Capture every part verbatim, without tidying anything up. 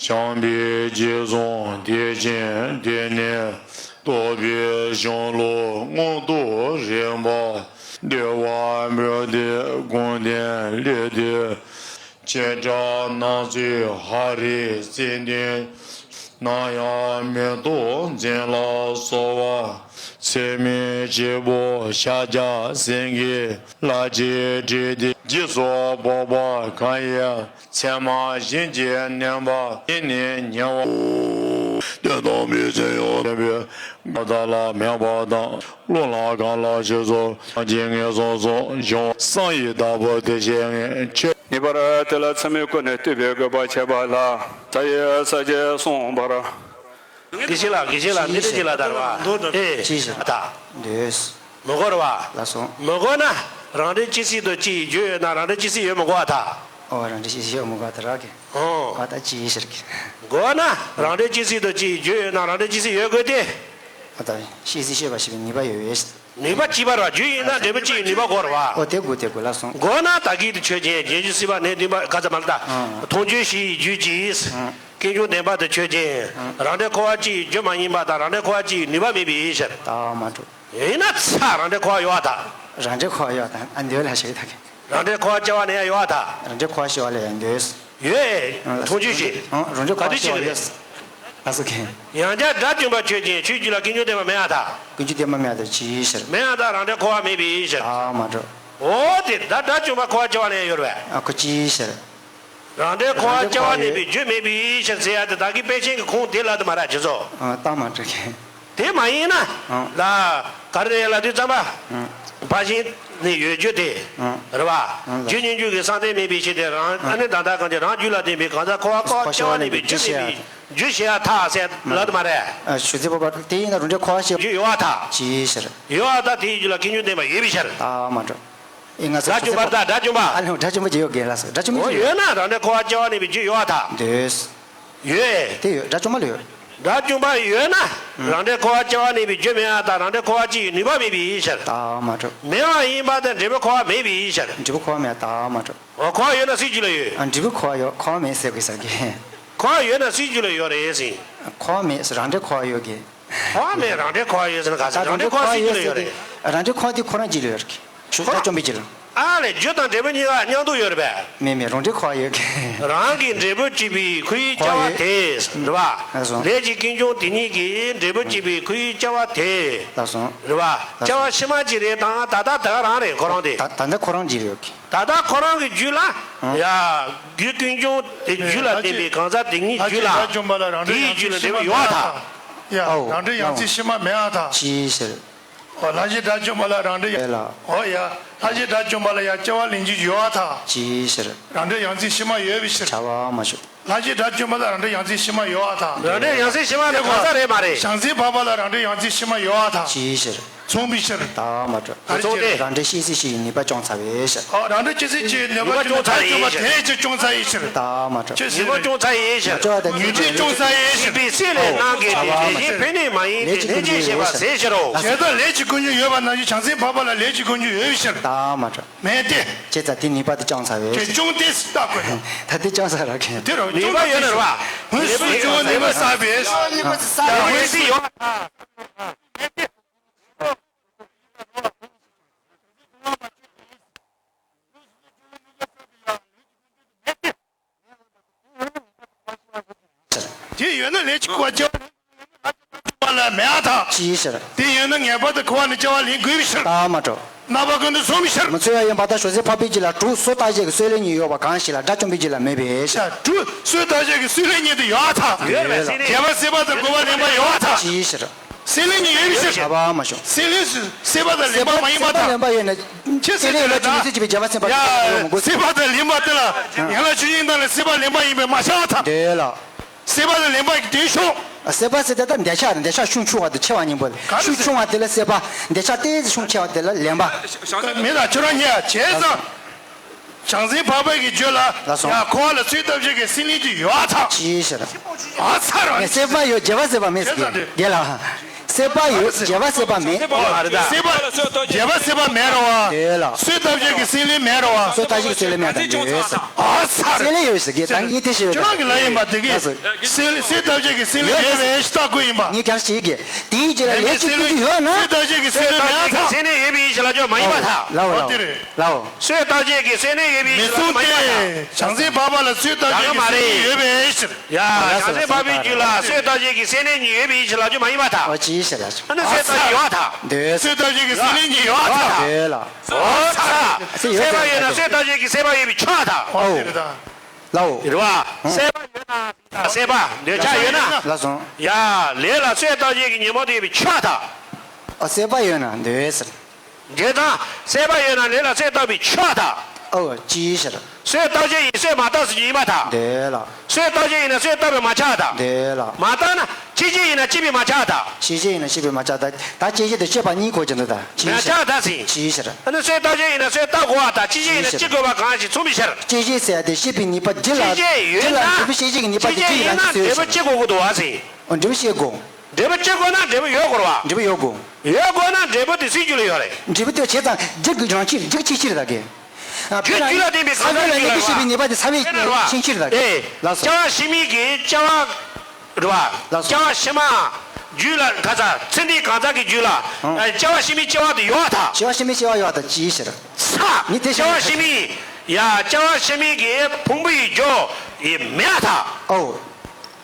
བྱམས་པའི་རྗེས་བཟུང་དད་ཅན་དེ་ནི། རྟོགས་པའི་གཞུང་ལུགས་མངོན་དུ་རིག་པ། བདེ་བ་འབུལ་ཏེ་དགོངས་ལྡན་སླེབས་དུས། བྱེ་བྲག་སྣང་ཚུལ་ཧ་རི་ཙི་འདོན། ནམ་ཡང་མེ་ཏོག་འཛིན་ལ་གསོལ་བ། ཚད་མེད་ཆེན་པོ་ཤཱཀྱ་སེང་གེ། ལྷ་ཆེན་ཁྲི་ལྡེ་རྗེས་སུ་དཔོག་པ་གང་ཡིན། ཚད་མ་གཞན་གྱིས་གནོན་པ་ཡིན་ནི་ཉེ་བ། དོན་དམ་པའི་ཚེ་ཡང་བསྟན་པའི་བཀའ་ལ་མོས་པ་དང་། བློ་ལ་གང་ལ་ཞེས་སོགས་སངས་རྒྱས་ངེས་སོ་སོ་འབྱུང་བ་བསམ་ཡས་བདག་པོ་དེ་བཞིན་ཆོས། ངེས་པར་དེ་ལ་ཚད་མའི་སྒོ་ནས་བསྟོད་པའི་དགོས་པ་བྱས་པ་ལ། ས་ཡི་ས་བཅད་གསུངས་པར། དགེ་བཤེས་ལགས། དགེ་བཤེས་ལགས། འདི་འདྲ་ཅིག་ལ་དར་བ། ཨེ། ཅི་ཞིག་ད། འདོད། མི་དགོས་ར་བ། ལགས་སོ། མི་དགོས་ན། རང་འབྲེལ་སྤྱི་སྲིད་དུ་ཅིག་བརྗོད་ཡོད་ན་རང་འབྲེལ་སྤྱི་སྲིད་ཡོད་མི་དགོས་པ་ད། ཨོ་རང་འབྲེལ་སྤྱི་སྲིད་ཡོད་མི་དགོས་པ་ད་ར་གི། ཨོ། ཨ་ད་ཅི་ཞིག་གི། དགོས་ན། རང་འབྲེལ་སྤྱི་སྲིད་དུ་ཅིག་བརྗོད་ཡོད་ན་རང་འབྲེལ་སྤྱི་སྲིད་ཡོད་དགོས་ཏེ། ཨ་ད་སྤྱི་སྲིད་ཤེས་པ་ཞིག་གི་ནུས་པ་ཡོད་པས། ནུས་པ་གཅིག་པ་ར་བརྗོད་ཡིན་ན་འབྲས་བུ་གཅིག་ནུས་པ་དགོས་ར་བ། ཨོ་དེ་དགོས་དེ་དགོས་ལགས་སོ། དགོས་ན་ད་གིན་དུ་ཆོས་ཅན། རྗེས་འཇུག་སྲིད་པ་ནས་བདུན་པ་ག་ཚ་མ་ལ་ད། ཨང་། མཐོང་ཆོས་བཞི་ཡི་རྒྱུད་ཀྱིས། ཨང་། ཀུན་འབྱུང་བདེན་པ་དུ་ཆོས་ཅན། ཨང་། རང་འབྲེལ་འཁོར་བ་གཅིག་ཡི་རྒྱུ་མ་ཡིན་པ་དང་རང་འབྲེལ་འཁོར་བ་གཅིག་ཡི་ནུས་པ་མེད་པའི་ཕྱིར། ད་མ་གྲུབ། ཡིན་ན་ཚ་རང་འབྲེལ་འཁོར་བ་ཡོད་པ་ད། རང་འབྲེལ་འཁོར་བ་ཡོད་པ་ད་ཨ་འདོད་ལ་ཞིག་ད་གི། རང་འབྲེལ་འཁོར་བ་སྐྱེ་བ་ནས་ཡང་ཡོད་པ་ད། རང་འབྲེལ་འཁོར་བ་སྐྱེ་བ་ལས་ཡང་འདོད། ཡོད། ཨང་། མཐོང་ཆོས་བཞི། ཨང་། རང་འབྲེལ་འཁོར་བ་སྐྱེ་བ་ཡོད། ཨ་སོ་གི། ཡང་བསྐྱར་དགྲ་བཅོམ་པ་ཆོས་ཅན། ཆོས་རྒྱུད་ལ་ཀུན་འབྱུང་བདེན་པ་མེད་པ་ད། ཀུན་འབྱུང་བདེན་པ་མེད་པ་ད་ཅིའི་ཕྱིར། མེད་པ་ད་རང་འབྲེལ་འཁོར་བ་མེད་པའི་ཕྱིར། ད་མ་གྲུབ། འོ་དེ་ད་དགྲ་བཅོམ་པ་འཁོར་བ་སྐྱེ་བ་ནས་ཡོད་རེད་པས། ཨ་ཁོ་ཅིའི་ཕྱིར། རང་འབྲེལ་འཁོར་བ་སྐྱེ་བ་མེད་པའི་རྒྱུ་མེད་པའི་ཕྱིར་ཟེར་ཡ་དེ་ད་གིན་དཔེ་ཅན་གྱི་ཁུངས་དེ་ལ་དུ་མ་ར་ཇི་ཚོ། ཨ་ད་མ་གྲུབ་གི། དེ་མ་ཡིན་ན། ཨང་། ལ། ག་རེ་རེད་ལབ་དུས་ཙམ་པ། ཨང་། ཕར་ཕྱིན་ནི་ཡོད་རྒྱུ་དེ། ཨང་། རེད་པ། ཨང་། རྒྱུ་སྙེད་འཇུག་གི་གསང་རྟེན་མེད་པའི་ཕྱིར་ཏེ་རང་ཨ་ནི་ད་ལྟ་གང་ཅི་རང་རྒྱུད་ལ་ལྡན་པའི་གང་ཟག་འཁོར་བ་འཁོར་བ་སྐྱེ་བ་གནས་པའི་རྒྱུ་མེད་པའི་རྒྱུ་ཞེས་ཡང་ཐག་ཟེར་ལབ་དུ་མ་རེད། ཨ་ཞུ་ཚིག་པོ་པ་དེ་ཡིན་ན་རང་འབྲེལ་འཁོར་བ་སྐྱེ་རྒྱུ་ཡོད་པ་ཐག་ཅིའི་ཕྱིར། ཡོད་པ་ཐག་དེའི་རྒྱུད་ལ་ཀུན་འབྱུང་བདེན་པ་ཡོད་པའི་ཕྱིར། ད་མ་འགྲོ། ཨེ་ང་ཚོ་དགྲ་བཅོམ་པ་དགྲ་བཅོམ་པ། ཨ་ལེ་དགྲ་བཅོམ་པ་ཅི་ཡོད་གི་ལ་སོ་དགྲ་བཅོམ་པ་ཅི་ཡོད། ཡོད་ན་རང་འབྲེལ་འཁོར་བ་སྐྱེ་བ་གནས་པའི་རྒྱུ་ཡོད་པ་ཐག་འདོད། ཡོད། དེ་ཡོད་དགྲ་བཅོམ་པ་ལ་ཡོད། དགྲ་བཅོམ་པ་ཡོད་ན། ཨང་། རང་འབྲེལ་འཁོར་བ་སྐྱེ་བ་གནས་པའི་རྒྱུ་མེད་པ་དང་རང་འབྲེལ་འཁོར་བ་སྐྱེ་བའི་ནུས་པ་མེད་པའི་ཕྱིར། ད་མ་གྲུབ། མེད་པ་ཡིན་པ་དང་འབྲས་བུ་འཁོར་བ་མེད་པའི་ཕྱིར། འབྲས་བུ་འཁོར་བ་མེད་ད་མ་གྲུབ། འོ་འཁོར་བ་ཡོད་ན་སུའི་རྒྱུད་ལ་ཡོད། ཨ་འབྲས་བུ་འཁོར་བ་ཡོད་འཁོར་བ་མེད་ཟེར་དགོས་ཟེར་གི། འཁོར་བ་ཡོད་ན་སུའི་རྒྱུད་ལ་ཡོད་རེད་ཟེར། འཁོར་བ་མེད་ཟེར་རང་འབྲེལ་འཁོར་བ་ཡོད་གི། འཁོར་བ་མེད་རང་འབྲེལ་འཁོར་བ་ཡོད་ཟེར་ན་ག་ཟེར་རང་འབྲེལ་འཁོར་བ་སུའི་རྒྱུད་ལ་ཡོད་རེད། རང་འབྲེལ་འཁོར་བ་དེ་ཁོ་རང་རྒྱུད་ལ་ཡོད་རེད་གི། ཞུ་དགྲ་བཅོམ་པའི་རྒྱུད་ལ། ཨ་ལས་རྒྱུ་དང་འབྲས་བུ་གཉིས་ཀ་མཉམ་དུ་ཡོད་རེད་པས། མེད་མེད་རང་འབྲེལ་འཁོར་བ་ཡོད་གི། རང་གི་འབྲས་བུ་སྐྱེད་པའི་ཁོའི་སྐྱེ་བ་དེ། རེད་པ། ལགས་སོ། ལས་ཀྱི་ཀུན་འབྱུང་དེ་ཉིད་ཀྱི་འབྲས་བུ་སྐྱེད་པའི་ཁོའི་སྐྱེ་བ་དེ། ལགས་སོ། རེད་པ། སྐྱེ་བ་ཕྱི་མ་གཅིག་རེད་དང་ད་ལྟ་ད་ག་རང་རེད་ཁོ་རང་དེ། ད་ད་ལྟ་ཁོ་རང་གཅིག་རེད་ཡོད་གི། ད་ལྟ་ཁོ་རང་གི་རྒྱུད་ལ། ཡ། རྒྱུ་ཀུན་འབྱུང་དེ་རྒྱུད་ལ་ལྟོས་པའི་གང་ཟག་དེ་ཉིད་རྒྱུད་ལ། དགྲ་བཅོམ་པ་ལ་རང་འབྲེལ་དེའི་ཡང་རྩིས་རྒྱུད་ལ་ཕྱི་མ་འབྲེལ་བ་མེད་ཡོད་པ་པ་དང་། ཡ། ཨའོ། རང་འབྲེལ་ཡང་རྩིས་ཕྱི་མ་མེད་པ་དང་། ཅིའི་ཕྱིར། ཨོ་ལྷ་བཞི་དགྲ་བཅོམ་པ་ལ་རང་འབྲེལ་ཡང་། ཨོ་ཡ། ལྷ་བཞི་དགྲ་བཅོམ་པ་ལ་ཡང་སྐྱེ་བ་ལེན་རྒྱུ་ཡོད་པ་དང་། ཅིའི་ཕྱིར། རང་འབྲེལ་ཡང་རྩིས་ཕྱི་མ་ཡོད་པའི་ཕྱིར། བྱ་བ་མ་ཞུ། ལྷ་བཞི་དགྲ་བཅོམ་པ་ལ་རང་འབྲེལ་ཡང་རྩིས་ཕྱི་མ་ཡོད་པ་དང་། རང་འབྲེལ་ཡང་རྩིས་ཕྱི་མ་ནི་གང་ཟག་རེད་མ་རེད། བྱང་སེམས་འཕགས་པ་ལ་རང་འབྲེལ་ཡང་རྩིས་ཕྱི་མ་ཡོད་པ་དང་། ཅིའི་ཕྱིར། མཚུངས་པའི་ཕྱིར། ད་མ་གྲུབ། མཚུངས་ཏེ། རང་འབྲེལ་སྐྱེད་སྲིད་ཕྱི་ཡི་ནུས་པ་བཅོམ་ཚར་བའི་ཕྱིར། ཨོ་རང་འབྲེལ་སྐྱེད་སྲིད་ཕྱི་ཡི་ནུས་པ་བཅོམ་ཚར་བའི་ཕྱིར། དགྲ་བཅོམ་པ་དེ་ཅིག་བཅོམ་ཚར་བའི་ཕྱིར། ད་མ་གྲུབ། ཅི་ཟེར་ན། བཅོམ་ཚར་བའི་ཕྱིར། ཉོན་སྒྲིབ་བཅོམ་ཚར་བའི་ཕྱིར། སྲིད་པའི་སྲེད་ལས་སྣང་གི་དེ་དེ་བཞིན་ཕན་གནོད་མ་ཡིན་ཏེ་ལས་ཀྱི་ཀུན་འབྱུང་ཡོད་པའི་ཕྱིར། ཟེར་ཕྱིར་རོ། བྱས་དང་ལས་ཀྱི་ཀུན་འབྱུང་ཡོད་པ་ནང་བཞིན་བྱང་སེམས་འཕགས་པ་ལ་ལས་ཀྱི་ཀུན་འབྱུང་ཡོད་པའི་ཕྱིར། ད་མ་གྲུབ། མེད་དེ། བྱས་ཙང་དེ་ནུས་པ་དེ་བཅོམ་ཚར་བས། དེ་བཅོམ་སྟེ་བརྟག་དགོས་ན། ད་དེ་བཅོམ་ཚར་ར་གི། དེ་རུ་ནུས་པ་ཡོད་ན་རེད་བ། འོད་གསལ་སྦྱོར་བ་ནུས་པ་བསགས་པས། འོད་གསལ་ཡོད་ཨ། དེ་ཡོད་ན་ལས་ཀྱི་ཀུན་འབྱུང་ཡོད་པའི་ཕྱིར། པ་ལ་མེད་པ་དང་། ཅིའི་ཕྱིར། དེ་ཡོད་ན་ངེས་པར་དུ་འཁོར་བ་ནས་སྐྱེ་བ་ལེན་དགོས་པའི་ཕྱིར། ད་མ་གྲུབ། རྣམ་པ་ཀུན་ཏུ་མཚུངས་པའི་ཕྱིར། མི་མཚུངས་པ་ཡིན་པར་ཐལ། ཞོག་ཟས་ཕག་པའི་རྒྱུད་ལ་དྲུག་སོ་རྟག་བཅས་ཀྱི་སྲོད་ལེན་གཉིས་ཡོད་པ་གང་ཞིག་ལ་དགྲ་བཅོམ་པའི་རྒྱུད་ལ་མེད་པའི་ཕྱིར། དྲུག་སོ་རྟག་བཅས་ཀྱི་སྲོད་ལེན་གཉིས་དེ་ཡོད་པར་ཐལ། ཡོད་པས་ཟེར་ནས། བྱས་པ་སྲེད་པ་དང་རྒོལ་བ་ལེན་པ་ཡོད་པར་ཐལ། ཅིའི་ཕྱིར། སྲེད་ལེན་གཉིས་ཡོད་པའི་ཕྱིར། བྱ་བ་མ་བྱུང་། སྲེད་ལེན་སྲེད་པ་དང་ལེན་པ་མ་ཡིན་པར་ཐལ། སྲེད་པ་ལེན་པ་ཡོད་ན། ཅི་ཟེར་དེ་ལ་ཡོད་ན། ཅི་མི་ཚེ་གཅིག་པའི་བྱ་བ་སེམས་པ་ཡ། སྲེད་པ་དང་ལེན་པ་དེ་ལ་ཡང་ན་ཆོས་ཉིད་དང་ལ་སྲེད་པ་ལེན་པ་ཡིན་པས་མ་བྱ་བ་ཐལ། དེ་ལ། སྲེད་པ་དང་ལེན་པ་གི་དོན་ཤོང་། སྲེད་པ་ཟེར་དེ་ད་འདོད་ཆགས་རེད། འདོད་ཆགས་ཤུགས་ཆུང་བ་དང་ཆེ་བ་གཉིས་པོ་རེད། ག་རེ་ཤུགས་ཆུང་བ་དེ་ལ་སྲེད་པ། འདོད་ཆགས་ཏོག་ཙམ་ཤུགས་ཆེ་བ་དེ་ལ་ལེན་པ། མེད་ད་ཁྱོད་རང་ཉལ་བྱས་ཙང་། བྱང་སེམས་འཕགས་པའི་གི་རྒྱུད་ལ། ལགས་སོ། ཡང་འཁོར་བ་ལ་ཚོད་ལྟ་བྱེད་ཀྱི་སྲེད་ལེན་གྱི་ཡོད་ཐག་ཅིའི་ཕྱིར། ཨ་ཚ་རང་ངས་སྲེད་པ་ཡོད་བྱས་པ་སྲེད་པ་མེད་ཟེར་གི། དགེ་ལགས། སྲེད་པ་ཡོད། བརྗེ་བ་སྲེད་པ་མེད། མ་རེད་ད། སྲེད་པ། བརྗེ་བ་སྲེད་པ་མེད་རེད་བ། དེ་ལ། སྲོལ་བཏབ་བྱེད་ཀྱི་སྲེད་ལེན་མེད་རེད་བ། སྲོལ་བཏབ་བྱེད་ཀྱི་སྲེད་ལེན་མེད་ད་ཡོད་ས། ཨ་ཚ། སྲེད་ལེན་ཡོད་ས་གི་ད་ངས་དེ་ཤེས་ཡོད། ཁྱོད་རང་གི་ལ་ཡིན་པ་དེ་གི། ལགས་སོ། སྲེད་སྲོལ་བཏབ་བྱེད་ཀྱི་སྲེད་ལེན་ཡོད་པའི་ཤི་ཐག་གོ་ཡིན་པ། ངས་ཀྱང་ཤེས་གི། དེའི་རྗེས་ལ་ལས་ཅིག་ཀུན་ཏུ་ཡོད་ན། སྲོལ་བཏབ་བྱེད་ཀྱི་སྲེད་ལེན་མེད་ད། སྲེད་ལེན་ཡོད་པའི་ཡིད་ཆེས་ལ་ཅོ་མ་ཡིན་པ་ད། ལའོ་ལའོ། དེ་རེད། ལའོ། སྲོལ་བཏབ་བྱེད་ཀྱི་སྲེད་ལེན་ཡོད་པའི་ཡིད་ཆེས་ལ་ཅོ་མ་ཡིན་པ་ད། མི་གསུང་སྟེ། བྱང་སེམས་འཕགས་པ་ལ་སྲོལ་བཏབ་བྱེད་ཀྱི་སྲེད་ལེན་ཡོད་པའི་ཡིད་ཆེས། ཡ། བྱང་སེམས་འཕགས་པའི་རྒྱུད་ལ་སྲོལ་བཏབ་བྱེད་ཀྱི་སྲེད་ལེན་གཉིས་ཡོད་པའི་ཡིད་ཆེས་ལ་ཅོ་མ་ཡིན་པ་ད། ཨོ་ཅི་ཡིད་ཆེས་ལ་ཅོ། ཨ་ནི་སྲོལ་བཏབ་བྱེད་ཡོད་ད། འདོད། སྲོལ་བཏབ་བྱེད་ཀྱི་སྲེད་ལེན་གཉིས་ཡོད་ད། འདོད་ལ། ཨོ་ཚ། སྲེད་པ་ཡོད་ན་སྲོལ་བཏབ་བྱེད་ཀྱི་སྲེད་པ་ཡོད་པའི་ཆོས་ད། ཨོ། ལའོ། རེད་བ། སྲེད་པ་ཡོད་ན། སྲེད་པ། འདོད་ཆགས་ཡོད་ན། ལགས་སོ། ཡ། ལས་ལ་སྲོལ་བཏབ་བྱེད་ཀྱི་ཉོན་མོངས་དེ་ཡོད་པའི་ཆོས་ད། ཨ་སྲེད་པ་ཡོད་ན་འདོད་ཟེར། འདོད་དང་། སྲེད་པ་ཡོད་ན་ལས་ལ་སྲོལ་བཏབ་པའི་ཆོས་ད། ཨོ་ཅི་ཡིད་ཆེས་ལ། སྲོལ་བཏབ་བྱེད་ཡིན་སྲོལ་མ་བཏབ་ཟེར་རྒྱུ་ཡིན་པ་ད། འདོད་ལ། སྲོལ་བཏབ་བྱེད་ཡིན་ན་སྲོལ་བཏབ་པས་མ་ཆགས་ད། འདོད་ལ། མ་བཏབ་ན་སྐྱེད་བྱེད་ཡིན་ན་སྐྱེད་པས་མ་ཆགས་ད། སྐྱེད་བྱེད་ཡིན་ན་སྐྱེད་པས་མ་ཆགས་ད། ད་སྐྱེད་བྱེད་དང་སྐྱེད་པ་གཉིས་གོ་གྱི་འདུག་ད། ཅི་མ་ཡིད་ཆེས་ཆགས་ད་ཟེར། ཅི་ཡིད་ཆེས་ལ། ཨ་ནི་སྲོལ་བཏབ་བྱེད་ཡིན་ན་སྲོལ་བཏབ་དགོས་པ་ད། སྐྱེད་བྱེད་ཡིན་ན་སྐྱེད་དགོས་པ་གང་ཞིག་མཚུངས་པའི་ཕྱིར། སྐྱེད་བྱེད་ཟེར་ཡ་དེ་ཤེས་པའི་ནུས་པ་རྒྱུད་ལ། སྐྱེད་བྱེད་ཡོད་ན། རྒྱུད་ལ་འབྲས་བུ་སྐྱེད་བྱེད་ཀྱི་ནུས་པ་དེ། སྐྱེད་བྱེད་ཡིན་ན་འབྲས་བུ་སྐྱེད་དགོས་ཀྱི་འདུག་བ་ཟེར། འོ་འབྲས་བུ་སྐྱེད་དགོས། འབྲས་བུ་སྐྱེ་དགོས་ན་འབྲས་བུ་ཡོད་དགོས་རེད་བ། འབྲས་བུ་ཡོད་དགོས། ཡོད་དགོས་ན་འབྲས་བུ་དེ་སྲིད་རྒྱུད་ལ་ཡོད་རེད། འབྲས་བུ་དེ་བྱས་ཙང་རྒྱུད་ཀྱི་རང་ཕྱིར་རྒྱུད་ཀྱི་ཆིངས་ཕྱིར་ད་གི། རྒྱུད་རྒྱུད་ལ་ལྡན་པའི་གང་ཟག་རྒྱུད་ལ་ཡོད་རེད་བ། ཤེས་པའི་ནུས་པ་དེ་ཚ་བའི་ཆིངས་ཕྱིར་ད་གི། ལགས་སོ། སྐྱེ་བ་ཕྱི་མའི་གི་སྐྱེ་བ་རེད་བ། ལགས་སོ། སྐྱེ་བ་ཕྱི་མ་རྒྱུད་ལ་ག་ཚ་ཚེ་འདིའི་གང་ཟག་གི་རྒྱུད་ལ་སྐྱེ་བ་ཕྱི་མའི་སྐྱེ་བ་དེ་ཡོད་བ་ད། སྐྱེ་བ་ཕྱི་མའི་སྐྱེ་བ་ཡོད་བ་ད་ཅི་ཡིད་ཆེས་ལ། ཚ། ངས་དེ་སྐྱེ་བ་ཕྱི་མའི་ཡ་སྐྱེ་བ་ཕྱི་མའི་གི་ཕུང་པོའི་རྒྱུ་ཡི་མེད་བ་ད། ཨོ།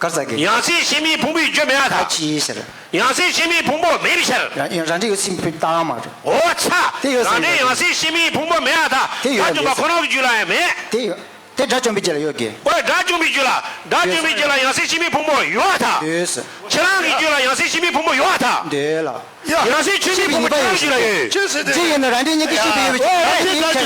གར་ཟ་གི། ཡང་སྲིད་ཕྱི་མའི་ཕུང་པོའི་རྒྱུ་མེད་པ་ད། ཅི་ཡིད་ཆེས་ལ། ཡང་སྲིད་ཕྱི་མའི་ཕུང་པོ་མེད་པའི་ཕྱིར། རང་རང་འབྲས་ཡོད་སྲིད་པའི་རྟགས་མ་རེད། འོ་ཚ། དེ་ཡོད་རང་འབྲས་ཡང་སྲིད་ཕྱི་མའི་ཕུང་པོ་མེད་པ་ད། དེ་ཡོད་དགྲ་བཅོམ་པ་ཁོ་རང་གི་རྒྱུད་ལ་ཡང་མེད། དེ་ཡོད། དེ་དགྲ་བཅོམ་པའི་རྒྱུད་ལ་ཡོད་གི། འོ་དགྲ་བཅོམ་པའི་རྒྱུད་ལ། དགྲ་བཅོམ་པའི་རྒྱུད་ལ་ཡང་སྲིད་ཕྱི་མའི་ཕུང་པོ་ཡོད་པ་ད། ཡོད། ཁྱེད་རང་གི་རྒྱུད་ལ་ཡང་སྲིད་ཕྱི་མའི་ཕུང་པོ་ཡོད་པ་ད། འདོད་ལ། ཡ། ཡང་སྲིད་ཕྱི་མའི་ཕུང་པོ་ཁྱེད་རང་གི་རྒྱུད་ལ་ཡོད། ཅི་ཡིན་ན་རང་འབྲས་ཉིད་ཀྱིས་ཤེས་པའི་ཡོད་པའི་ཕྱིར། ཡང་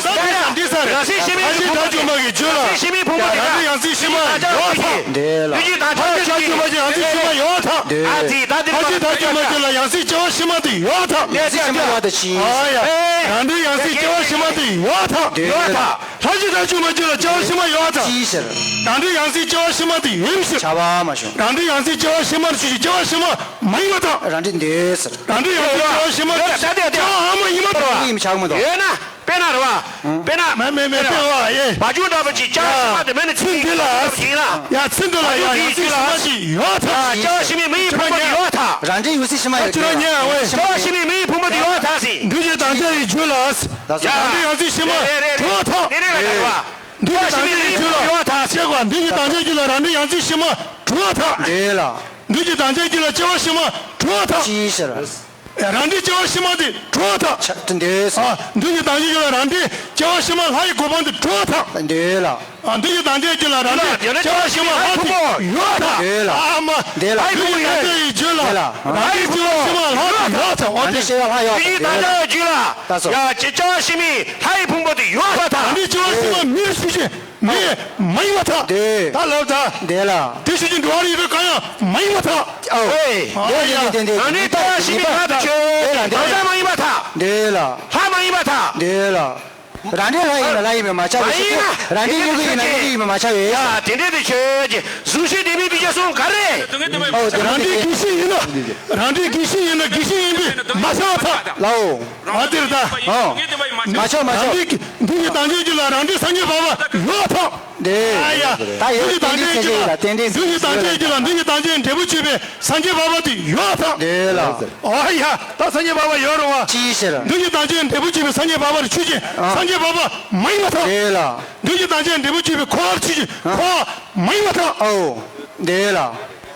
སྲིད་ཕྱི་མའི་ཕུང་པོ་དེ། ཡང་སྲིད་ཕྱི་མའི་ཕུང་པོ་དེ། ཡང་སྲིད་ཕྱི་མའི་ཕུང་པོ་དེ། ཡང་སྲིད་ཕྱི་མའི་ཕུང་པོ་དེ། ཡང་སྲིད་ཕྱི་མའི་ཕུང་པོ་དེ། འདོད་ལ། འདོད་ཀྱི་དང་ཆ་ཡང་སྲིད་ཕྱི་མ་ཡང་སྲིད་ཕྱི་མ་ཡོད་ཐག་འདོད། ཨ་ཙི་ད་དེ་ཕྱི་ཕྱི་ཕྱི་མ་དེ་ལ་ཡང་སྲིད་སྐྱེ་བ་ཕྱི་མ་དེ་ཡོད་ཐག་ཡང་སྲིད་ཕྱི་མ་ཡོད་ཐག་ཅི། ཨ་ཡ། རང་འདོད་ཡང་སྲིད་སྐྱེ་བ་ཕྱི་མ་དེ་ཡོད་ཐག་ཡོད་ཐག་ལྷ་ཅིག་ད་ཆུང་མ་ཅིག་ལ་སྐྱེ་བ་ཕྱི་མ་ཡོད་ཐག་ཅི་ཟེར། རང་འདོད་ཡང་སྲིད་སྐྱེ་བ་ཕྱི་མ་དེ་ཡོད་ཕྱིར། བྱ་བ་མ་བྱུང་། རང་འདོད་ཡང་སྲིད་སྐྱེ་བ་ཕྱི་མར་ཆུད་ཅིག་སྐྱེ་བ་ཕྱི་མ་མ་ཡིན་པ་དང་། རང་འདོད་འདོད་ཟེར། རང་འདོད་ཡང་སྲིད་སྐྱེ་བ་ཕྱི་མ་དེ་སྐྱེ་བ་ཕྱི་མ་ཡིན་པ་དང་། ཡིན་མི་ཆགས་མི་འདུག་ཡོད་ན། དཔེར་ན་རེད་བ། དཔེར་ན། མེད་མེད་མེད་དཔེ་བ་ཡེ། བ་ཅུང་འདྲ་པོ་ཅིག་སྐྱེ་བ་ཕྱི་མ་དེ་མེད་ན་ཚིག་འདི་ལ། ཚིག་ཡིན་ལ། ཡ་ཚིག་འདི་ལ་ཡ་ཡང་སྲིད་ཕྱི་མ་ཅིག་ཡོད་ཐག་ཡ་སྐྱེ་བ་ཕྱི་མའི་མི་ཡི་ཕུང་པོ་དེ་ཡོད་ཐག་རང་འདྲའི་ཡང་སྲིད་ཕྱི་མ་ཡོད་ཁྱོད་རང་ཉན་ཨ་ཝེ། སྐྱེ་བ་ཕྱི་མའི་མི་ཡི་ཕུང་པོ་དེ་ཡོད་ཐག་ཟིན། འདུས་བྱས་དམ་བཅའ་ཡི་རྒྱུད་ལ། ལགས་སོ། ཡ་རང་འདྲའི་ཡང་སྲིད་ཕྱི་མ་རེད་རེད་གྲུབ་ཐག་རེད་རེད་ལ་རེད་བ། འདུས་བྱས་དམ་བཅའ་ཡི་རྒྱུད་ལ། ཡོད་ཐག་ཟིན། འདུས་བྱས་དམ་བཅའ་ཡི་རྒྱུད་ལ་རང་འདྲའི་ཡང་སྲིད་ཕྱི་མ་གྲུབ་ཐག་རེད་ལ། འདུས་བྱས་དམ་བཅའ་ཡི་རྒྱུད་ལ་སྐྱེ་བ་ཕྱི་མ་གྲུབ་ཐག་ཅི་ཟེར། རང་འདྲའི་སྐྱེ་བ་ཕྱི་མ་དེ་གྲོལ་ཐག་ཆ་འདོད། ཨ། འདུས་ཀྱི་དམ་བཅའ་རྒྱུད་ལ་རང་འདྲའི་སྐྱེ་བ་ཕྱི་མ་ལྷ་ཡི་གོ་འཕང་དེ་གྲོལ་ཐག་འདོད་ལ། ཨ། འདུས་ཀྱི་དམ་བཅའ་རྒྱུད་ལ་རང་འདྲའི་སྐྱེ་བ་ཕྱི་མ་ལྷ་དེ་ཡོད་ཐག་འདོད་ལ། ཨ་མ། འདོད་ལ། འདུས་ཀྱི་དམ་བཅའ་ཡི་རྒྱུད་ལ་འདོད་ལ། རང་འདྲའི་སྐྱེ་བ་ཕྱི་མ་ལྷ་དེ་ཡོད་ཐག་འོ་དེ། འདུས་ཀྱི་དམ་བཅའ་ཡི་རྒྱུད་ལ། ལགས་སོ། ཡ་སྐྱེ་བ་ཕྱི་མའི་ལྷ་ཡི་ཕུང་པོ་དེ་ཡོད་པ་དང་། རང་འདྲའི་སྐྱེ་བ་ཕྱི་མ་མིར་ཤི་ཅིང་། མི་མ་ཡིན་པར་ཐལ། འདོད། ད་ལབ་ད། འདོད་ལ། དེ་ཤེས་ཀྱི་འགྲོ་བ་རིགས་དྲུག་གང་ཡང་མ་ཡིན་པར་ཐལ། ཨོ། ཨེ། འདོད་ཡིན་ནི་དེ་འདོད། ཨ་ནི་ད་ཤི་མི་ལ་ད་ཆོས་ཀྱི་གང་ཟག་མ་ཡིན་པར་ཐལ། འདོད་ལ། ལྷ་མ་ཡིན་པར་ཐལ། འདོད་ལ། རང་འདྲའི་ལྷ་ཡིན་ན་ལྷ་ཡིན་པས་མ་ཆགས་པའི་ཕྱིར། རང་འདྲའི་མྱུ་གུ་ཡིན་ན་མྱུ་གུ་ཡིན་པས་མ་ཆགས་པའི་ཕྱིར། ཡ་དེ་འདྲའི་དེ་ཆོས་ཀྱི་གཟུགས་ཤིག་དེ་མིན་དེ་ཅི་གསུང་ག་རེ། ཨོ་དེ་རང་འདྲའི་དགེ་བཤེས་ཡིན་ན། རང་འདྲའི་དགེ་བཤེས་ཡིན་ན་དགེ་བཤེས་ཡིན་པས་མ་ཆགས་པར་ཐལ། ལའོ། མ་དེར་ད། ཨོ། མ་ཆོག་མ་ཆོག་རང་འདྲའི་འདུས་ཀྱི་དམ་བཅའ་རྒྱུད་ལ་རང་འདྲའི་སངས་རྒྱས་འཕགས་པ་ཡོད་ཐག་འདི། ཨ་ཡ། ད་ཡོད། འདུས་ཀྱི་དམ་བཅའ་རྒྱུད་ལ། རྟེན་འབྲེལ་འདུས་ཀྱི་དམ་བཅའ་རྒྱུད་ལ་འདུས་ཀྱི་དམ་བཅའ་འབྲས་བུ་ཆོད་པའི་སངས་རྒྱས་འཕགས་པ་དེ་ཡོད་ཐག་འདི་ལ། ཨ་ཡ། ད་སངས་རྒྱས་འཕགས་པ་ཡོད་རུང་བ། ཅི་ཟེར། འདུས་ཀྱི་དམ་བཅའ་འབྲས་བུ་ཆོད་པའི་སངས་རྒྱས་འཕགས་པར་ཆོས་ཅན། ཨ། སངས་རྒྱས་འཕགས་པ་མ་ཡིན་པ་ཐག་འདི་ལ། འདུས་ཀྱི་དམ་བཅའ་འབྲས་བུ་ཆོད་པའི་འཁོར་བར་ཆོས་ཅན། ཨ། འཁོར་བ་མ་ཡིན་པ་ཐག་ཨོ། འདི་ལ།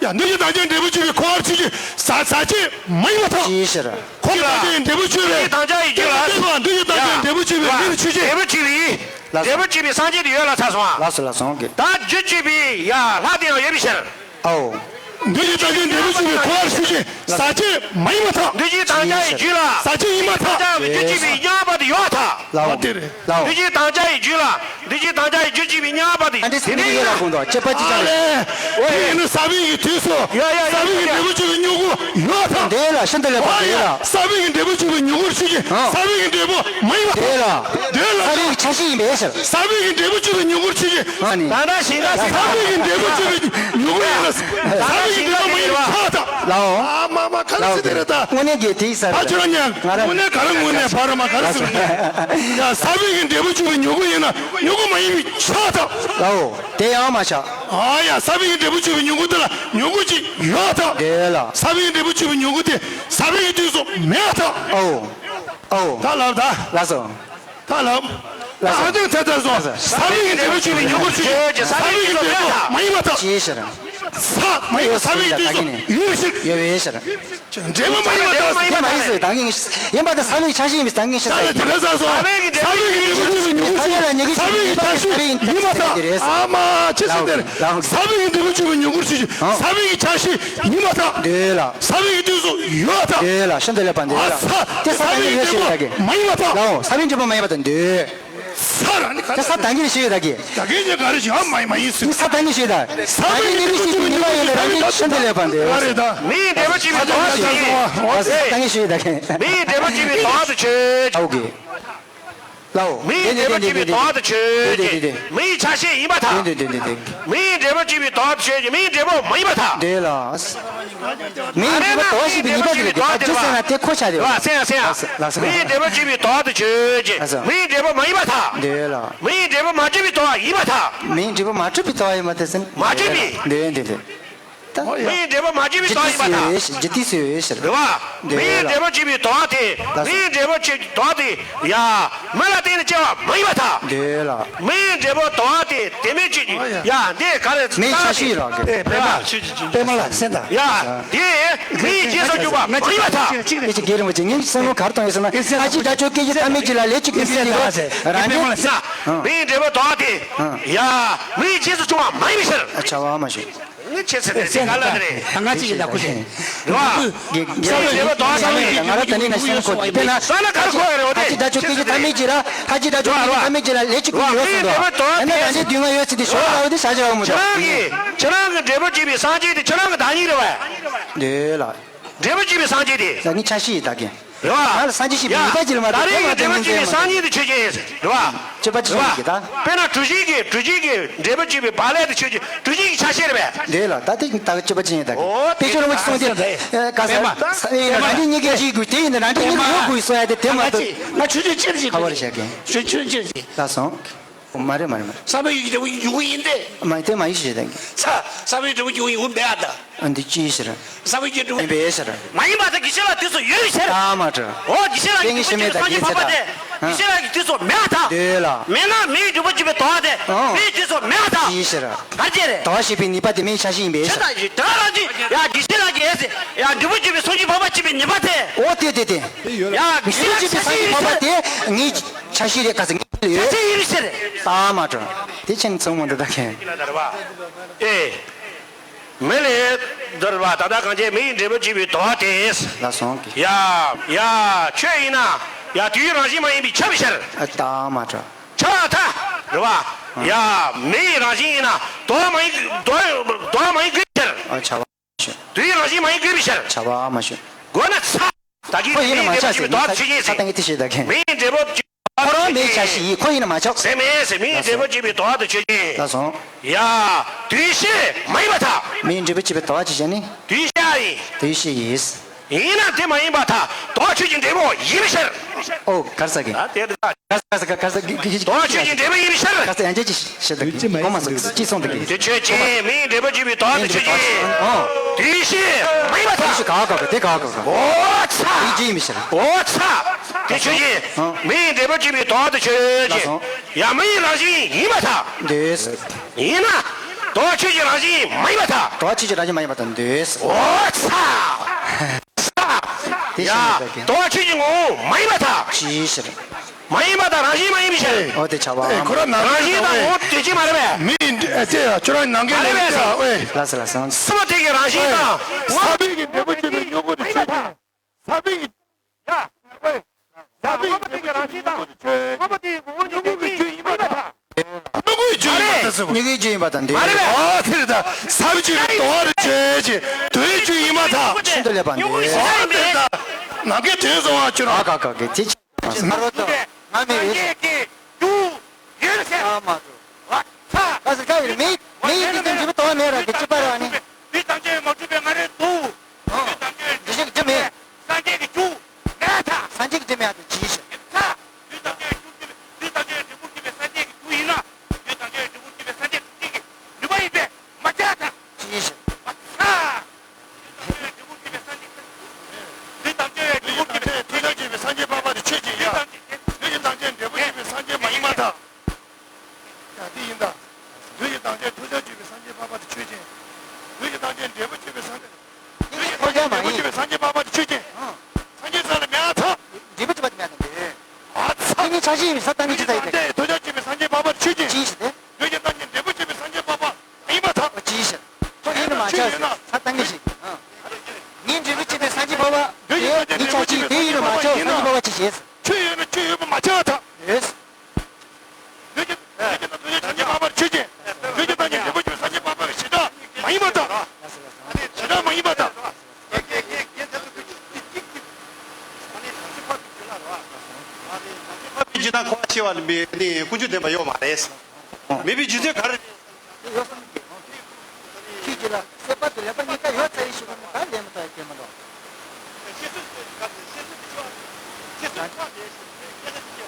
ཡ། འདུས་ཀྱི་དམ་བཅའ་འབྲས་བུ་ཆོད་པའི་འཁོར་བར་ཆོས་ཅན། ཟག་ཟག་བཅས་མ་ཡིན་པ་ཐག་ཅི་ཟེར། འཁོར་བའི་དམ་བཅའ་འབྲས་བུ་ཆོད་པའི། འདུས་ཀྱི་དམ་བཅའ་ཡི་རྒྱུད་ལ། འདུས་ཀྱི་དམ་བཅའ་འབྲས་བུ་ཆོད་པའི་མིར་ཆོས་ཅན། འབྲས་བུ་ཆོད་པའི། འབྲས་བུ་ཆོད་པའི་སངས་རྒྱས་དེ་ཡོད་ལ་ཚར་སོང་ཨ། ལགས་སོ་ལགས་སོ་གི། ད་རྒྱུ་ཆོད་པའི་ཡ་ལྷ་དེ་ཡང་ཡོད་པའི་ཕྱིར། ཨོ། འདུས་ཀྱི་དམ་བཅའ་འབྲས་བུ་ཆོད་པའི་འཁོར་བར་ཆོས་ཅན། ཟག་བཅས་མ་ཡིན་པ་ཐག་འདུས་ཀྱི་དམ་བཅའ་ཡི་རྒྱུད་ལ། ཟག་བཅས་ཡིན་པ་ཐག་རྒྱུ་ཆོད་པའི་མཉམ་པ་དེ་ཡོད་ཐག་ལའོ། དེ་རེད། ལའོ། འདུས་ཀྱི་དམ་བཅའ་ཡི་རྒྱུད་ལ། འདུས་ཀྱི་དམ་བཅའ་ཡི་རྒྱུ་ཆོད་པའི་མཉམ་པ་དེ། ཨ་འདྲ་སེ་འདི་ཡོད་ལ་དགོངས་དོ། ཅེས་པ་ཅི་ཅང་རེད། ཨོ་ཡ། དེ་ཡིན་ན་ས་བོན་གྱི་དུས་སུ། ཡ་ཡ་ཡ། ས་བོན་གྱི་འབྲས་བུ་ཆོད་པའི་མྱུ་གུ་ཡོད་ཐག་འདི་ལ་ཤིན་ཏུ་ལེགས་པ་འདི་ལ། ས་བོན་གྱི་འབྲས་བུ་ཆོད་པའི་མྱུ་གུར་ཆོས་ཅན། ཨ། ས་བོན་གྱི་འབྲས་བུ་མ་ཡིན་པ་ཐག་འདི་ལ། འདི་ལ། ས་བོན་གྱི་ཆ་ཤས་ཡིན་པའི་ཕྱིར། ས་བོན་གྱི་འབྲས་བུ་ཆོད་པའི་མྱུ་གུར་ཆོས་ཅན། ཨ་ནི། ད་ལྟ་ཞིང་ཁ་ས་བོན་གྱི་འབྲས་བུ་ཆོད་པའི་མྱུ་གུ་ཡིན་ལ། ས་བོན་གྱི་འབྲས་བུ་མ་ ཡིན་པ་ཆགས་ཐག་ལའོ། ཨ་མ་མ་ག་རེ་ཟེར་དེ་རེད་ད། དངོས་གནས་ཀྱི་དེ་ས་ད་རེད། ཁྱོད་རང་ཉན། ང་རང་དངོས་གནས་ག་རེ་དངོས་གནས་བར་མ་ག་རེ་ཟེར་ཡ། ས་བོན་གྱི་འབྲས་བུ་ཆུད་པའི་མྱུ་གུ་ཡིན་ན་མྱུ་གུ་མ་ཡིན་པའི་ཆགས་ཐག་ལའོ། དེ་ཡང་མ་ཆགས། ཨ་ཡ། ས་བོན་གྱི་འབྲས་བུ་ཆུད་པའི་མྱུ་གུ་དེ་ལ་མྱུ་གུ་ཅིག་ཡོད་ཐག་དེ་ལ། ས་བོན་གྱི་འབྲས་བུ་ཆུད་པའི་མྱུ་གུ་དེ་ས་བོན་གྱི་དུས་སུ་མེད་ཐག་ཨོ། ཨོ། ད་ལབ་ད། ལགས་སོ། ད་ལབ། ད་ཨ་ཅག་ཚ་ཚ་སོང་། ས་བོན་གྱི་འབྲས་བུ་ཆུད་པའི་མྱུ་གུར་ཆུད་ཅིང་ས་བོན་གྱི་འབྲས་བུ་མ་ཡིན་པ་དག་ཅིའི་ཕྱིར། ས་མ་ཡིན་པ་ས་བོན་གྱི་དུས་སུ་ཡོད་པའི་ཕྱིར། ཡོད་པའི་ཕྱིར། འབྲས་བུ་མ་ཡིན་པ་དག་དེ་མ་ཡིན་ཟེར་ད་གིན་ཡིན་པ་དང་ས་བོན་གྱི་ཆ་ཤས་ཡིན་པའི་ད་གིན་ཤེས་ས་ཡིན། ས་བོན་གྱི་འབྲས་བུ་ཆུད་པའི་མྱུ་གུར་ཆུད་ཅིང་ས་བོན་གྱི་ཆ་ཤས་ཡིན་པ་དག་ཨ་མ་ཅི་ཟེར་དེར། ས་བོན་གྱི་འབྲས་བུ་ཆུད་པའི་མྱུ་གུར་ཆུད་ཅིང་ས་བོན་གྱི་ཆ་ཤས་ཡིན་པ་དག་འདོད་ལ། ས་བོན་གྱི་དུས་སུ་ཡོད་དག་འདོད་ལ་ཤིན་ཏུ་ལེགས་པ་འདོད་ལ། དེ་ས་བོན་གྱི་ཆ་ཤས་ཡོད་དག་མ་ཡིན་པ་དག་ལའོ། ས་བོན་གྱི་འབྲས་བུ་མ་ཡིན་པ་དག་འདོད། ས་རང་ནི་ག་ས་ད་གིན་ཤེས་ཡོད་ད་གི། ད་གིན་ཉེ་ག་རེ་ཞིག་ཨ་མ་ཡིན་མ་ཡིན་ཟེར། ས་ད་གིན་ཤེས་ད། ས་གིན་ཉེ་གི་ཤེས་ཀྱི་ཉི་མ་ཡོད་ན་རང་གི་ཤིན་ཏུ་ལེགས་པ་འདི། ག་རེ་ད། མིའི་འབྲས་བུ་བཅས་པའི་དོན་དུ་ཆོས་ཅན། ཨ་ས་ད་གིན་ཤེས་ཡོད་ད་གི། མིའི་འབྲས་བུ་བཅས་པའི་དོན་དུ་ཆོས་ཅན། ཨོ་གི། ལའོ། མིའི་འབྲས་བུ་བཅས་པའི་དོན་དུ་ཆོས་ཅན། མིའི་ཆ་ཤས་ཡིན་པར་ཐལ། མིའི་འབྲས་བུ་བཅས་པའི་དོན་དུ་ཆོས་ཅན། མིའི་འབྲས་བུ་མ་ཡིན་པར་ཐལ། འདོད་ལ། མིའི་འབྲས་བུ་དོན་ཞེས་པའི་ནུས་པ་དེ་ལ་གི་ད་ཅི་ཟེར་ན་དེ་ཁོ་ཆ་རེད། ལ་སེང་ལ་སེང་ལ་སེང་། མིའི་འབྲས་བུ་བཅས་པའི་དོན་དུ་ཆོས་ཅན། ལ་སེང་། མིའི་འབྲས་བུ་མ་ཡིན་པར་ཐལ། འདོད་ལ། མིའི་འབྲས་བུ་མ་བཅས་པའི་དོན་ཡིན་པར་ཐལ། མིའི་འབྲས་བུ་མ་བཅས་པའི་དོན་ཡིན་པར་ཐལ་ཟེར་ན། མ་བཅས་པའི། འདོད་འདོད་འདོད། ད། མིའི་འབྲས་བུ་མ་བཅས་པའི་དོན་ཡིན་པར་ཐལ། ཇི་སྲིད་ཡོད་ཇི་སྲིད་ཡོད་ཟེར། རེད་བ། འདོད་ལ། མིའི་འབྲས་བུ་བཅས་པའི་དོན་དེ། ལ་སེང་། མིའི་འབྲས་བུ་བཅས་དོན་དེ། ཡ། མི་ལ་བརྟེན་ནས་སྐྱེ་བ་མ་ཡིན་པར་ཐལ། འདོད་ལ། མིའི་འབྲས་བུ་དོན་དེ་དེ་མིན་ཅིག་ཡ་འདི་ག་རེ་མིའི་ཆ་ཤས་རང་གི། པདྨ་པདྨ་ལ་སེང་ད། ཡ་འདི་མིའི་རྗེས་སུ་འཇུག་པ་མ་ཡིན་པར་ཐལ། ངས་ཅིག་རྒན་རིན་པོ་ཆེ་ངས་བསམ་བློ་ག་རེ་བཏང་ཡོད་ཟེར་ན། ཨ་ཅེ་དགྲ་བཅོམ་སྐད་ཅིག་ཐ་མལ་གྱི་ལ་ལས་ཅིག་གི་ཟེར་གྱི་རོ། རང་ཉིད། མིའི་འབྲས་བུ་དོན་དེ། ཡ་མིའི་རྗེས་སུ་འཇུག་པ་མ་ཡིན་པའི་ཕྱིར། བྱ་བ་མ་ཞིག་ངས་ཁྱེད་ཚོ་ནས་དེ་ག་ལ་རེད། ང་གཅིག་གི་ལ་ཁུ་ཞིག་རེད་བ། ས་བོན་འབྲས་བུ་དོན་དེ། ང་རང་ད་ནི་ནས་སེམས་ཁོ་དཔེར་ན། ས་ལ་གར་ཁོ་ཡ་རེད་བ། ཨ་ཅེ་དགྲ་བཅོམ་སྐད་ཅིག་ཐ་མལ་གྱི་ལ་ཨ་ཅེ་དགྲ་བཅོམ་སྐད་ཅིག་ཐ་མལ་གྱི་ལ་ལས་ཅིག་གི་ཡོད་སོང་དོ། ཨ་ནི་ད་ནི་སྡུག་བསྔལ་ཡོད་ཚེ་དེ་ཞོར་ལ་འོ་དེ་བྱ་བྱ་བ་མོ་དོ། ཁྱེད་རང་གི་ཁྱེད་རང་གི་འབྲས་བུ་བཅས་པའི་སངས་རྒྱས་དེ་ཁྱེད་རང་གི་བདག་ཉིད་རེད་བ། འདོད་ལ། འབྲས་བུ་བཅས་པའི་སངས་རྒྱས་དེ། ད་ནི་ཆ་ཤས་ཡིན་ད་གིན། རེད་བ། ང་ལ་སངས་རྒྱས་ཞེས་པའི་ནུས་པ་ཅིག་ལ་མ་ད་ད་རེས་ཀྱི་འབྲས་བུ་བཅས་པའི་སངས་རྒྱས་དེ་ཆོས་ཅན། རེད་བ། སྤྱོད་པ་ཅི་ཡིན་གྱི་ད། དཔེར་ན་གྲུ་བཞི་གི་གྲུ་བཞི་གི་འབྲས་བུ་བཅས་པའི་བག་ལེབ་དེ་ཆོས་ཅན། གྲུ་བཞི་གི་ཆ་ཤས་རེད་པས། འདོད་ལ་ད་དེ་ད་སྤྱོད་པ་ཅི་ཡིན་ད་གིན། ཨོ་དཔེ་ཆོས་རིན་པོ་ཆེ་གསུངས་ཏེ། ཀ་ས་ས་ཡིན་རང་གི་གཉིས་ཀའི་གཅིག་དགོས་དེ་ཡིན་ན་རང་གི་གཉིས་ཀ་ཡོད་དགོས་གསུང་ཡ་དེ་དེ་མ་གཏོགས། ང་ཆོས་ཅན་ཅི་རེད་ཅིག་ཁ་བར་བྱ་གིན། ཆོས་ཆོས་ཅན་ཅིག་ལ་སོང་། མ་རེད་མ་རེད་མ་རེད། ས་བོན་གྱི་འབྲས་བུ་ཡོང་གི་ཡིན་ཏེ། མ་དེ་མ་ཡིན་ཞེས་དང་གིན། ས་ས་བོན་འབྲས་བུ་ཡོང་གི་ཡོང་མེད་ཨ་ད། ཨ་འདི་ཅི་ཡིན་ཟེར། ས་བོན་གྱི་འབྲས་བུ། ཡིན་པའི་ཟེར། མ་ཡིན་པ་དག་གི་ཤེས་ལ་དུས་སུ་ཡོད་པའི་ཕྱིར། ཨ་མ་དྲ། འོ་གི་ཤེས་ལ་གི་དུས་སུ་ཡོད་པའི་སངས་རྒྱས་འཕགས་པ་སྟེ། གི་ཤེས་ལ་གི་དུས་སུ་མེད་པར་ཐལ། འདོད་ལ། མེད་ན་མིའི་འབྲས་བུ་བཅས་པའི་དོན་དེ། ཨོ། མིའི་དུས་སུ་མེད་པར་ཐལ། ཅི་ཡིན་ཟེར། གར་བྱེད་རེད། དོན་ཞེས་པའི་ནུས་པ་དེ་མིའི་ཆ་ཤས་ཡིན་པའི་ཕྱིར། ད་རང་གི་ཡ་གི་ཤེས་ལ་གི་ཨེ་ཡ་འབྲས་བུ་བཅས་པའི་སངས་རྒྱས་འཕགས་པ་བཅས་པའི་ནུས་པ་དེ། འོ་དེ་དེ་དེ། ཡ་གི་ཤེས་ལ་གི་སངས་རྒྱས་འཕགས་པ་དེ་ངའི་ཆ་ཤས་རེད་ག་ས་ངའི་ཡོད། ཆ་ཤས་ཡིན་པའི་ཕྱིར། ད་མ་དྲ། དེ་ཕྱིན་ཚང་མ་འདི་ད་མཁན། ཨེ། མི་ལས་འདོར་བ་ད་ལྟ་གང་བྱེད་མི་ཡི་འབྲས་བུ་བཅས་པའི་དོ་བ་སྟེ། ལ་སོང་གི། ཡ། ཡ། ཆོས་ཡིན་ན། ཡ། དུས་རང་བཞིན་མ་ཡིན་པའི་ཁྱབ་པའི་ཕྱིར། ཨ་ད་མ་དྲ། ཁྱབ་པར་ཐལ། རེད་བ། ཡ། མི་ཡི་རང་བཞིན་ཡིན་ན་དོ་བ་མ་ཡིན་དོ་དོ་བ་མ་ཡིན་དགོས་པའི་ཕྱིར། ཨ་ཁྱབ་པ་མ་ཞུ། དུས་རང་བཞིན་མ་ཡིན་དགོས་པའི་ཕྱིར། ཁྱབ་པ་མ་ཞུ། དགོས་ན་ཚ། ད་གིན་ཁོ་ཡིན་ན་མི་མ་འབྲས་བུ་ཆགས་བཅས་པའི་དོ་བ་དུ་ཆོས་ཅན་ཟེར། ཁོ་ཡིན་ན་མ་ཆགས། མི་འབྲས་བུ་ཁོ་རང་མེད་ཆ་ཤས་ཡིན། ཁོ་ཡིན་ན་མ་ཆགས། ཟེར་མེད་ཟེར། མི་འབྲས་བུ་བཅས་པའི་དོ་བ་དུ་ཆོས་ཅན། ལ་སོང་། ཡ། དུས་ཤེས་མ་ཡིན་པར་ཐལ། མི་འབྲས་བུ་བཅས་པའི་དོ་བ་ཅི་བྱས་ནི། དུས་ཤེས་ཡིན། དུས་ཤེས་ཡིན། ཡིན་ན་དེ་མ་ཡིན་པར་ཐལ། དོ་ཆོས་ཅན་འབྲས་བུ་ཡིན་པའི་ཕྱིར། ཨོ་གར་ས་གི། ད་དེ་ད། གར་ས་གར་ས་གར་ས་གི་གི་གི། དོ་ཆོས་ཅན་འབྲས་བུ་ཡིན་པའི་ཕྱིར། གར་ས་ཡང་ཅི་ཞིག་ཞེས་དག་གི་གོ་མ་སོང་ཅི་སོང་དག་གི། དེ་ཆོས་ཅན། མི་འབྲས་བུ་བཅས་པའི་དོ་བ་དུ་ཆོས་ཅན། ཨོ། དུས་ཤེས་མ་ཡིན་པར་ཐལ། དུས་ཤེས་ག་ག་ག་དེ་ག་ག་ག། ཨོ་ཚ། དུས་ཅི་ཡིན་པའི་ཕྱིར། ཨོ་ཚ། དེ་ཆོས་ཅན། མིའི་འབྲས་བུ་བཅས་པའི་དོ་བ་དུ་ཆོས་ཅན། ཡ། མིའི་རང་བཞིན་ཡིན་པར་ཐལ། འདོད། ཡིན་ན། དོ་ཆོས་ཅན་རང་བཞིན་མ་ཡིན་པར་ཐལ། དོ་ཆོས་ཅན་རང་བཞིན་མ་ཡིན་པར་ཐལ། འདོད། ཨོ་ཚ། ཚ། དེ་ཡ། ཤེས་པའི་དོ་ཆོས་ཅན་ངོ་བོ་མ་ཡིན་པར་ཐལ། ཅིའི་ཕྱིར། མ་ཡིན་པར་ཐལ། རང་བཞིན་མ་ཡིན་པའི་ཕྱིར། ཨོ་དེ་ཆ་བ། ཨེ་ཁོ་རང་ནང་རང་བཞིན་དང་ངོ་བོ་དེ་ཅི་མ་རེད་པས། མི་ཨེ་ཅེ་ཡ་ཁྱོད་རང་ནང་གི་མ་རེད་པས། ཨེ། ལ་ས་ལ་ས། སྲིད་པ་དེ་གི་རང་བཞིན་དང་། ས་བོན་གྱི་འབྲས་བུ་བཅས་པའི་མྱུ་གུ་དེ་ཆོས་ཅན། ས་བོན་གྱི། ཡ། ཨེ། ས་བོན་གྱི་འབྲས་བུ་བཅས་པའི་མྱུ་གུ་དེ་ཆོས་ཅན། མྱུ་གུ་གི་རྒྱུ་ཡིན་པར་ཐལ། མྱུ་གུའི་རྒྱུ་ཡིན་པར་ཐལ་ཟེར་བ། མྱུ་གུའི་རྒྱུ་ཡིན་པར་ཐལ། འདི་རེད། ཨ་དེ་རེད་ད། ས་བོན་བཅས་པའི་དོ་བ་རེ་བཅས་ཀྱི་དོན་རྒྱུ་ཡིན་པར་ཐལ། ཤིན་ཏུ་ལེགས་པ་འདི། ཨ་དེ་རེད་ད། ནམ་མཁའི་དོན་གསུང་བ་ཁྱོད་རང་། ཨ་ཀ་ཀ་ཀ་དེ་ཅི། ང་མི་རེད། ཨ་མ་དུ། ཨ་ས་ཀ་ཡིར་མི་མི་ཡི་དེ་འཇིམ་དོ་མེད་ར་གི་ཅི་པར་བ་ནི། དུས་ཐམས་ཅད་མ་གྲུབ་པའི་ང་རོས་ སངས་རྒྱས་འཕགས་པ་དེ་ཆོས་ཅན། སངས་རྒྱས་ས་ལ་མེད་ཨ་ཚ། འབྲས་བུ་བྱེད་པ་དེ་མེད་དང་འདོད། ཨ་ཚ། ཏིང་ངེ་འཆར་གཞི་ཡིན་པའི་ས་བཏང་གི་ཅི་ཙམ་ཡིན་ཏེ། ཐོས་རྒྱ་ཆེན་པོའི་སངས་རྒྱས་འཕགས་པ་དེ་ཆོས་ཅན། ཅི་ཡིན་ཞེ་སྟེ། ཐོས་རྒྱ་ཐམས་ཅད་འབྲས་བུ་ཆེན་པོའི་སངས་རྒྱས་འཕགས་པ་མ་ཡིན་པར་ཐལ། ཅི་ཡིན་ཞེ། ཁོ་ཡིན་ནི་མ་ཆགས་ཟེར་ས་བཏང་གི་ཞིག་ངའི་འབྲས་བུ་ཆེན་པོའི་སངས་རྒྱས་འཕགས་པ་དེ་ངའི་འཆར་གཞི་དེ་ཡིན་ནི་མ་ཆགས་སངས་རྒྱས་འཕགས་པ་ཅི་ཞེས། ཆོས་ཡོད་ན་ཆོས་ཡོད་པ་མ་ཆགས་པར་ཐལ། ཡོད། ལུས་ཀྱི་ལུས་ཀྱི་ནང་དུ་ཡོད་བྱང་ཆུབ་འཕགས་པ་ཆོས་ཅན། ལུས་ཀྱི་སྟེང་གི་འབྲས་བུ་ཆེན་སངས་རྒྱས་འཕགས་པ་བཞི་སྒྲ་མ་ཡིན་པར་ཐལ། བཞི་སྒྲ་མ་ཡིན་པར་ཐལ། ཕྱི་ནང་འཁོར་བ་ཤེས་པ་ལ་མི་ནི་ཀུན་འབྱུང་བདེན་པ་ཡོད་མ་རེད། མེད་པའི་རྒྱུ་མཚན་ག་རེ་རེད། ཁྱེད་ཀྱིས་ལ་སྲེད་པ་དང་ལེན་པ་གཉིས་ཀ་ཡོད་ཚར་ཡིན་ཞུ་བ་ནི་ད་ལེན་མི་ཐུབ་ཡ་སྐྱེ་མི་འདུག་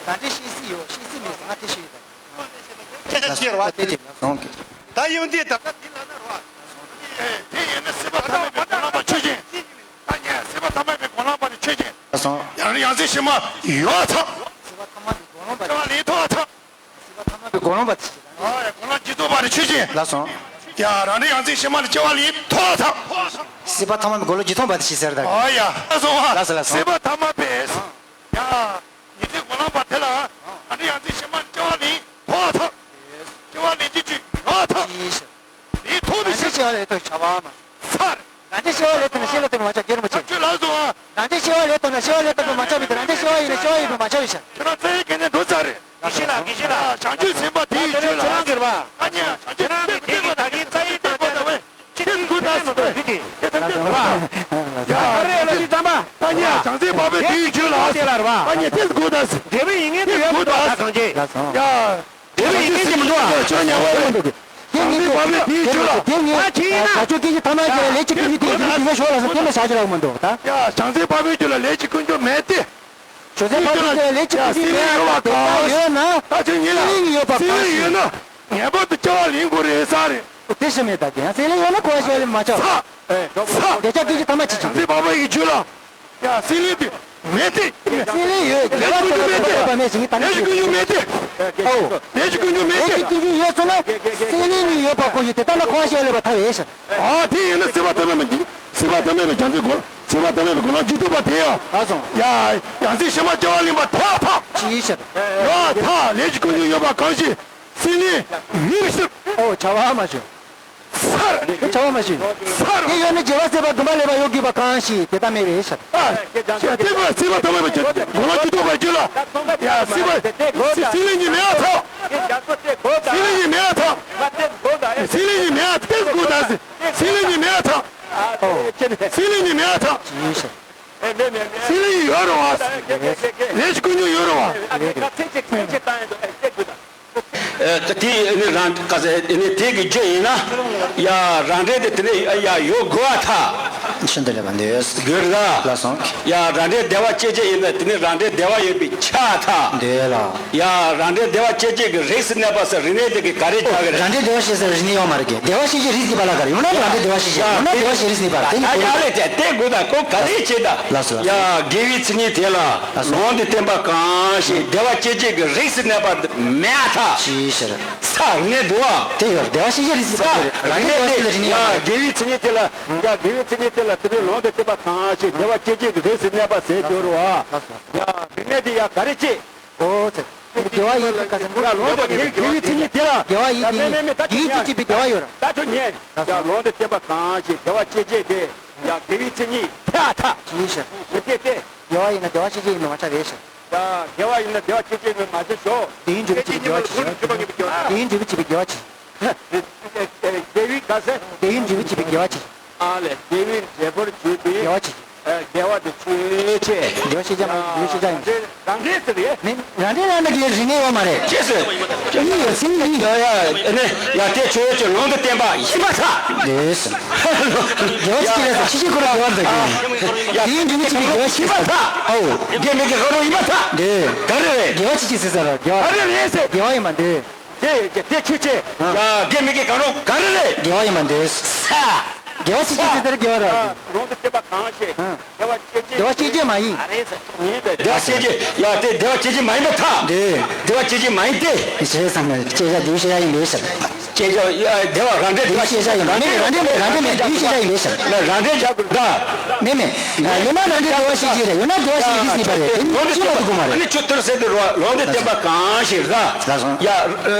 ད་འདྲའི་ཤེས་སྲིད་ཡོད་ཤེས་སྲིད་མེད་ཟེར་ང་དེ་ཤེས་ཡོད་ད། ཁྱེད་ཀྱིས་ལ་དེ་དེ་ལ་སོང་གི་ད་ཡོང་དུས་ད། དེ་ཡིན་ན་སྲིད་པ་ཐ་མལ་པའི་གོ་ལོང་པ་ཆོས་ཅན། ད་ཉན་སྲིད་པ་ཐ་མལ་པའི་གོ་ལོང་པ་ནི་ཆོས་ཅན། ལ་སོང་། ཡང་ཡང་སྲིད་ཕྱི་མ་ཡོད་ཚང་། སྲིད་པ་ཐ་མལ་པའི་གོ་ལོང་པ་ཆོས་ཅན། སྲིད་པ་ཐ་མལ་པའི་གོ་ལོང་པ་ཆོས་ཅན། ཨ་ཡ་གོ་ལོང་ཇི་ལྟ་བ་རེ་ཆོས་ཅན། ལ་སོང་། ཡ་རང་འདྲ་ཡང་སྲིད་ཕྱི་མ་ལ་སྐྱེ་བ་ལེན་ཐོག་ཚང་། སྲིད་པ་ཐ་མལ་པའི་གོ་ལོང་ཇི་ཐོང་པ་དེ་ཤེས་ཟེར་ད། ཨ་ཡ་ལ་སོང་བ། ལ་སོང་ལ་སོང་། སྲིད་པ་ཐ་མལ་པའི། ཡ། ཉན་སྲིད་གོ་ལོང་པ་དེ་ལ། རང་འདྲ་ཡང་སྲིད་ཕྱི་མ་ལ་སྐྱེ་བ་ལེན་ཐོག་ཚང་། སྐྱེ་བ་ལེན་གྱི་ཅིག་ཡོད་ཚང་། ལེན་ཐོག་ཏུ་ཤི། རང་འདྲ་སྐྱེ་བ་ལེན་ཐོག་བྱ་བ་མ། ཚར། རང་འདྲ་སྐྱེ་བ་ལེན་ཐོག་ན་ཤི་ལ་ཐོག་ན་མ་ཆགས་རྒྱལ་མ་ཆེ། ཁྱོད་ལ་སོང་ཨ། རང་འདྲ་སྐྱེ་བ་ལེན་ཐོག་ན་ཤི་བ་ལེན་ཐོག་ཏུ་མ་ཆགས་མི་དེ་རང་འདྲ་སྐྱེ་བ་ཡིན་ན་སྐྱེ་བ་ཡིན་པ་མ་ཆགས་པའི་ཕྱིར། ཁྱོད་རང་རྩ་ཡི་གན་ནས་འགྲོ་ཚར་རེད། དགེ་བཤེས་ལགས་དགེ་བཤེས་ལགས། བྱང་ཆུབ་སེམས་དཔའ་དེ་ཡི་རྒྱུད་ལ། ཁྱེད་རང་གིར་བ། ཨ་ནི་བྱང་ཆུབ་ཁྱེད་རང་གིས་ད་གིན་རྩ་ཡི་དང་པོ་དང་བས། ཁྱེད་ཀྱིས་གུ་དང་སུ་དང་ཡ་ཨ་རེ་ལ་ཅི་ཙམ་པ། ཨ་ནི་བྱང་སེམས་འཕགས་པའི་དེ་ཡི་རྒྱུད་ལ། དེ་ལ་ར་བ། ཨ་ནི་དེ་གུ་དང་སུ། འབྲས་བུ་ཡིན་ངེས་དེ་ཡོད་གུ་དང་གང་ཅི། ཡ། དེ་བས་ཡིན་གྱི་མི་འདུག་ཨ། ཁྱོད་ཉལ་བ་རེད། དེ་ངས་དེ་ངས་དེ་ངས་ད་ཆོས་སྐད་ཀྱི་ཐ་མལ་གྱི་ལས་ཀྱི་ཀུན་སློང་དེ་ཡིན་དེ་ཞོར་ལ་སོ་དེ་མ་བྱ་གྱི་རག་མི་འདུག་ད། ཡ་བྱང་སེམས་འཕགས་པའི་རྒྱུད་ལ་ལས་ཀྱི་ཀུན་སློང་མེད་དེ། ཆོས་སེམས་འཕགས་པའི་རྒྱུད་ལ་ལས་ཀྱི་ཀུན་སློང་མེད་པ་དེ་ལྟར་ཡོད་ན། ད་ཁྱོད་ཉལ་ལ་སྲེད་ལེན་ཡོད་པ་གང་ཞིག་ཡོད་ན་ངེས་པར་དུ་སྐྱེ་བ་ལེན་དགོས་རེད་ས་རེད། དེ་ཤི་མེད་ད་དེ་ཡང་སྲེད་ལེན་ཡོད་ན་གོ་བ་ཞིག་ལས་མ་ཆགས། ཚ། ཚ། དེ་ཆ་ཀུན་གྱི་ཐ་མལ་ཅི་ཅི། བྱང་སེམས་འཕགས་པའི་རྒྱུད་ལ། ཡ་སྲེད་ལེན་དེ་མེད་དེ། སྲེད་ལེན་ཡོད་དགེ་བ་ཚོགས་པ་ཐོབ་པ་མེད་ཞིང་ཐ་མལ་ཞིག་ཀུན་འབྱུང་མེད་དེ། ཨོ། ལས་ཀྱི་ཀུན་འབྱུང་མེད་དེ། ལས་ཀྱི་ཀུན་འབྱུང་ཡོད་ཚོད་ན་སྲེད་ལེན་ནི་ཡོད་པ་ཁོ་ཡི་དེ་ལྟ་ན་ཁོ་ཞེས་ལས་པ་ཐ་བས་ཤ། ཨ་དེ་ཡིན་ན་སྲིད་པ་ཐ་མལ་པའི་སྲིད་པ་ཐ་མལ་པའི་བྱང་ཆུབ་གོ་སྲིད་པ་ཐ་མལ་པའི་གོ་ལོང་ཇི་ལྟ་བ་དེ་ཡང་། ཨ་སོང་། ཡ་ཡང་སྲིད་ཕྱི་མ་སྐྱེ་བ་ལེན་པ་ཐ་ཐ། ཅི་ཡིན་ཤ། ཡ་ཐ་ལས་ཀྱི་ཀུན་འབྱུང་ཡོད་པ་གང་ཞིག་སྲེད་ལེན་ཡིན་ཞིག་ཨོ་བྱ་བ་མ་བྱུང་། ཚར། བྱ་བ་མ་བྱུང་། ཚར། དེ་ཡོད་ན་བྱེ་བ་ཟད་པ་བདུན་པ་ལས་པ་ཡོད་དགོས་པ་གང་ཞིག་དེ་ལྟ་མེད་པའི་ཤ། ཨ། ཡ་དེ་བས་སྲིད་པ་ཐ་མལ་པའི་གོ་ལོང་ཇི་ལྟ་བ་རྒྱུད་ལ། ཡ་སྲིད་པ་སྲེད་ལེན་གྱི་མེད་པ་ཐ། སྲེད་ལེན་གྱི་མེད་པ་ཐ། སྲེད་ལེན་གྱི་མེད་པ་ཐ། སྲེད་ལེན་གྱི་མེད་པ་ཐ། སྲེད་ལེན་གྱི་མེད་པ་ཐ། སྲེད་ལེན་གྱི་མེད་པ་ཐ། སྲེད་ལེན་གྱི་མེད་པ་ཐ། སྲེད་ལེན་གྱི་ཡོད་རེད་བ། ལས་ཀྱི་ཀུན་འབྱུང་ཡོད་རེད་བ། ཨ་དེ་ནི་རང་ག་ཟེ་ནི་དེ་གི་རྒྱུ་ཡིན་ན། ཡ་རང་འབྲས་དེ་དེ་ནི་ཡ་ཡོད་དགོས་པ་ཐ། ཤིན་ཏུ་ལེགས་པ་འདོད། དགོས་རེད་ད། ལ་སོང་། ཡ་རང་འབྲས་བདེ་བ་སྐྱེད་བྱེད་ཡིན་ན་དེ་ནི་རང་འབྲས་བདེ་བ་ཡོད་པའི་ཆ་ཐ། འདོད་ལ། ཡ་རང་འབྲས་བདེ་བ་སྐྱེད་བྱེད་ཀྱི་རིགས་སུ་གནས་པ་ཟེར་རིག་གནས་དེ་གི་ག་རེ་ཆགས་ཀྱི་རེད། རང་འབྲས་བདེ་བ་སྐྱེད་ཟེར་རིག་གནས་ཡོད་མ་རེད་གི་བདེ་བ་སྐྱེད་བྱེད་རིགས་ཀྱི་བར་ལ་ག་རེ་ཡོང་ན་རང་འབྲས་བདེ་བ་སྐྱེད་བྱེད་ཡོང་ན་བདེ་བ་སྐྱེད་རིགས་ཀྱི་བར་དེ་ནི་ཡ་གོ་ལེ་དེ་དེ་དགོས་ད་ཁོ་ག་རེ་བྱེད་ད། ལ་སོང་། ཡ་དགེ་བའི་མཚན་ཉིད་དེ་ལ། ལ་སོང་། ལུང་དུ་བསྟན་པ་གང་ཞིག་བདེ་བ་སྐྱེད་བྱེད་ཀྱི་རིགས་སུ་གནས་པ་མེད་ཐ། ཅི་ཟེར། ས་གནས་འདུག་བ། དེ་ཡོད་བདེ་བ་སྐྱེད་བྱེད་རིགས་སུ་གནས་པ་རེད་རང་འབྲས་བདེ་བ་སྐྱེད་ལ་རིག་གནས་ཡོད་མ་རེད། དགེ་བའི་མཚན་ཉིད་དེ་ལ། ཡ་དགེ་བའི་མཚན་ཉིད་དེ་ལ་དེ་ནི་ལུང་དུ་བསྟན་པ་གང་ཞིག་བདེ་བ་སྐྱེད་བྱེད་ཀྱི་རིགས་སུ་གནས་པ་ཟེར་གྱི་ཡོད་རེད་བ། ཡ་རིག་གནས་དེ་ཡ་ག་རེ་བྱེད། ཨོ་ཙི། བདེ་བ་ཡིན་གྱི་ག་ཟེར་ན་ལུང་དུ་དགེ་བའི་མཚན་ཉིད་དེ་ལ། བདེ་བ་ཡིན་གྱི་དགེ་བའི་མཚན་ཉིད་བདེ་བ་ཡོད་ར། ད་ཁྱོད་ཉན། ཡ་ལུང་དུ་བསྟན་པ་གང་ཞིག་བདེ་བ་སྐྱེད་བྱེད་དེ། ཡ་དགེ་བའི་མཚན་ཉིད་ཐ་ཐ། ཅི་ཡིན་ཤ། མི་སྐྱེད་དེ། དགེ་བ་ཡིན་ན་བདེ་བ་སྐྱེད་བྱེད་ཡིན་མ་ཆགས་རེད་ཤ། ཡ་དགེ་བ་ཡིན་ན་བདེ་བ་སྐྱེད་བྱེད་ཡིན་མ་ཆགས་ཤོག་དེ་ཡིན་འབྲས་བུ་བྱེད་པའི་དགེ་བ་ཅི་ཞིག་དེ་ཡིན་འབྲས་བུ་བྱེད་པའི་དགེ་བ་ཅི། དགེ་བའི་ག་ཟེར། དེ་ཡིན་འབྲས་བུ་བྱེད་པའི་དགེ་བ་ཅི། ཨ་ལས་དགེ་བའི་འབྲས་བུར་གྱུར་པའི་དགེ་བ་ཅི། དགེ་བ་དེ་ཆོས་ཅན། དགེ་བ་ཤེས་བྱ་མ་ཡིན་དགེ་བའི་ཤེས་བྱ་ཡིན། རང་འབྲས་ཟེར་ཡས། ནི་རང་འབྲས་ལ་ནི་དགེ་བའི་རིག་གནས་ཡོད་མ་རེད། ཅེས་སོ། ཅེས་ནི་ཡོད་སྲིད་ནི་ཡིན། ཡ་ཡ་ནི་ཡ་དེ་ཆོས་ཅན་ལུང་དུ་བསྟན་པ་ཡིན་པར་ཐལ། ལེས། དགེ་བ་ཅི་ཅི་ལས་སོ་ཕྱི་ཕྱི་ཁོ་ར་དགེ་བ་འདོད་ཀྱི། དེ་ཡིན་འབྲས་བུ་བྱེད་པའི་དགེ་བ་ཤེས་སོ། ཨོ། དགེ་མི་དགེ་གང་རུང་ཡིན་པར་ཐལ། འདི། ག་རེ་རེད། དགེ་བ་ཅི་ཅི་ཟེར་ས་ར་དགེ་བ་ག་རེ་རེད་ཟེར། དགེ་བ་ཡིན་མ་འདི། དེ་དེ་ཆོས་ཅན། ཡ་དགེ་མི་དགེ་གང་རུང་ག་རེ་རེད། དགེ་བ་ཡིན་མ་འདི། ས། དགེ་བ་བྱེད་ཀྱི་ཟེར་དགེ་བ་ར། ལུང་དུ་བསྟན་པ་གང་ཞིག་ཨ། དགེ་བ་སྐྱེད་བྱེད་དགེ་བ་སྐྱེད་བྱེད་མ་ཡིན། བདེ་བ་སྐྱེད་བྱེད་ཡ་དེ་བདེ་བ་སྐྱེད་བྱེད་མ་ཡིན་པར་ཐལ། འདི་བདེ་བ་སྐྱེད་བྱེད་མ་ཡིན་ཏེ། ཞེས་བསམ་ན་སྐྱེད་བྱ་དེའི་ཤེས་བྱ་ཡིན་པས་ཟེར། སྐྱེད་བྱ་ཡ་བདེ་བ་རང་འབྲས་བདེ་བ་སྐྱེད་བྱ་ཡིན་པ་མེད་མེད་རང་འབྲས་མེད་རང་འབྲས་མེད་དེའི་ཤེས་བྱ་ཡིན་པས་ཟེར། ལ་རང་འབྲས་བྱ་དགོས་ད། མེད་མེད། ཡོད་ན་རང་འབྲས་བདེ་བ་སྐྱེད་བྱེད་རེད། ཡོད་ན་བདེ་བ་སྐྱེད་བྱེད་ཀྱི་རིགས་གནས་པ་རེད། དེ་ནི་ཤེས་པ་དེ་དགོས་མ་རེད། ཨ་ནི་ཆུ་ཐུར་ཟེར་དུ་རོ་ལུང་དུ་བསྟན་པ་གང་ཞིག་ག་ལ་སོང་། ཡ་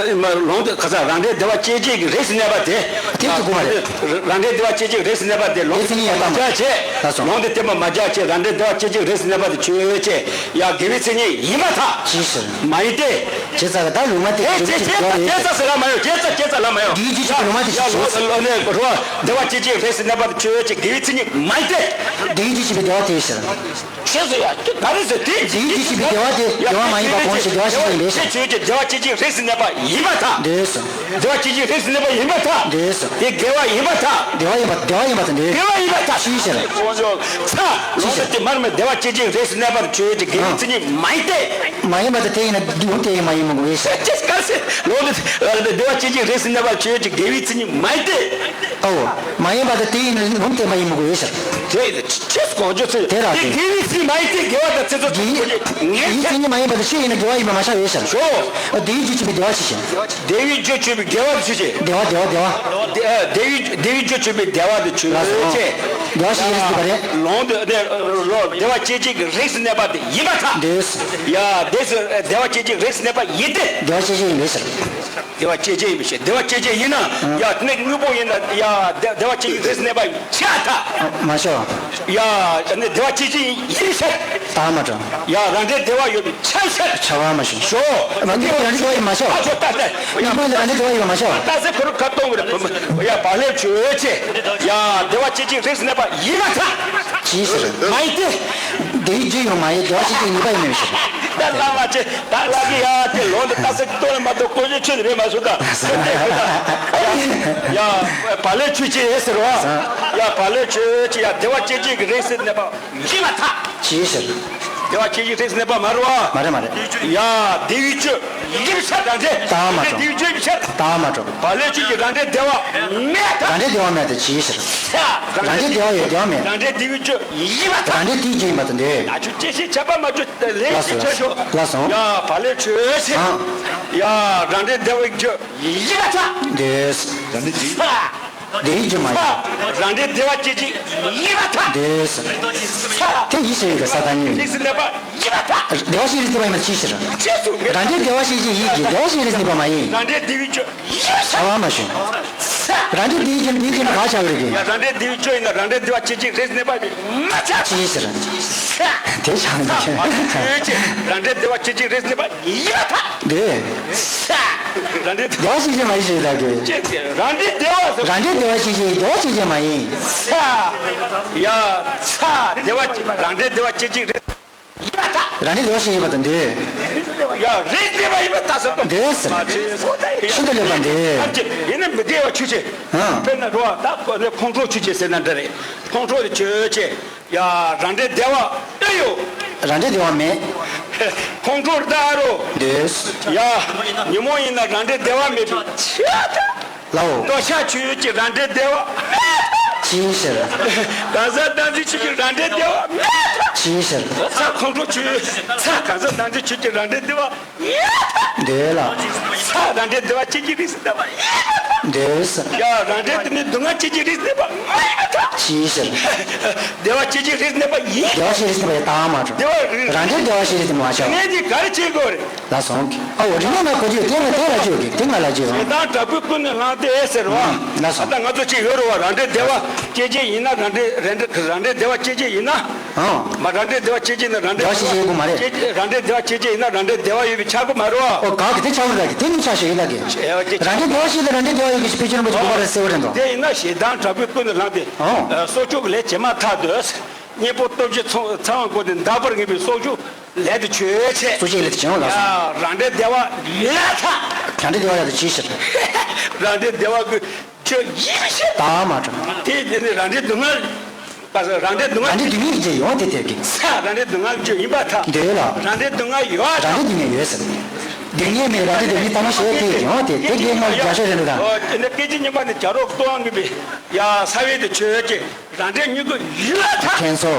ལུང་དུ་ཁ་ས་རང་འབྲས་བདེ་བ་སྐྱེད་བྱེད་ཀྱི་རིགས་སུ་གནས་པ་དེ། དེ་ཚོ་དགོས་མ་རེད། རང་འབྲས་བདེ་བ་སྐྱེད་བྱེད་རིགས་སུ་གནས་པ་དེ་ལུང་དེ་མཚན་ཉིད་ཡང་དག་མ་རེད། ལུང་དུ་བསྟན་པ་མ་བྱ་བྱེད་རང་འབྲས་བདེ་བ་སྐྱེད་བྱེད་རིགས་སུ་གནས་པ་དེ་ཆོས་ཅན། ཡང་དགེ་བའི་མཚན་ཉིད་ཡིན་པར་ཐལ། ཅིའི་ཕྱིར། མ་ཡིན་ཏེ། བྱས་ཙང་ད་ལུང་མ་དེ་བྱས་ཙང་བྱས་ཙང་ཟེར་ལ་མ་ཡོང་། བྱས་ཙང་བྱས་ཙང་ལ་མ་ཡོང་། དེའི་རྒྱུ་བྱེད་པའི་ལུང་མ་དེ་ཡ་ཞིག་ལུང་ལུང་ནས་རོ། བདེ་བ་སྐྱེད་བྱེད་རིགས་སུ་གནས་པ་དེ་ཆོས་ཅན། དགེ་བའི་མཚན་ཉིད་མ་ཡིན་ཏེ། དེའི་རྒྱུ་བྱེད་པའི་བདེ་བ་དེ་ཕྱིར། ཆོས་སུ་ཡ་ག་རེ་ཟེར་དེ། དེའི་རྒྱུ་བྱེད་པའི་བདེ་བ་དེ་བདེ་བ་མ་ཡིན་པ་གང་ཞིག་བདེ་བ་ཞིག་ཡིན་པས་ཟེར། ཆོས་ཅན། བདེ་བ་སྐྱེད་བྱེད་རིགས་སུ་གནས་པ་ཡིན་པར་ཐལ། འདོད་སོ། བདེ་བ་སྐྱེད་བྱེད་རིགས་སུ་གནས་པ་ཡིན་པར་ཐལ། འདོད་སོ། དེ་དགེ་བ་ཡིན་པར་ཐལ། བདེ་བ་ཡིན་པ་བདེ་བ་ཡིན་པར་ཐལ། འདོད། བདེ་བ་ཡིན་པར་ཐལ། ཅིའི་ཕྱིར། ཚ། ལུང་དེ་དེ་མར་མེ་བདེ་བ་སྐྱེད་བྱེད་རིགས་སུ་གནས་པ་ཆོས་ཅན། དགེ་བའི་མཚན་ཉིད་མ་ཡིན་ཏེ། མ་ཡིན་པ་དེ་དེ་ཡིན་ན་ལུང་དེ་ཡིན་མ་ཡིན་མོ་གོ་ཡིན་ཟེར། ཅི་ག་ཟེར། ལུང་དེ་བདེ་བ་སྐྱེད་བྱེད་རིགས་སུ་གནས་པ་ཆོས་ཅན། དགེ་བའི་མཚན་ཉིད་མ་ཡིན་ཏེ། ཨོ། མ་ཡིན་པ་དེ་དེ་ཡིན་ན་ལུང་དེ་མ་ཡིན་མོ་གོ་ཡིན་ཟེར། དེ་ཡིན་ན་ཅི་གོང་ཆོས་ཚོད་དེ་ར་དེ་དེ། དགེ་བའི་མཚན་ཉིད་མ་ཡིན་ཏེ། དགེ་བ་དང་ཚེ་སྲོག་ངེས་དགེ་བའི་མཚན་ཉིད་མ་ཡིན་པ་དེ་ཆོས་ཡིན་ན་དགེ་བ་ཡིན་པ་མ་ཆགས་ཡོད་ཟེར། ཞོ། ཨོ་དེའི་རྒྱུ་བྱེད་པའི་བདེ་བ་ཆོས་ཅན། བདེ་བའི་རྒྱུ་བྱེད་པའི་དགེ་བ་ཆོས་ཅན། བདེ་བ་བདེ་བ་བདེ་བ། བདེ་བདེ་བའི་བདེ་བའི་རྒྱུ་བྱེད་པའི་བདེ་བ་དེ་ཆོས་ཅན། བདེ་བ་ཞིག་རེད་ཟེར་པ་རེད། ལུང་དེ་བདེ་བ་སྐྱེད་བྱེད་ཀྱི་རིགས་སུ་གནས་པ་དེ་ཡིན་པར་ཐལ། འདོད། ཡ་དེ་སུ་བདེ་བ་སྐྱེད་བྱེད་ཀྱི་རིགས་སུ་གནས་པ་ཡིན་ཏེ། བདེ་བ་སྐྱེད་བྱེད་ཡིན་པས་ཟེར། བདེ་བ་སྐྱེད་བྱེད་ཡིན་པས་ཟེར། བདེ་བ་སྐྱེད་བྱེད་ཡིན་ན། ཡ་དེ་ནི་དངོས་པོ་ཡིན་ན་ཡ་བདེ་བདེ་བ་སྐྱེད་བྱེད་ཀྱི་རིགས་སུ་གནས་པ་ཡིན་ཆ་ཐལ། མ་ཤོ། ཡ་ནི་བདེ་བ་སྐྱེད་བྱེད་ཡིན་ཟེར། ད་མ་འགྲོ། ཡ་རང་འབྲས་བདེ་བ་ཡོད་པའི་ཆ་ཤས། ཆ་བ་མ་ཤོ། ཤོ། རང་འབྲས་རང་འབྲས་བདེ་བ་ཡོད་མ་ཤོ། ཨ་ཤོ་ད་ད། ཡ་མ་ལ་རང་འབྲས་བདེ་བ་ཡོད་མ་ཤོ། ད་ཟེར་ཁོ་རུ་ཁ་གཏོང་གི་རེད། ཡ་བག་ལེབ་ཆོས་ཅན། ཡ་བདེ་བ་སྐྱེད་བྱེད་རིགས་སུ་གནས་པ་ཡིན་པར་ཐལ། ཅིའི་ཕྱིར། མ་ཡིན་ཏེ། བདེ་བའི་རྒྱུ་ཡོད་མ་ཡིན། བདེ་བ་སྐྱེད་བྱེད་ནུས་པ་ཡོད་མེད་ཤོ། ད་ལ་མ་ཆེ་ད་ལ་གི་ཡ་དེ་ལོ་འདི་ད་ཟེར་གཏོང་ལ་མ་གཏོགས་གོ་ཆོད་ཆོད་རེད་མ་སོང་ད། ཡ་བག་ལེབ་ཆོས་ཅན་ཟེར་བ། ཡ་བག་ལེབ་ཆོས་ཅན། ཡ་བདེ་བ་སྐྱེད་བྱེད་ཀྱི་རིགས་སུ་གནས་པ། ཅིའི་ཕྱིར། བདེ་བ་སྐྱེད་བྱེད་རིགས་སུ་གནས་པ་མ་རེད་བ། མ་རེད་མ་རེད། ཡ་བདེ་བའི་རྒྱུ་ཡིན་ཕྱིར་རང་འབྲས། ད་མ་རེད། བདེ་བའི་རྒྱུ་ཡིན་ཕྱིར། ད་མ་རེད། བག་ལེབ་ཆོས་ཅན། རང་འབྲས་བདེ་བ་མེད་ད། རང་འབྲས་བདེ་བ་མེད་དེ་ཅིའི་ཕྱིར། རང་འབྲས་བདེ་བ་ཡོད་བདེ་བ་མེད། རང་འབྲས་བདེ་བའི་རྒྱུ་ཡིན་པར་ཐལ། རང་འབྲས་དེའི་རྒྱུ་ཡིན་པ་དང་འདོད། ད་ཆོས་ཅན་ཞེས་བྱ་བ་མ་བརྗོད་ལས་ཅི་བྱ་ཤོག་ལ་སོང་། ཡ་བག་ལེབ་ཆོས་ཅན། ཡ་རང་འབྲས་བདེ་བའི་རྒྱུ་ཡིན་པར་ཐལ། འདོད། རང་འབྲས་བདེ། བདེ་བའི་རྒྱུ་མ་ཡིན། རང་འབྲས་བདེ་བ་སྐྱེད་བྱེད་ཡིན་པར་ཐལ། འདོད། དེ་ཡིད་ཆེས་ཡོད་པའི་ས་དང་ཉིད། རིགས་སུ་གནས་པ་ཡིན་པར་ཐལ། བདེ་བ་ཞིག་རིགས་གནས་པ་ཡིན་པ་ཅིའི་ཕྱིར། ཅེས་སུ་མེད། རང་འབྲས་བདེ་བ་ཞིག་ཅེས་ཡིད་ཀྱི་བདེ་བ་ཞིག་རིགས་གནས་པ་མ་ཡིན། རང་འབྲས་བདེ་བའི་རྒྱུ་ཡིན་པར་ཐལ། བྱ་བ་མ་བྱུང་། རང་འབྲས་བདེ་བའི་རྒྱུ་འདིའི་རྒྱུ་ནི་ག་བྱ་བ་རེད་ཀྱི། ཡ་རང་འབྲས་བདེ་བའི་རྒྱུ་ཡིན་ན་རང་འབྲས་བདེ་བ་སྐྱེད་བྱེད་རིགས་གནས་པ་མ་ཆགས། ཅིའི་ཕྱིར། དེ་བྱ་བ་མ་བྱུང་། རང་འབྲས་བདེ་བ་སྐྱེད་བྱེད་རིགས་གནས་པ་ཡིན་པར་ཐལ། འདོད། རང་འབྲས་བདེ་བ་ཞིག་ཅེས་མ་ཡིན་ཞེས་བདག་གིས། རང་འབྲས་བདེ་བ་ཟེར། རང་འབྲས་བདེ་བ་ཞིག་ཅེས་བདེ་བ་ཞིག་ཅེས་མ་ཡིན། ཡ། ཚ། བདེ་བ་རང་འབྲས་བདེ་བ་སྐྱེད་བྱེད་རེད། རང་འབྲས་བདེ་བ་ཞིག་ཡིན་པ་དང་འདོད། ཡ་རེད་བདེ་བ་ཡིན་པ་ད་ཟེར་ཏོ། འདོད་ཟེར། ཤིན་ཏུ་ལེགས་པ་འདོད། ཡིན་ན་མི་བདེ་བ་ཆོས་ཅན། ཧང་། དཔེར་ན་རོ་ད་ཁོང་ཁྲོ་ཆོས་ཅན་ཟེར་ན་འདྲ་རེད། ཁོང་ཁྲོ་དེ་ཆོས་ཅན། ཡ། རང་འབྲས་བདེ་བ་ཨེ་ཡོད། རང་འབྲས་བདེ་བ་མེད། ཁོང་ཁྲོ་ལྟ་རོ། འདོད། ཡ། ཉིན་མོ་ཡིན་ན་རང་འབྲས་བདེ་བ་མེད་པའི་ཕྱིར། ལའོ། ལྟོ་ཆས་ཆོས་ཅན་རང་འབྲས་བདེ་བ་མེད། ཅིའི་ཕྱིར། གང་ཟག་བདག་འཛིན་ཆོས་ཅན་རང་འབྲས་བདེ་བ་མེད། ཅིའི་ཕྱིར། ཚ་ཁོང་ཁྲོ་ཆོས། ཚ་གང་ཟག་བདག་འཛིན་ཆོས་ཅན་རང་འབྲས་བདེ་བ། འདོད་ལ། ས་རང་འབྲས་བདེ་བ་སྐྱེད་བྱེད་རིགས་སུ་གནས་པ། འདོད་ས། ཡ་རང་འབྲས་དེ་ནི་སྡུག་བསྔལ་སྐྱེད་བྱེད་རིགས་སུ་གནས་པ་མ་ཡིན་པར་ཐལ། ཅིའི་ཕྱིར། བདེ་བ་སྐྱེད་བྱེད་རིགས་སུ་གནས་པ་ཡིན། བདེ་བ་སྐྱེད་རིགས་སུ་གནས་པ་ཡིན་ད་མ་གྲུབ། བདེ་བ་རང་འབྲས་བདེ་བ་སྐྱེད་རིགས་སུ་གནས་པ་མ་ཆགས། ངས་འདི་ག་རེ་བྱེད་དགོས་རེད། ལ་སོང་གི། ཨ་འོ་རིག་གནས་ན་གོ་རྒྱུ་དེ་ལ་དེ་ལ་བརྗོད་ཀྱི་དེ་ང་ལ་བརྗོད་རོགས། ཞེ་སྡང་དྲག་པོས་ཀུན་ནས་བསླངས་ཏེ་ཟེར་བ། ལ་སོང་། ད་ང་ཚོ་ཅིག་ཡོད་རེད་བ། རང་འབྲས་བདེ་བ་སྐྱེད་བྱེད་ཡིན་ན་རང་འབྲས་རང་འབྲས་རང་འབྲས་བདེ་བ་སྐྱེད་བྱེད་ཡིན་ན། ཨང་། མ་རང་འབྲས་བདེ་བ་སྐྱེད་བྱེད་ན་རང་འབྲས་བདེ་བ་ཞིག་ཡོད་དགོས་མ་རེད། སྐྱེད་རང་འབྲས་བདེ་བ་སྐྱེད་བྱེད་ཡིན་ན་རང་འབྲས་བདེ་བ་ཡོད་པའི་ཆགས་ཀྱི་མ་རེད་བ། ཨོ་ག་གི་དེ་ཆགས་ཀྱི་ག་གི་དེ་ནི་ཆགས་ཤིག་ཡིན་ལ་གི། ཨེ་བ་ཅེ་རང་འབྲས་བདེ་བ་ཞིག་ལ་རང་འབྲས་བདེ་བ་ཡོད་གི་ཞེས་དཔེ་ཆོས་རིན་པོ་ཆེ་གོ་བ་རེ་གསལ་བོ་དྲན་དང་། དེ་ཡིན་ན་ཞེ་སྡང་དྲག་པོས་ཀུན་ནས་བསླངས་ཏེ། ཨོ། སྲོག་གཅོད་ཀྱི་ལས་བྱེད་མ་ཐག་ཏུ། གཉེན་པོ་སྟོབས་བཞི་ཚང་བའི་སྒོ་ནས་འདག་པར་ངེས་པའི་སྲོག་གཅོད་ལས་དེ་ཆོས་ཅན། སྲོག་གཅོད་ལས་དེ་ཆོས་ལ་སོང་། ཡ་རང་འབྲས་བདེ་བ་ཡོད་ཐལ། རང་འབྲས་བདེ་བ་ཡོད་དེ་ཅིའི་ཕྱིར། རང་འབྲས་བདེ་བ་གི་ཆོས་ཡིན་ཕྱིར། ད་མ་གྲུབ། དེ་དེ་ནི་རང་འབྲས་སྡུག་བསྔལ། པ་སོ་རང་འབྲས་སྡུག་བསྔལ། རང་འབྲས་སྡུག་བསྔལ་གྱི་ཡོང་དེ་དེར་གི། ས་རང་འབྲས་སྡུག་བསྔལ་གྱི་ཡིན་པར་ཐལ། འདོད་ལ། རང་འབྲས་སྡུག་བསྔལ་ཡོད་རང་འབྲས་སྡུག་བསྔལ་ཡོད་ཟེར། དེ་ངས་མི་རང་རེ་དེ་མི་ལྟ་མ་ཤེས་ཏེ་ཡོང་དེ་དེ་དེ་ངས་རྒྱ་ཤོད་རེད་འདུག་ད། དེ་ནས་སྐད་ཅིག་གཉིས་པ་ནི་བྱ་རོག་ལྟོ་ཨང་གི་བི་ཡ་ས་བའི་དེ་ཆོས་ཀྱི་རང་འདྲེན་མྱུ་གུ་ཡིད་ལ་ཐག་ཁྱེད་ཚོ།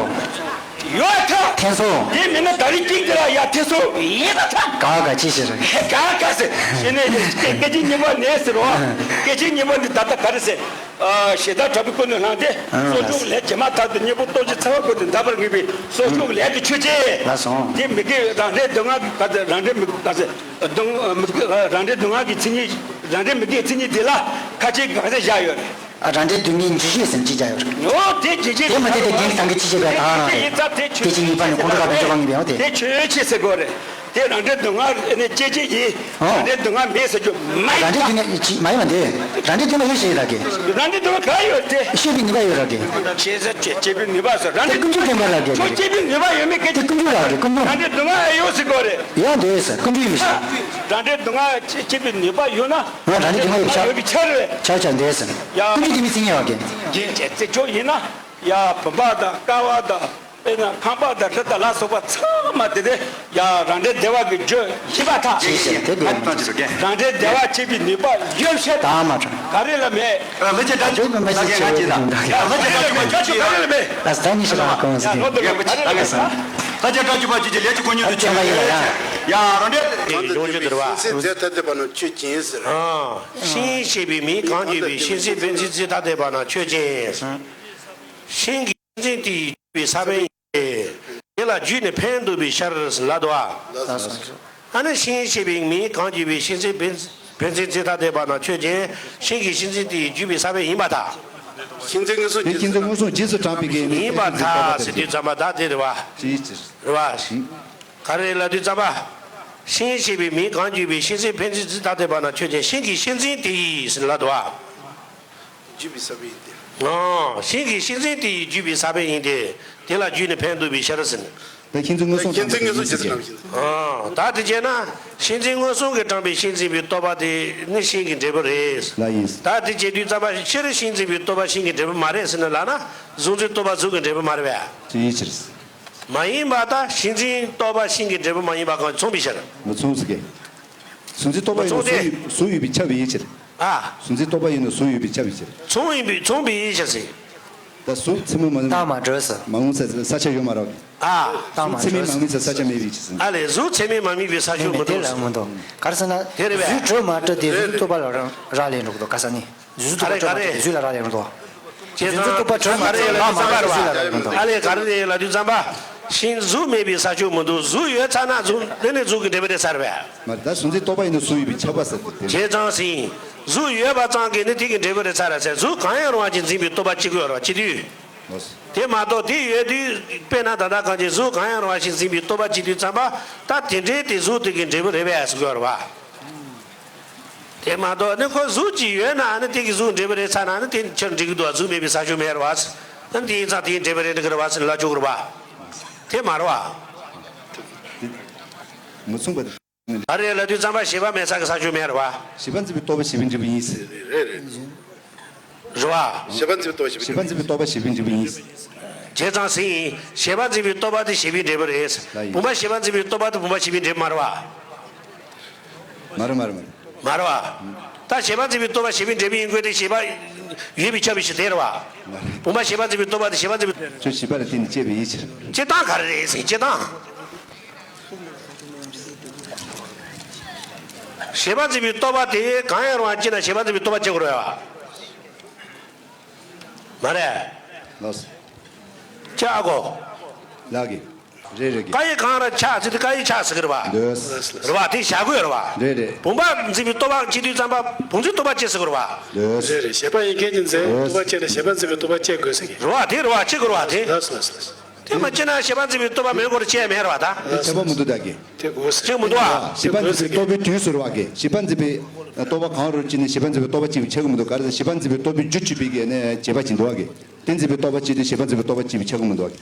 ཡོད་ཐག་ཐེན་སོ། དེ་མིན་ན་ད་རིང་གཅིག་དེ་ལ་ཡ་ཐེ་སོ་ཡིད་ལ་ཐག་ག་ག་ཅི་ཞིག་རེད། ག་ག་ཟེར་ཤེས་ནས་སྐད་ཅིག་གཉིས་པ་ནས་ཟེར་བ། སྐད་ཅིག་གཉིས་པ་འདི་ད་ལྟ་ག་རེ་ཟེར། ཨ་ཞེ་སྡང་དྲག་པོའི་ཀུན་ནས་བསླངས་ཏེ། ཨ་གསོག་འཇོག་ལས་བྱེ་མ་ཐག་ཏུ་གཉེན་པོ་ལྟོ་ཆས་འཚེ་བ་ཀུན་ཏུ་འདག་པར་ངེས་པའི་གསོག་འཇོག་ལས་དེ་ཆོས་ཅན། ལགས་སོ། དེ་མི་དགེ་རང་འདྲའི་སྡུག་བསྔལ་གྱི་ག་ཚོད་རང་འདྲའི་མི་ག་ཚོད་སྡུག་མི་དགེ་རང་འདྲའི་སྡུག་བསྔལ་གྱི་མཚན་ཉིད་རང་འདྲའི་མི་དགེའི་མཚན་ཉིད་དེ་ལ་ཁ་ཆེའི་ག་ཚོད་བཞག་ཡོད་རེད། ཨ་རང་འདྲའི་སྡུག་བསྔལ་འཇུ་བྱེད་ཟེར་ཅི་བྱ་ཡོད་རེད། ཨོ་དེ་ཇི་ཇི་དེ་མ་དེ་དེ་རྒན་སང་གི་ཅི་བྱེད་པའི་ད་རང་རེད། དེ་ཅི་གཉིས་པ་ནི་ཁོང་ཁྲོ་ག་བེད་སྤྱོད་བང་ཡིན་པའི་ཨོ་དེ། དེ་ཆོས་ཅན་ཟེར་དགོས་རེད། དེ་རང་འདྲའི་སྡུག་བསྔལ་ནི་སྐྱེ་བྱེད་ཡིན། ཨོ། རང་འདྲའི་སྡུག་བསྔལ་མེད་ཟེར་རྒྱུ་མ་ཡིན། རང་འདྲའི་སྡུག་བསྔལ་ཅི་མ་ཡིན་པ་འདི། རང་འདྲའི་སྡུག་བསྔལ་ཡོད་ཞེས་ར་གི། རང་འདྲའི་སྡུག་བསྔལ་ག་ཡོད་དེ། སྐྱེ་བའི་ནུས་པ་ཡོད་ར་གི། ཅི་ཟེར་སྐྱེ་བའི་ནུས་པ་ཟེར་རང་འདྲའི། དེ་ཀུན་འབྱུང་བདེན་པ་ར་གི། ཁྱོད་སྐྱེ་བའི་ནུས་པ་ཡོད་མེད་སྐད་ཆ། དེ་ཀུན་འབྱུང་ར་གི་ཀུན་འབྱུང་། རང་འདྲའི་སྡུག་བསྔལ་ཡོད་ཟེར་དགོས་རེད། ཡོད་འདུག་ཟེར་ཀུན་འབྱུང་ཡིན་ཤག་རང་འདྲའི་སྡུག་བསྔལ་སྐྱེ་བའི་ནུས་པ་ཡོད་ན། ང་རང་འདྲའི་སྡུག་བསྔལ་ཡོད་ཤག་ཡོད་པའི་ཆ་རེད། ཆ་ཆ་འདུག་ཟེར། ཡ། ཀུན་འབྱུང་དེ་མི་ཚིག་ངེས་བ་གི། རྒྱན་བྱས་ཚེ་ཆོས་ཡིན་ན། ཡ་བུམ་པ་དང་ཀ་བ་དང་དཔེར་ན་ཁང་པ་དང་རི་དྭགས་ལ་སོགས་པ་ཚང་མ་དེ་དེ་ཡ་རང་འདྲའི་བདེ་བ་གི་རྒྱུ་ཡིན་པར་ཐལ། ཅེས་བཤད་དེ་དགོས། རང་འདྲའི་བདེ་བ་སྐྱེད་པའི་ནུས་པ་ཡོད་ཤེས་དང་མ་གྲངས་ག་རེ་ལ་མེད། ལྷ་ཆེན་དགྲ་བཅོམ་པ་ཆོས་ཅན་ཡིན་ད། ལྷ་ཆེན་དགྲ་བཅོམ་པ་ཆོས་ཅན་ག་རེ་ལ་མེད། ལ་ས་ནི་ཤི་རང་གང་ཟིག་གི། ལྷ་ཆེན་དགྲ་བཅོམ་པ་ཆོས་ཅན་ལས་ཀྱི་ཀུན་ཉོན་དུ་ཅི་ཡོད་ཡ་ཡ་རང་འདྲའི། དེ་ཡི་ཡོང་རྒྱུ་འདུལ་བ། སེམས་རྫས་ཐ་དད་པ་ན་ཆོས་ཅན་ཟེར། ཨ། ཤིང་ཤེས་པའི་མིང་གང་བརྗོད་པའི་ཤིང་ཟེར་ཕན་ཚུན་རྫས་ཐ་དད་པ་ན་ཆོས་ཅན། ཤིང་གི་ཤིང་ཟེར་དེ་ཡི་བརྗོད་པའི་ས་བོན་ཡིན་ཏེ། དེ་ལ་རྒྱུ་ནི་ཕན་འདོགས་པའི་ཕྱིར་ཟེར་ལབ་འདུག་བ། ཨ་ནི་ཤིང་ཤེས་པའི་མིང་གང་བརྗོད་པའི་ཤིང་ཟེར་ཕན་ཕན་ཚུན་རྫས་ཐ་དད་པ་ན་ཆོས་ཅན། ཤིང་གི་ཤིང་ཟེར་དེ་ཡི་བརྗོད་པའི་ས་བོན་ཡིན་པར་ཐལ། ཤིང་ཟེར་མངོན་སུམ་རྗེས་སུ་དྲངས་པའི་གི་ཡིན་པར་ཐལ་ཟེར་དུས་ཙམ་པ་ད་དེ་རེད་བ། ཅིའི་ཕྱིར། རེད་བ། ག་རེ་ལབ་དུས་ཙམ་པ། ཤིང་ཤེས་པའི་མིང་གང་བརྗོད་པའི་ཤིང་ཟེར་ཕན་ཚུན་རྫས་ཐ་དད་པ་ན་ཆོས་ཅན། ཤིང་གི་ཤིང་ཟེར་དེ་ཡིས་ཟེར་ལབ་འདུག་བ། བརྗོད་པའི་ས་བོན་ཡིན་ཏེ། ཨང་། ཤིང་གི་ཤིང་ཟེར་དེ་ཡིས་བརྗོད་པའི་ས་བོན་ཡིན་ཏེ། དེ་ལ་རྒྱུ་ནི་ཕན་འདོགས་པའི་ཕྱིར་ཟེར། ད་ཤིང་ཟེར་མངོན་སུམ་ཤིང་ཟེར་དྲངས་པ་ཡིན་ཟེར་གྱི། ཨང་། ད་དེ་བྱས་ན་ཤིང་ཟེར་མངོན་སུམ་གྱིས་དྲངས་པའི་ཤིང་ཟེར་བའི་རྟོག་པ་དེ་ནི་ཤིང་གི་འབྲས་བུ་རེད། ལ་ཡིན། ད་དེ་བྱེད་དུས་ཙམ་པ་སྤྱིར་ཤིང་ཟེར་བའི་རྟོག་པ་ཤིང་གི་འབྲས་བུ་མ་རེད་ཟེར་ན་ལབ་ན་གཟུགས་འཛིན་རྟོག་པ་གཟུགས་ཀྱི་འབྲས་བུ་མ་རེད་པས། ཅིའི་ཕྱིར། མ་ཡིན་པ་ད་ཤིང་འཛིན་རྟོག་པ་ཤིང་གི་འབྲས་བུ་མ་ཡིན་པ་གང་མཚུངས་པའི་ཕྱིར། མི་མཚུངས་ཟེར་གི། གཟུགས་འཛིན་རྟོག་པ་ཡིན་ན། མཚུངས་ཏེ། གཟུགས་ཡོད་པས་ཁྱབ་པའི་ཕྱིར། ཨ། གཟུགས་འཛིན་རྟོག་པ་ཡིན་ན་གཟུགས་ཡོད་པས་ཁྱབ་པའི་ཕྱིར། མཚུངས་ཡིན་པས་མཚུངས་པའི་ཕྱིར་ཟེར། ད་གཟུགས་ཚད་མས་མ། ད་མ་གྲོལ་ཟེར། མ་ངོམས་ས་ས་ཆ་ཡོད་མ་རེད། ཨ། ད་མ་གྲོལ་ཟེར། གཟུགས་ཚད་མས་མ་ངོམས་ས་ས་ཆ་མེད་པའི་ཕྱིར་ཟེར། ཨ་ལས་གཟུགས་ཚད་མས་མ་དམིགས་པའི་ས་ཕྱོགས་མི་འདུག་ཟེར། དེ་ལ་མི་འདུག་ག་རེ་ཟེར་ན། དེ་རེད་པས། གཟུགས་གྲོལ་མ་གྲོལ་དེ་གཟུགས་རྟོག་པ་ལ་རག་ལས་འགྲོ་གི་འདུག་ག་ས་ནི། གཟུགས་ཨ་རེ་ག་རེ། གཟུགས་ལ་རག་ལས་མི་འདུག་གཟུགས་འཛིན་རྟོག་པ་གྲོལ་མ་གྲོལ་ལ་མ་གཟུགས་ལ་རག་ལས་མི་འདུག་ཨ་ལས་ག་རེ་ལབ་དུས་ཙམ་པ། ཤིང་གཟུགས་མེད་པའི་ས་ཕྱོགས་མི་འདུག་གཟུགས་ཡོད་ཚར་ན་གཟུགས་དེ་ནི་གཟུགས་ཀྱི་འབྲས་བུ་རེད་ཚར་བས། མ་རེད། ད་གཟུགས་འཛིན་རྟོག་པ་ཡིན་ན་གཟུགས་ཡོད་པས་ཁྱབ་པ་ཟེར་ཏེ། བྱས་ཙང་ཟིན། གཟུགས་ཡོད་པ་ཙམ་གྱིས་ནི་དེ་གི་འབྲས་བུ་རེད་ཚར་ར་ཟེར། གཟུགས་གང་ཡང་རུང་བ་ཅན་འཛིན་པའི་རྟོག་པ་གཅིག་ཡོད་རེད་བ་གཅིག་དུས། དེ་མ་གཏོགས་དེ་ཡོད་དུས་དཔེར་ན་ད་ལྟ་གང་ཅི་གཟུགས་གང་ཡང་རུང་བ་ཞིག་འཛིན་པའི་རྟོག་པ་གཅིག་དུས་ཙམ་པ། ད་དེ་འདྲའི་དེ་གཟུགས་དེ་གི་འབྲས་བུ་རེད་པས་ཟེར་དགོས་རེད་བ། དེ་མ་གཏོགས་ནི་ཁོ་གཟུགས་ཅིག་ཡོད་ན་ནི་དེ་གི་གཟུགས་འབྲས་བུ་རེད་ཚར་ན་ནི་དེ་ཕྱིར་འགྲིག་གི་འདུག་གཟུགས་མེད་པའི་ས་ཕྱོགས་མེད་རེད་བ། ནི་དེ་ཡིན་ཙང་དེའི་འབྲས་བུ་རེད་འགྲིག་གི་རེད་བ་ཟེར་ལབ་ཆོག་གི་རེད་བ། དེ་མ་རེད་བ། མི་མཚུངས་པ་དེ། ག་རེ་ལབ་དུས་ཙམ་པ་ཞེས་པ་མེད་ས་གི་ས་ཕྱོགས་མེད་རེད་བ། ཞེས་པ་འཛིན་པའི་རྟོག་པ་ཞེས་པའི་འབྲས་བུ་ཡིན་ཟེར། རེད་རེད། རེད་བ། ཞེས་པ་འཛིན་པའི་རྟོག་པ་ཞེས་པའི་འབྲས་བུ་ཡིན། བྱས་ཙང་ཟིན། ཞེས་པ་འཛིན་པའི་རྟོག་པ་དེ་ཞེས་པའི་འབྲས་བུ་རེད། ལ་ཡིན། བུམ་པ་ཞེས་པ་འཛིན་པའི་རྟོག་པ་དེ་བུམ་པ་ཞེས་པའི་འབྲས་བུ་མ་རེད་བ། མ་རེད་མ་རེད་མ་རེད། མ་རེད་བ། ད་ཞེས་པ་འཛིན་པའི་རྟོག་པ་ཞེས་པའི་འབྲས་བུ་ཡིན་དགོས་ཏེ་ཞེས་པ་ཡོད་པའི་ཁྱབ་པའི་ཕྱིར་དེ་རེད་བ། མ་རེད། བུམ་པ་ཞེས་པ་འཛིན་པའི་རྟོག་པ་དེ་ཞེས་པ་འཛིན་པའི། ཁྱོད་ཞེས་པ་ལ་བརྟེན་ནས་སྐྱེས་པའི་ཡིད་ཕྱིར། སྐྱེ་སྟངས་ག་རེ་རེད་ཟེར་སྐྱེ་སྟངས། ཞེས་པ་འཛིན་པའི་རྟོག་པ་དེ་གང་ཡང་རུང་བ་སྐྱེ་ན་ཞེས་པ་འཛིན་པའི་རྟོག་པ་སྐྱེ་དགོས་རེད་བ། མ་རེད། ལགས་སོ། ཀྱེ་ཨ་ཁོ། ལགས་ཀྱི། རེད་རེད་ཀྱི། ཀ་ཡི་གང་ར་ཆགས་ཟེར་དུས་ཀ་ཡི་ཆགས་ཟེར་གི་རེད་བ། འདོད། རེད་བ་དེ་བཞག་དགོས་རེད་བ། རེད་རེད། བུམ་པ་འཛིན་པའི་རྟོག་པ་སྐྱེ་དུས་ཙམ་པ་བུམ་འཛིན་རྟོག་པ་སྐྱེ་ཟེར་གི་རེད་བ། འདོད། རེད་རེད། ཞེས་པ་ཡིན་མཁན་གྱི་འཛིན་རྟོག་པ་སྐྱེ་ན་ཞེས་པ་འཛིན་པའི་རྟོག་པ་སྐྱེ་དགོས་ཟེར་གི། རེད་བ་དེ་རེད་བ་སྐྱེ་དགོས་རེད་བ་དེ། ལགས་སོ་ལགས་སོ་ལགས་སོ། དེ་མ་སྐྱེས་ན་ཞེས་པ་འཛིན་པའི་རྟོག་པ་མེད་སྐོར་སྐྱེ་ཡ་མེད་རེད་བ་ད། དེ་ཁྱབ་པ་མི་འདུག་ད་གི། དེ་དགོས་ཟེར། ཞེས་མི་འདུག་ཨ། ཞེས་པ་འཛིན་པའི་རྟོག་པའི་དུས་སུ་རེད་བ་གི། ཞེས་པ་འཛིན་པའི་རྟོག་པ་གང་རུང་སྐྱེས་ནས་ཞེས་པ་འཛིན་པའི་རྟོག་པ་སྐྱེས་པའི་ཆགས་ཀྱི་མི་འདུག་ག་རེ་ཟེར་ཞེས་པ་འཛིན་པའི་རྟོག་པའི་རྒྱུ་གཅིག་པའི་གི་ནས་བྱས་པ་ཅིག་འདུག་བ་གི། དེ་འཛིན་པའི་རྟོག་པ་སྐྱེས་དུས་ཞེས་པ་འཛིན་པའི་རྟོག་པ་སྐྱེས་པའི་ཆགས་ཀྱི་མི་འདུག་བ་གི།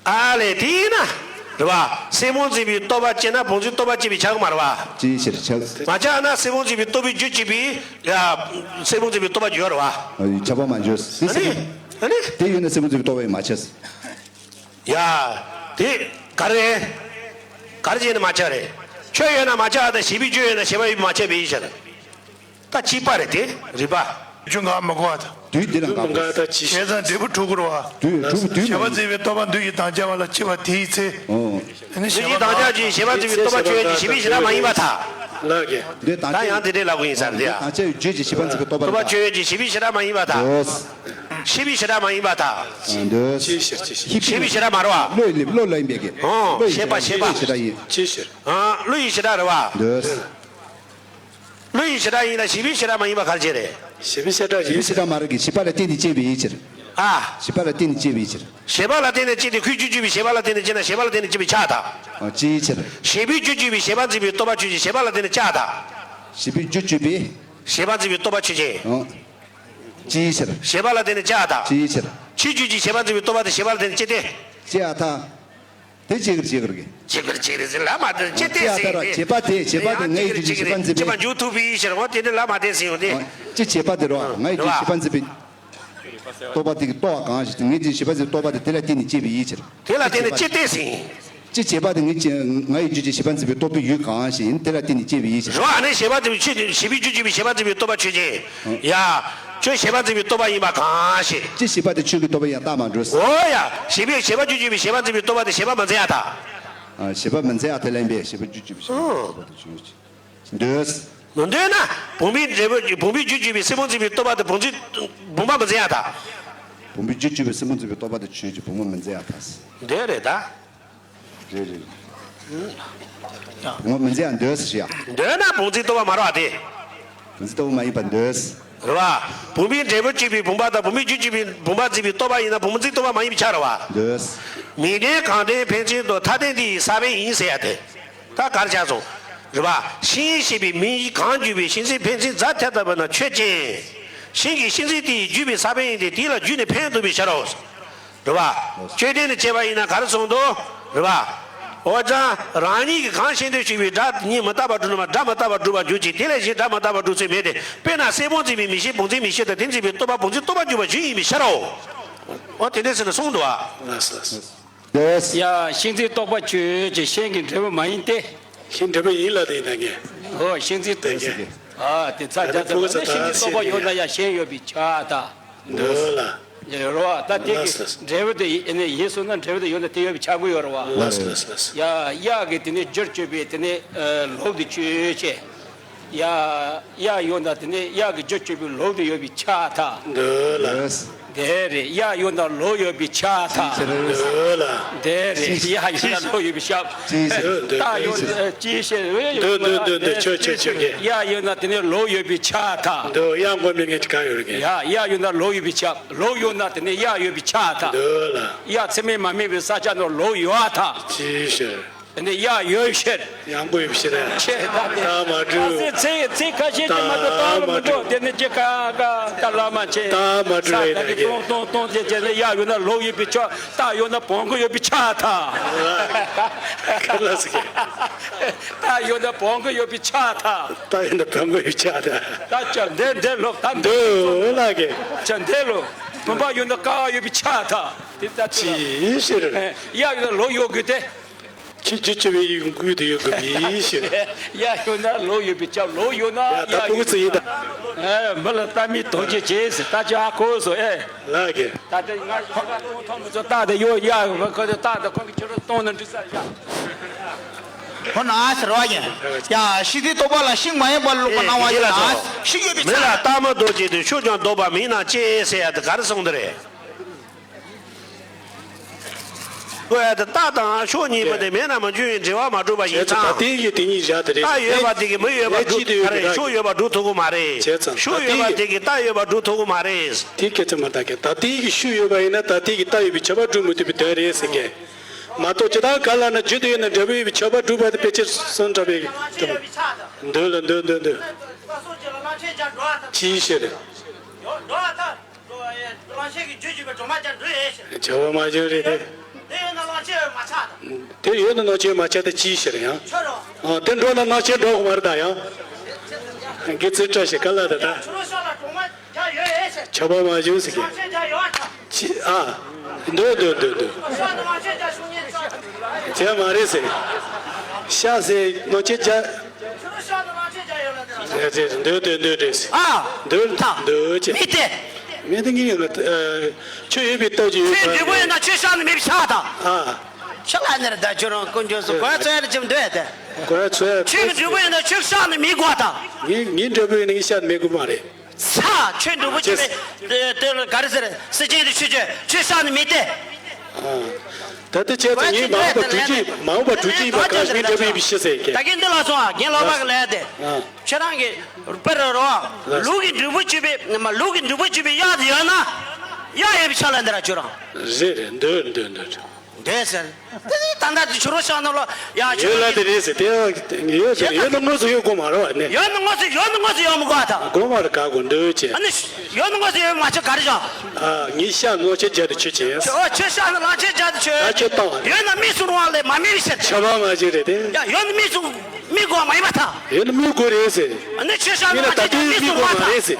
ཨ་ལས་དེ་ཡིན་ན། རེད་བ། སེན་མོ་འཛིན་པའི་རྟོག་པ་སྐྱེས་ན་བུམ་འཛིན་རྟོག་པ་སྐྱེས་པའི་ཆགས་ཀྱི་མ་རེད་བ། ཅིའི་ཕྱིར་ཆགས། མ་ཆགས་ན་སེན་མོ་འཛིན་པའི་རྟོག་པའི་རྒྱུ་གཅིག་པའི། ཡ། སེན་མོ་འཛིན་པའི་རྟོག་པ་ཡོད་རེད་བ། ཁྱབ་པ་མ་འཇོག་ཟེར། ཨ་ནི། ཨ་ནི། དེ་ཡོད་ན་སེན་མོ་འཛིན་པའི་རྟོག་པ་ཡང་མ་ཆགས། ཡ། དེ་ག་རེ། ག་རེ་བྱས་ནས་མ་ཆགས་རེད། ཆོས་ཡོད་ན་མ་ཆགས་དང་བྱས་པའི་རྒྱུ་ཡོད་ན་བྱས་པ་ཡོད་པས་མ་ཆགས་པའི་ཕྱིར། ད་གཅིག་པ་རེད་དེ། རིགས་པ། རྒྱུ་འགའ་མི་གོ་བ་དང་། དུས་འདི་ལ་འགའ་དང་ཅི་ཕྱིར། བྱས་ཙང་འབྲས་བུ་འགྲུབ་དགོས་རེད་བ། དུས་འགྲུབ་དུས་མ་རེད། བྱས་པ་འཛིན་པའི་རྟོག་པ་འདུ་ཡི་དང་བཅས་པ་ལ་སྐྱེ་བ་དེའི་ཚེ། ཨོ། དེ་ནི་བྱས་པ་དང་བཅས་ཀྱི་བྱས་པ་འཛིན་པའི་རྟོག་པ་ཆོས་ཅན། བྱས་པའི་བྱེ་བྲག་མ་ཡིན་པར་ཐལ། ལགས་ཀྱི། འདི་དང་ད་ཡང་དེ་འདྲའི་ལབ་དགོས་ཡིན་ས་རེད་ཡ། དང་བཅས་ཀྱི་རྒྱུད་ཀྱི་བྱས་པ་འཛིན་པའི་རྟོག་པ་རེད་ད། རྟོག་པ་ཆོས་ཅན། བྱས་པའི་བྱེ་བྲག་མ་ཡིན་པར་ཐལ། ཤེས་པའི་བྱེ་བྲག་མ་ཡིན་པར་ཐལ། འདོད། ཅི་ཕྱིར་ཅི་ཕྱིར། ཤེས་པའི་བྱེ་བྲག་མ་རེད་བ། བློ་ཡི་བློ་ལ་ཡིན་པའི་གི། ཨོ། ཤེས་པ་ཤེས་པ། བྱེ་བྲག་ཡིན། ཅི་ཕྱིར། ཨ། བློ་ཡི་བྱེ་བྲག་རེད་བ། འདོད། བློ་ཡི་བྱེ་བྲག་ཡིན་ལ་བྱས་པའི་བྱེ་བྲག་མ་ཡིན་པ་ག་རེ་བྱས་རེད། བྱས་པའི་བྱེ་བྲག་ཡིན། བྱས་པའི་བྱེ་བྲག་མ་རེད་གི། བྱས་པ་ལ་བརྟེན་ནས་སྐྱེས་པའི་ཕྱིར། ཨ། བྱས་པ་ལ་བརྟེན་ནས་སྐྱེས་པའི་ཕྱིར། བྱས་པ་ལ་བརྟེན་ནས་སྐྱེས་ཏེ་ཁོའི་རྒྱུ་བཅོས་པའི་བྱས་པ་ལ་བརྟེན་ནས་སྐྱེས་ན་བྱས་པ་ལ་བརྟེན་ནས་སྐྱེས་པས་ཁྱབ་པར་ཐལ། ཨ། ཅིའི་ཕྱིར། བྱས་པའི་རྒྱུ་བཅོས་པའི་བྱས་པ་འཛིན་པའི་རྟོག་པ་ཆོས་ཅན། བྱས་པ་ལ་བརྟེན་ནས་ཁྱབ་པར་ཐལ། བྱས་པའི་རྒྱུ་བཅོས་པའི། བྱས་པ་འཛིན་པའི་རྟོག་པ་ཆོས་ཅན། ཨོ། ཅིའི་ཕྱིར། བྱས་པ་ལ་བརྟེན་ནས་ཁྱབ་པར་ཐལ། ཅིའི་ཕྱིར། ཕྱིའི་རྒྱུ་གྱི་བྱས་པ་འཛིན་པའི་རྟོག་པ་དེ་བྱས་པ་ལ་བརྟེན་ནས་སྐྱེས་ཏེ། སྐྱེ་བར་ཐལ། དེ་ཅི་གིར་ཅི་གིར་གི། ཅི་གིར་ཅི་གིར་ཟེར་ལབ་མ་དེ་ཅི་སྟེ་ཟེར་ཏེ། བྱས་པ་དེ་བྱས་པ་དེ་ངའི་རྒྱུད་ཀྱི་བྱས་པ་འཛིན་པའི། ཅི་མ་འཇུག་ཐུབ་པའི་ཕྱིར་འོ་དེ་འདྲ་ལབ་མ་དེ་ཟེར་ཡོང་དེ། ཅི་བྱས་པ་དེ་རོ་ངའི་རྒྱུད་ཀྱི་བྱས་པ་འཛིན་པའི། རྟོག་པ་དེ་གི་རྟོག་པ་གང་ཞིག་ངའི་རྒྱུད་ཀྱི་བྱས་པ་འཛིན་པའི་རྟོག་པ་དེ་དེ་ལ་བརྟེན་ནས་སྐྱེས་པའི་ཕྱིར། དེ་ལ་བརྟེན་ནས་ཅི་སྟེ་ཟེར། ཅི་བྱས་པ་དེ་ངའི་ཅི་ངའི་རྒྱུད་ཀྱི་བྱས་པ་འཛིན་པའི་རྟོག་པའི་ཡུལ་གང་ཞིག་ཡིན་དེ་ལ་བརྟེན་ནས་སྐྱེས་པའི་ཕྱིར། རོ་ཨ་ནི་བྱས་པ་དེ་ཆོས་བྱས་པའི་རྒྱུད་ཀྱི་བྱས་པ་འཛིན་པའི་རྟོག་པ་ཆོས་ཅན། ཡ། ཁྱོད་བྱས་པ་འཛིན་པའི་རྟོག་པ་ཡིན་པ་གང་ཞིག་ཅི་བྱས་པ་དེ་ཁྱོད་ཀྱི་རྟོག་པ་ཡང་རྟགས་མ་འགྲོ། འོ་ཡ། བྱས་པའི་བྱས་པ་རྒྱུད་ཀྱི་བྱས་པ་འཛིན་པའི་རྟོག་པ་དེ་བྱས་པ་མི་འཛིན་ཡ་ད། ཨ། བྱས་པ་མི་འཛིན་ཡ་དེ་ལ་ཡིན་པས་བྱས་པ་རྒྱུད་ཀྱི་བྱས་པ་འཛིན་པའི་རྟོག་པ་དེ་ཆོས་ཅན། འདོད། མི་འདོད་ན། བུམ་པའི་འབྲས་བུ་བུམ་པའི་རྒྱུད་གཅིག་པའི་སེམས་བུམ་འཛིན་པའི་རྟོག་པ་དེ་བུམ་འཛིན་བུམ་པ་མི་འཛིན་ཡ་ད། བུམ་པའི་རྒྱུད་གཅིག་པའི་སེམས་བུམ་འཛིན་པའི་རྟོག་པ་དེ་ཆོས་ཀྱི་བུམ་པ་མི་འཛིན་ཡ་ད། འདོད་རེད་ད། རེད་རེད། བུམ་པ་མི་འཛིན་ཡ་འདོད་ཟེར་ཡ། འདོད་ན་བུམ་འཛིན་རྟོག་པ་མ་རེད་བ་དེ། བུམ་འཛིན་རྟོག་པ་མ་ཡིན་པ་འདོད། རེད་བ། བུམ་པའི་འབྲས་བུ་གཅིག་པའི་བུམ་པ་དང་བུམ་པའི་རྒྱུད་གཅིག་པའི་བུམ་པ་འཛིན་པའི་རྟོག་པ་ཡིན་ན་བུམ་འཛིན་རྟོག་པ་མ་ཡིན་པའི་ཆ་རེད་བ། འདོད། མིག་ལྡན་གང་ལྡན་ཕན་ཚུན་དུ་ཐ་དད་འདི་ཡི་ས་བོན་ཡིན་ཟེར་ཡ་དེ། ད་གར་ཆགས་སོང་། རེད་བ། ཤིང་ཤེས་པའི་མིང་གིས་གང་བརྗོད་པའི་ཤིང་འཛིན་ཕན་ཚུན་རྫ་ཐལ་ལྟ་བུ་ན་ཆོས་ཅན། ཤིང་གི་ཤིང་འཛིན་དེ་ཡིས་བརྒྱུས་པའི་ས་བོན་ཡིན་ཏེ་དེ་ལ་བརྒྱུས་ནས་ཕན་ཐོགས་པའི་ཕྱིར་རོ། རེད་བ། དཔྱོད་ལྡན་ནི་བྱས་པ་ཡིན་ན་ག་རེ་གསུངས་འདུག་རེད་བ། འོ་ཙང་རང་ཉིད་ཀྱིས་གང་ཤེས་འདོད་ཞུས་པའི་སྒྲ་ཉིད་མི་རྟག་པར་གྲུབ་ན་སྒྲ་མི་རྟག་པར་གྲུབ་པར་འགྱུར་ཅིང་དེ་ལས་གཞན་སྒྲ་མི་རྟག་པར་གྲུབ་ཚུལ་མེད་དེ། དཔེར་ན་སེམས་བུམ་འཛིན་པའི་མིག་ཤེས་བུམ་འཛིན་མིག་ཤེས་དང་དེ་འཛིན་པའི་རྟོག་པ་བུམ་འཛིན་རྟོག་པར་གྱུར་པ་བཞིན་ཡིན་པའི་ཕྱིར་རོ། འོ་དེ་འདྲ་ཟེར་ནས་གསུངས་འདུག་བ། ལགས་སོ། ཡ། ཤིང་འཛིན་རྟོག་པ་ཆོས་ཅན། ཤིང་གི་འབྲས་བུ་མ་ཡིན་ཏེ། ཤིང་འབྲས་བུ་ཡིན་ལ་དེ་ཡིན་ད་ངས། ཨོ་ཤིང་འཛིན་རྟོག་པ་ཆོས་ཅན། ཨ་དེ་ཚ་རྒྱ་ཚ་ལ་ནི་ཤིང་འཛིན་རྟོག་པ་ཡོད་ན་ཡང་ཤིང་ཡོད་པའི་ཆ་ད། འདོད་ལ། ཡ་རོ་ད་དེ་གི་ལགས་སོ། འབྲས་བུ་དེ་ཡིན་ནི་ཡིན་སོང་ན་འབྲས་བུ་དེ་ཡོད་ན་དེ་ཡོད་པའི་ཆ་དགོས་ཡོད་རེད་བ། ལགས་སོ་ལགས་སོ་ལགས་སོ། ཡ་གཡག་གི་དེ་ནི་རྒྱུར་གྱུར་པའི་དེ་ནི་ལོག་དེ་ཆོས་ཅན། ཡ། གཡག་ཡོད་ན་དེ་ནི་གཡག་གི་རྒྱུར་གྱུར་པའི་ལོག་དེ་ཡོད་པའི་ཆ་ད། འདོད་ལ། དེ་རེད། གཡག་ཡོད་ན་ལོག་ཡོད་པའི་ཆ་ད། འདོད་ལ། དེ་རེད། གཡག་ཡོད་ན་ལོག་ཡོད་པའི་ཆ། ཅི་ཟེར། འདོད་འདོད་རྟགས་ཡོད་ན་ཅི་ཟེར། འདོད་འདོད་འདོད་འདོད་ཆོས་ཆོས་ཆོས་ཀྱི། གཡག་ཡོད་ན་དེ་ནི་ལོག་ཡོད་པའི་ཆ་ད། འདོད་གཡག་མགོ་མི་ངན་གྱི་ག་ཡོད་རེད་གི། ཡ་གཡག་ཡོད་ན་ལོག་ཡོད་པའི་ཆ། ལོག་ཡོད་ན་དེ་ནི་གཡག་ཡོད་པའི་ཆ་ད། འདོད་ལ། གཡག་ཚད་མས་མ་དམིགས་པའི་ས་ཆ་ནང་ལོག་ཡོད་ཨ་ད། ཅི་ཟེར། དེ་ནས་གཡག་ཡོད་ཕྱིར། གཡག་མགོ་ཡོད་ཕྱིར། ཆེ་ད་དེ། རྟགས་མ་གྲུབ། ཨ་ཙི་ཚིག་ཚིག་ཁ་ཤས་ཀྱིས་མ་གཏོགས་རྟགས་མ་གྲུབ། དེ་ནས་ཅི་ཀ་ཀ་ཀ་ལ་མ་ཆེ། རྟགས་མ་གྲུབ་ས་ཡིན་ད་ནི་ཀྱེ། ཏོང་ཏོང་ཏོང་ཅེ་ཅེ་ནས་གཡག་ཡོད་ན་ལོག་ཡོད་པའི་ཆ། རྟགས་ཡོད་ན་བོང་གུ་ཡོད་པའི་ཆ་ད། ཁ་ལ་ཟིག་རྟགས་ཡོད་ན་བོང་གུ་ཡོད་པའི་ཆ་ད། རྟགས་ཡོད་ན་བོང་གུ་ཡོད་པའི་ཆ་ད། ད་ཅི་འདི་འདི་ལོག་ད་འདི་འདི་ལ་ཀྱེ། ཅི་འདི་ལོག་བུམ་པ་ཡོད་ན་ཀ་ཡོད་པའི་ཆ་ད། དེ་ད་ཅི་ལ། ཅི་ཕྱིར། གཡག་ཡོད་ན་ལོག་ཡོད་དགོས་ཏེ། ཁྱེད་ཀྱི་སྤྱི་བའི་ཡོང་སྒོ་དེ་ཡོད་དགོས་པའི་ཕྱིར། ཡ་ཡོད་ན་ལོག་ཡོད་པའི་ཆ། ལོག་ཡོད་ན་ཡ་ད་ཡ་ཕུང་ཡོད་ཚེ་ཡིན་ད། ཨེ་མི་ལ་ལྟ་མིན་དོན་གྱི་རྗེས་ཟེར་ད་ཅི་ཧ་གོ་སོང་ཨེ། ལགས་ཀྱི། ད་ལྟ་ང་ཞིག་ལ་གཏོང་ཐུབ་མི་ཚོ་རྟགས་དེ་ཡོད་ཡ་ཡོད་པ་ཁོ་ཚོ་རྟགས་དེ་ཁོང་གི་ཕྱི་རོལ་གཏོང་ན་འགྲིག་ས་ཡ། ཁོ་ན་ཟེར་བ་ཡིན། ཡ་ཤིང་འཛིན་རྟོག་པ་ལ་ཤིང་མ་ཡིན་པ་ལོག་པ་སྣང་བ་ཡིན་ན་ཤིང་ཡོད་པའི་ཆ། མི་ལ་རྟགས་མ་འདོགས་བྱེད་དུ་ཤུགས་ཀྱང་ལྡོག་པ་མིན་ན་ཅི་ཟེར་ཡ་དེ་ག་རེ་གསུངས་འདི་རེད། ཀོ་ཡ་དེ་རྟགས་དང་ཤུགས་གཉིས་པོ་དེ་མེད་ན་མི་འབྱུང་བའི་འབྲེལ་བ་མ་གྲུབ་པ་ཡིན་ཙང་། ད་ལྟའི་གི་དེ་གཉིས་བཞག་དེ་རེད། རྟགས་ཡོད་པ་དེ་གིས་མི་ཡོད་པ་སྒྲུབ་ཐུབ་ཀྱི་མ་རེད། ཤུགས་ཡོད་པ་སྒྲུབ་ཐུབ་ཀྱི་མ་རེད། བྱས་ཙང་ཤུགས་ཡོད་པ་དེ་གིས་རྟགས་ཡོད་པ་སྒྲུབ་ཐུབ་ཀྱི་མ་རེད། དེ་སྐད་ཆ་མ་བཏང་གི། ད་ལྟའི་གི་ཤུགས་ཡོད་པ་ཡིན་ན་ད་ལྟའི་གི་རྟགས་ཡོད་པའི་ཁྱབ་པ་སྒྲུབ་མི་ཐུབ་པའི་དོན་རེད་ཟེར་གི། མ་གཏོགས་ཇི་ལྟར་ག་ལ་ན་རྒྱུ་དེ་ཡོད་ན་འབྲས་བུ་ཡོད་པའི་ཁྱབ་པ་སྒྲུབ་པ་དེ་ཕལ་ཆེར་སུ་འདྲ་བའི་གི། འདོད་ལ་འདོད་འདོད་འདོད། ཅིའི་ཕྱིར། གླང་ཆེན་གྱི་རྒྱུད་ཀྱི་སྒྲོལ་མ་ཀྱང་འགྲོ་ཡི་ཟེར། བྱ་བ་མ་བྱུང་རེད་དེ། དེ་ཡོད་ན་གླང་ཆེན་མ་ཆགས་དང་། དེ་ཡོད་ན་གླང་ཆེན་མ་ཆགས་དེ་ཅིའི་ཕྱིར་ཡང་། ཁྱོད་རང་། ཨ་དེ་འགྲོ་ན་གླང་ཆེན་འགྲོ་གི་མ་རེད་ད་ཡང་། དགེ་ཚུལ་བཀྲ་ཤིས་ག་ལ་ད་ད། ཁྱོད་རང་ཤ་ལ་གྲོག་མ་རྒྱག་ཡོད་ཨེ་ཟེར། བྱ་བ་མ་བྱུང་ཟེར་གི། གླང་ཆེན་རྒྱག་ཡོད་ཨ་ད། ཅི་ཨ། འདོད་འདོད་འདོད་འདོད། བྱས་མ་རེད་ཟེར། ཤ་ཟེར་ནོ་ཅི་བྱ། འདོད་འདོད་འདོད་རེད་ཟེར། ཨ། འདོད་ཐ། འདོད་ཅེ། མི་སྟེ། མི་སྟེ་ངས་ཡོད་ལ། ཆོས་ཡོད་པའི་སྟོབས་ཀྱིས་ཡོད་པ། ཆོས་འབྲས་བུ་ཡིན་ན་ཆོས་བཤད་ནི་མེད་པའི་ཆ་དང་། ཨ། ཆ་ལ་ནི་རེད་ད་ཁྱོད་རང་དཀོན་མཆོག་སུ་གོ་ཡ་ཚོ་ཡ་རེ་ཅིམ་འདོད་ཡ་དེ། གོ་ཡ་ཚོ་ཡ། ཆོས་ཀྱི་འབྲས་བུ་ཡིན་ན་ཆོས་བཤད་ནི་མི་དགོས་དང་། ངའི་ངའི་འབྲས་བུ་ཡིན་ན་ངས་བཤད་ནི་མི་དགོས་མ་རེད། ས་ཆོས་འབྲས་བུ་ཅི་མེད། དེ་ལ་ག་རེ་ཟེར། སེམས་ཅན་དེ་ཆོས་ཅན་ཆོས་བཤད་ནི་མི་སྟེ། ད་ལྟ་བྱས་ཙང་ངས་མ་འོངས་པ་གྲུབ་ཀྱི་མ་འོངས་པ་གྲུབ་ཀྱི་ཡིན་པ་གང་ཞིག་འབྲས་བུ་ཡིན་པའི་ཕྱིར་ཟེར་གི། ད་གིན་འདི་ལ་སོང་ཨ་རྒན་ལགས་པ་གི་ལས་དེ། ཁྱེད་རང་གི་དཔེར་རོ། ལུག་གི་འབྲས་བུ་བཅུ་པའི་མ་ལུག་གི་འབྲས་བུ་བཅུ་པའི་གཡག་དེ་ཡོད་ན། གཡག་ཡོད་པའི་ཆ་ལ་འདི་ར་ཁྱོད་རང་། རེད་རེད་འདོད་འདོད་འདོད། འདོད་ཟེར། དེ་ནི་ད་ལྟ་དེ་ཕྱི་རོལ་ཤག་ནང་ལོ་ཡ་ཡོད་ལ་དེ་རེད་ཟེར་དེ་ཡོད་ཟེར་ཡོད་ན་དངོས་སུ་ཡོད་དགོས་མ་རེད་བ་ནི། ཡོད་ན་དངོས་སུ་ཡོད་ན་དངོས་སུ་ཡོད་མི་དགོས་ད། དགོས་མ་རེད་ག་དགོས་འདོད་ཅེ། ཨ་ནི་ཡོད་ན་དངོས་སུ་ཡོད་མ་ཆོག་ག་རེ་བྱ། ཨ་ངའི་ཤ་ནོ་ཆེ་རྒྱ་དུ་ཆུ་ཆེ། ཨོ་ཆོས་ཤ་ནི་ལག་ཆེ་རྒྱ་དུ་ཆོས། ད་ཆོས་བཏང་བ་རེད། ཡོད་ན་མིག་སུ་རུང་བ་ལས་མ་མིག་ཤེས། ཆ་བ་མ་ཅིག་རེད་དེ། ཡ་ཡོད་ན་མིག་སུ་མིག་དགོས་མ་ཡིན་པ་ད། ཡོད་ན་མིག་དགོས་རེད་ཟེར། ཨ་ནི་ཆོས་ཤ་ནི་མིག་ལ་ལག་ཆེ་ད་རྒྱ་དུ་དུས་མིག་མིག་དགོས་མ་དགོས་མ་རེད་ཟེར།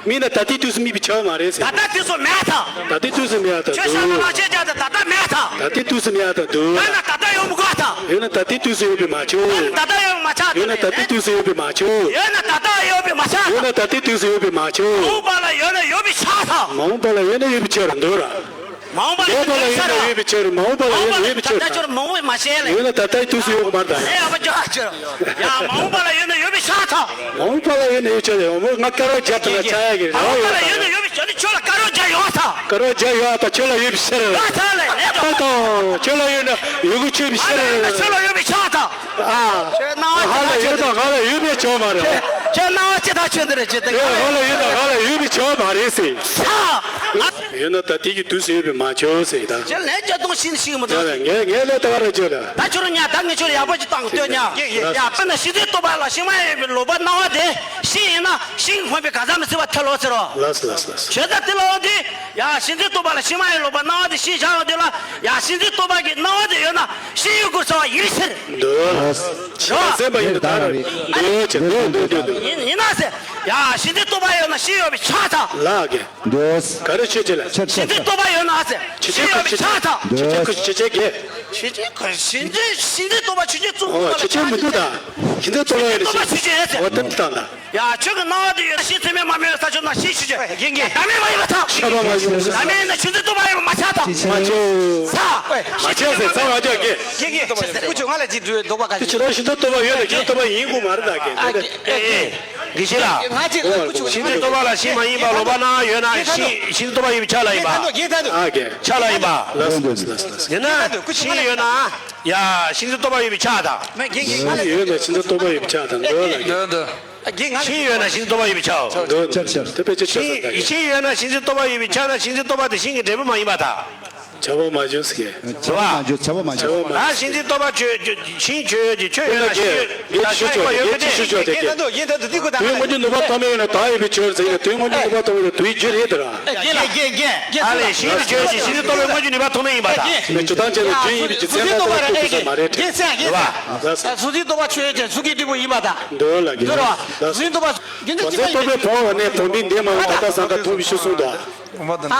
མིག་ན་ད་ལྟའི་དུས་སུ་མིག་པའི་ཆ་བ་མ་རེད་ཟེར། ད་ལྟ་དུས་སུ་མེད་ད་ད་ད་དུས་སུ་མེད་ད་འདུག་ད་ལྟ་དུས་སུ་མེད་ད་འདུག་ཡོད་ན་ད་ལྟ་ཡོད་མི་དགོས་ད། ཡོད་ན་ད་ལྟའི་དུས་སུ་ཡོད་པའི་མ་ཆོག་ཡོད་ན་ད་ལྟ་ཡོད་མ་ཆགས་ཡོད་ན་ད་ལྟའི་དུས་སུ་ཡོད་པའི་མ་ཆོག་ཡོད་ན་ད་ལྟ་ཡོད་པའི་མ་ཆགས་ཡོད་ན་ད་ལྟའི་དུས་སུ་ཡོད་པའི་མ་ཆོག་མ་འོངས་པ་ལ་ཡོད་ན་ཡོད་པའི་ཆགས་ད། མ་འོངས་པ་ལ་ཡོད་ན་ཡོད་པའི་ཆ་ར་འདུག་ར། མ་འོངས་པ་ལ་ཡོད་པ་ལ་ཡོད་ན་ཡོད་པའི་ཆ་ར་མ་འོངས་པ་ལ་ཡོད་ན་ཡོད་པའི་ཆ་ར། ད་ལྟ་ཁྱོད་མ་འོངས་པའི་མ་ཤེས་ལ། ཡོད་ན་ད་ལྟའི་དུས་སུ་ཡོད་པ་མ་རེད་ད། ཨེ་ཨ་པ་ཅོ་ཨ་ཅོ། ཡ་མ་འོངས་པ་ལ་ཡོད་ན་ཡོད་པའི་ཆགས་ད། མ་འོངས་པ་ལ་ཡོད་ན་ཡོད་ཆ་ལ་ཡོད་མོ་ང་དཀར་རོ་རྒྱབ་ཏུ་ན་ཆ་ཡ་གི་རེད། མ་འོངས་པ་ལ་ཡོད་ན་ཡོད་པའི་ཆ་ནི་ཁྱོད་ལ་དཀར་རོ་རྒྱ་ཡོད་ས། དཀར་རོ་རྒྱ་ཡོད་ཨ་ད་ཁྱོད་ལ་ཡོད་པའི་ཤ་རེད། ད་ད་ལེ་ཨེ་ད་ད་ཁྱོད་ལ་ཡོད་ན་ཡོད་གི་ཆོས་པའི་ཤ་རེད། ཁྱོད་ལ་ཡོད་པའི་ཆ་ད། ཨ་ཧ་ལ་ཡོད་ད་ང་ལ་ཡོད་པའི་ཆ་མ་རེད། ཁྱོད་སྣང་བ་ཅི་ད་ཁྱོད་འདི་རེད་ཅི་ད། ང་ལ་ཡོད་ད་ང་ལ་ཡོད་པའི་ཆ་མ་རེད་ཟེར། ས། ཡོད་ན་ད་དེ་གི་དུས་སུ་ཡོད་པའི་མ་ཆོག་ཟེར་ད། ཁྱོད་ལན་བརྒྱ་སྟོང་ཤིང་ཤིང་མི་ཐོག་ངས་ངས་ལས་ལྟ་བ་རེ་བྱོས་ལ། ད་ཁྱོད་རང་ཉ་ད་ངས་ཁྱོད་ལ་ཡག་པོ་ཅིག་བཏང་གི་ལྟོས་ཉ། ཡ་དཔེར་ན་གཤིན་རྗེ་སྟོབས་པ་ལ་ཤིང་མ་ཡིན་པའི་ལོག་པ་སྣང་བ་དེ་ཤིང་ཡིན་ན་ཤིང་གི་ཕོངས་པའི་གང་ཟག་མི་སྲིད་པ་ཐལ་ལོ་ཟེར་རོ། ལགས་སོ་ལགས་སོ་ལགས་སོ། བྱས་ཙང་དེ་ལ་འོང་དུས་ཡ་གཤིན་རྗེ་སྟོབས་པ་ལ་ཤིང་མ་ཡིན་ལོག་པ་སྣང་བ་དེ་ཤིང་བཞག་འོང་དུས་ལ་ཡ་གཤིན་རྗེ་སྟོབས་པ་གི་སྣང་བ་དེ་ཡོད་ན་ཤིང་ཡོད་དགོས་ཟེར་བ་ཡིན་ཟེར། འདོད། ཆེ་བ་སེམས་པ་ཡིན་དུ་ད་ར་རེད། འདོད་ཆེ་འདོད་འདོད་འདོད་འདོད། ཡིན་ཡིན་ན་ཟེར། ཡ་གཤིན་རྗེ་སྟོབས་པ་ཡོད་ན་ཤིང་ཡོད་པའི་ཆ་ཚ། ལགས་ཀྱི། འདོད། ག་རེ་ཆོས་ཅི་ལ། ཆེ་ཆེ། གཤིན་རྗེ་སྟོབས་པ་ཡོད་ན་ཟེར། ཆེ་ཆེ་ཤིང་ཡོད་པའི་ཆ་ཚ། ཆེ་ཆེ་ཁ་ཆེ་ཆེ་གེ། ཆེ་ཆེ་ཁ་གཤིན་རྗེ་གཤིན་རྗེ་སྟོབས་པ་ཆེ་ཆེ་བཙུགས། ཨོ་ཆེ་ཆེ་མི་འདུག་ད། གཤིན་རྗེ་སྟོབས་པ་ཡོད་ན་ཆེ་ཆེ་ཆེ་ཆེ་ཟེར། ཨོ་དེ་འདི་དང་ད། ཡ་ཁྱོད་ཀྱི་སྣང་བ་དེ་ཡོད་ན་ཤིང་ཚད་མེད་མ་མེད་ས་ཕྱོགས་ན་ཤིང་ཤིག་ཆོད། རྒན་རྒན། ད་མེད་མ་ཡིན་པ་ཚ། ཆ་བ་མ་ཡིན་པ་ཚ། ད་མེད་ན་ཆུ་ཚོད་ལྟོ་བ་ཡོད་པ་མ་ཆགས་ད། མ་ཆོག་ཚ། མ་ཆགས་ཟེར་ཚ་མ་ཆགས་གི། རྒན་རྒན། ཀུ་ཆུ་ང་ལ་ཅིག་འགྲོ་ལྟོ་བ་ག་ཅིག་ཁྱེད་རང་ཤིང་ཏོག་ལྟོ་བ་ཡོད་ན་ཁྱེད་ལྟོ་བ་ཡིན་དགོས་མ་རེད་ད་རྒན། ཨ་རྒན་རྒན། རྒན་ཤེས་ལ། ང་ཅིག་ཀུ་ཆུ་ཤིང་ཏོག་ལྟོ་བ་ལ་ཤིང་མ་ཡིན་པ་ལོག་པ་ན་ཡོད་ན་ཤིང་ཤིང་ཏོག་ལྟོ་བ་ཡིན་པ་ཆགས་ལ་ཡིན་པ། རྒན་ད་འདུག་རྒན་ད་འདུག་ཨ་རྒན། ཆགས་ལ་ཡིན་པ། ལགས་སོ་ལགས་སོ་ལགས་སོ། ཡིན་ན་ཤིང་ཡོད་ན་ཡ་ཤིང་ཏོག་ལྟོ་བ་ཡོད་པའི་ཆགས་དང་། ཤིང་ཡོད་ན་ཤིང་ཏོག་ལྟོ་བ་ཡོད་པའི་ཆགས་དང་འདོད་ལ་རྒན། འདོད་འདོད། ཤིང་ཡོད་ན་ཤིང་ཏོག་ལྟོ་བ་ཡོད་པའི་ཆའོ། འདོད་འདོད་དེ་དཔེ་ཆ་ཆོས་ས་ད་ག་ཤིང་ཡོད་ན་ཤིང་ཏོག་ལྟོ་བ་ཡོད་པའི་ཆ་ན་ཤིང་ཏོག་ལྟོ་བ་དེ་ཤིང་གི་འབྲས་བུ་མ་ཡིན་པ་དང་། བྱ་བ་མ་བྱུང་ཟེར། བྱ་བ་མ་བྱུང་བྱ་བ་མ་བྱུང་། ད་ཤིང་ཏོག་ལྟོ་བ་ཆོས་ཤིང་ཆོས་ཀྱི་ཆོས་ཡོད་ན་ཤིང་ཡོད་ད་ཤིང་ཡོད་པ་ཡོད་པ་དེ། ཡིན་ད་འདུག་ཡིན་ད་འདུག་དེ་ཀུ་ད། དུས་སྔོན་གྱི་ནུས་པ་ཐོགས་མེད་ཡོད་ན་ད་ཡོད་པའི་ཆོས་ཟེར་ཡིན་ན་དུས་སྔོན་གྱི་ནུས་པ་ཐོགས་མེད་ཡོད་ན་དུས་རྒྱུན་རེད་དེ་ར། རྒན་རྒན་རྒན་རྒན་ཨ་ལས་ཤིང་ཏོག་ཆོས་ཀྱི་ཤིང་ཏོག་ལྟོ་བའི་སྔོན་གྱི་ནུས་པ་ཐོགས་མེད་ཡིན་པ་དང་། ནས་ཇོ་དང་བཅས་ལ་རྒྱུན་ཡིན་པའི་རྒྱུ་མཚན་ལ་ལྟ་བ་ཐུག་པ་མ་རེད་དྲན། རེད་བ། གཟུགས་ཅན་ལྟོ་བ་ཆོས་ཅན་གཟུགས་ཀྱི་འབྲས་བུ་ཡིན་པ་དང་། འདོད་ལ་གཟུགས་རེད་བ། གཟུགས་ཅན་ལྟོ་བ་རྒྱུ་མཚན་གོ་ཚེ་ལྟོ་བའི་བོང་བ་ནས་བོང་བུའི་འདས་མ་འོངས་ད་ལྟ་སང་ག་མཐོང་བའི་ཕྱིར་གསུངས་ཏོ། ཨ། ད་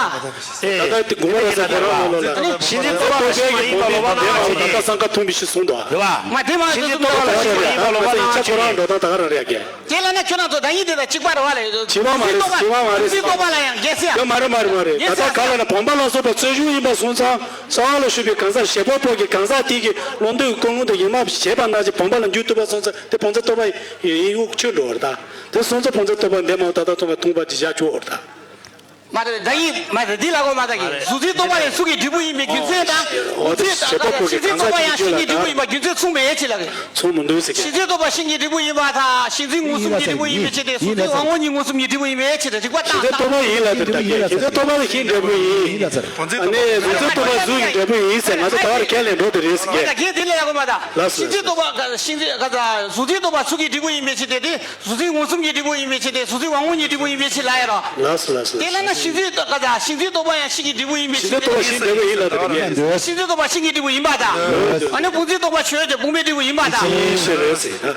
ལྟ་དེ་དགུང་ལོ་ས་དེ་རང་ལོ་ལ། ཤིང་ཏོག་ལྟོ་བའི་བོང་བུའི་འདས་མ་འོངས་ད་ལྟ་སང་ག་མཐོང་བའི་ཕྱིར་གསུངས་ཏོ། རེད་བ། མ་དེ་མ་ཤིང་ཏོག་ལྟོ་བ་ལ་ཤིང་མ་ཡིན་པ་ལོ་པ་ན་ཆེ། ཁོ་རང་འགྲོ་སྟངས་ད་ག་རང་རེད་ཀྱེ། དེ་ལ་ན་ཁྱོད་རང་ཚོ་ད་ཡིན་དེ་དང་གཅིག་པ་རེད་བ་ལས། བྱེད་པ་མ་རེད། བྱེད་པ་མ་རེད། གཟུགས་ཅན་ལྟོ་བ་ལ་ཡང་རྒྱལ་སྲས། ཡ་མ་རེད་མ་རེད་མ་རེད། ད་ལྟ་ག་ལ་ན་བོང་བ་ལ་སོགས་པ་རྩོད་གཞུང་ཡིན་པ་སོང་ཙང་། རྩ་བ་ལ་ཞུགས་པའི་གང་ཟག་བྱེད་པ་པོ་གི་གང་ཟག་དེ་གི་བློ་འདོད་ཀུན་སློང་དང་ཡིད་མ་བྱེད་པ་ན་ཅི་བོང་བ་ལ་འགྱུར་ཐུབ་པ་སོང་ཙང་དེ་བོང་ཚ་ལྟོ་བ་ཡི་དབུགས་ཆོད་འགྲོ་བར་ད། དེ་སོང་ཙང་བོང་ཚ་ལྟོ་བ་འདས་མ་འོངས་ད་ལྟ་ཚང་མ་མཐོང་བ་ཅི་བཞག་ཆོག་བར་ད། མ་རེད་ད་ཡིན་མ་རེད་འདི་ལ་གོ་མ་ད་གི་གཟུགས་ཅན་ལྟོ་བ་ཡང་གཟུགས་ཀྱི་འབྲས་བུ་ཡིན་པའི་རྒྱུ་མཚན་དང་། འོ་དེ་བྱེད་པ་པོ་གི་གང་ཟག་ཅིག་བརྗོད་ལ་ད། ཤིང་ཅན་ལྟོ་བ་ཡང་ཤིང་གི་འབྲས་བུ་ཡིན་པ་རྒྱུ་མཚན་མཚུངས་མེད་ཅེས་ལ་གི། མཚུངས་མི་འདུག་ཟེར་གི། ཤིང་ཅན་ལྟོ་བ་ཤིང་གི་འབྲས་བུ་ཡིན་པ་དང་ཤིང་ཅན་མངོན་སུམ་གྱི་འབྲས་བུ་ཡིན་པའི་ཕྱིར་ཏེ་གཟུགས་ཅན་དབང་པོ་གཉིས་མངོན་སུམ་གྱི་འབྲས་བུ་ཡིན་པའི་ཕྱིར་ཏེ་རིགས་པ་ཤིང་ཅན་ལྟོ་བ་ཡིན་ལ་དེ་ལྟ་གི་ཤིང་ཅན་ལྟོ་བ་ལ་ཤིང་འབྲས་བུ་ཡིན། ཨ་ནི་གཟུགས་ཅན་ལྟོ་བ་གཟུགས་ཀྱི་འབྲས་བུ་ཡིན་ཟེར་ང་ཚོ་ད་བར་ཁས་ལེན་འགྲོ་དེ་རེད་ཟེར་གི། ད་གི་དེ་ལས་ལ་གོ་མ་ད། ལགས་སོ། ཤིང་ཅན་ལྟོ་བ་ཤིང་ཅན་གཟུགས་ཅན་ལྟོ་བ་གཟུགས་ཀྱི་འབྲས་བུ་ཡིན་པའི་ཕྱིར་ཏེ་དེ། གཟུགས་ཅན་མངོན་སུམ་གྱི་འབྲས་བུ་ཡིན་པའི་ཕྱིར་ཏེ་གཟུགས་ཅན་དབང་པོ་གཉིས་འབྲས་བུ་ཡིན་པའི་ཕྱིར་ལ་ཡ་རོ། ལགས་སོ་ལགས་སོ། དེ་ལ་ན་ཤིང་ཅན་ལྟོ་བ་ཤིང་ཅན་ལྟོ་བ་ཡང་ཤིང་གི་འབྲས་བུ་ཡིན་པའི་ཕྱིར་ཏེ། ཤིང་ཅན་ལྟོ་བ་ཤིང་འབྲས་བུ་ཡིན་པ་དང་། ཤིང་ཅན་ལྟོ་བ་ཤིང་གི་འབྲས་བུ་ཡིན་པ་དང་། ཨ་ནི་བོང་ཚ་ལྟོ་བ་ཆོས་ཅན་བོང་བུའི་འབྲས་བུ་ཡིན་པ་དང་། ཤིང་ཤིང་རེད་ཟེར་ན།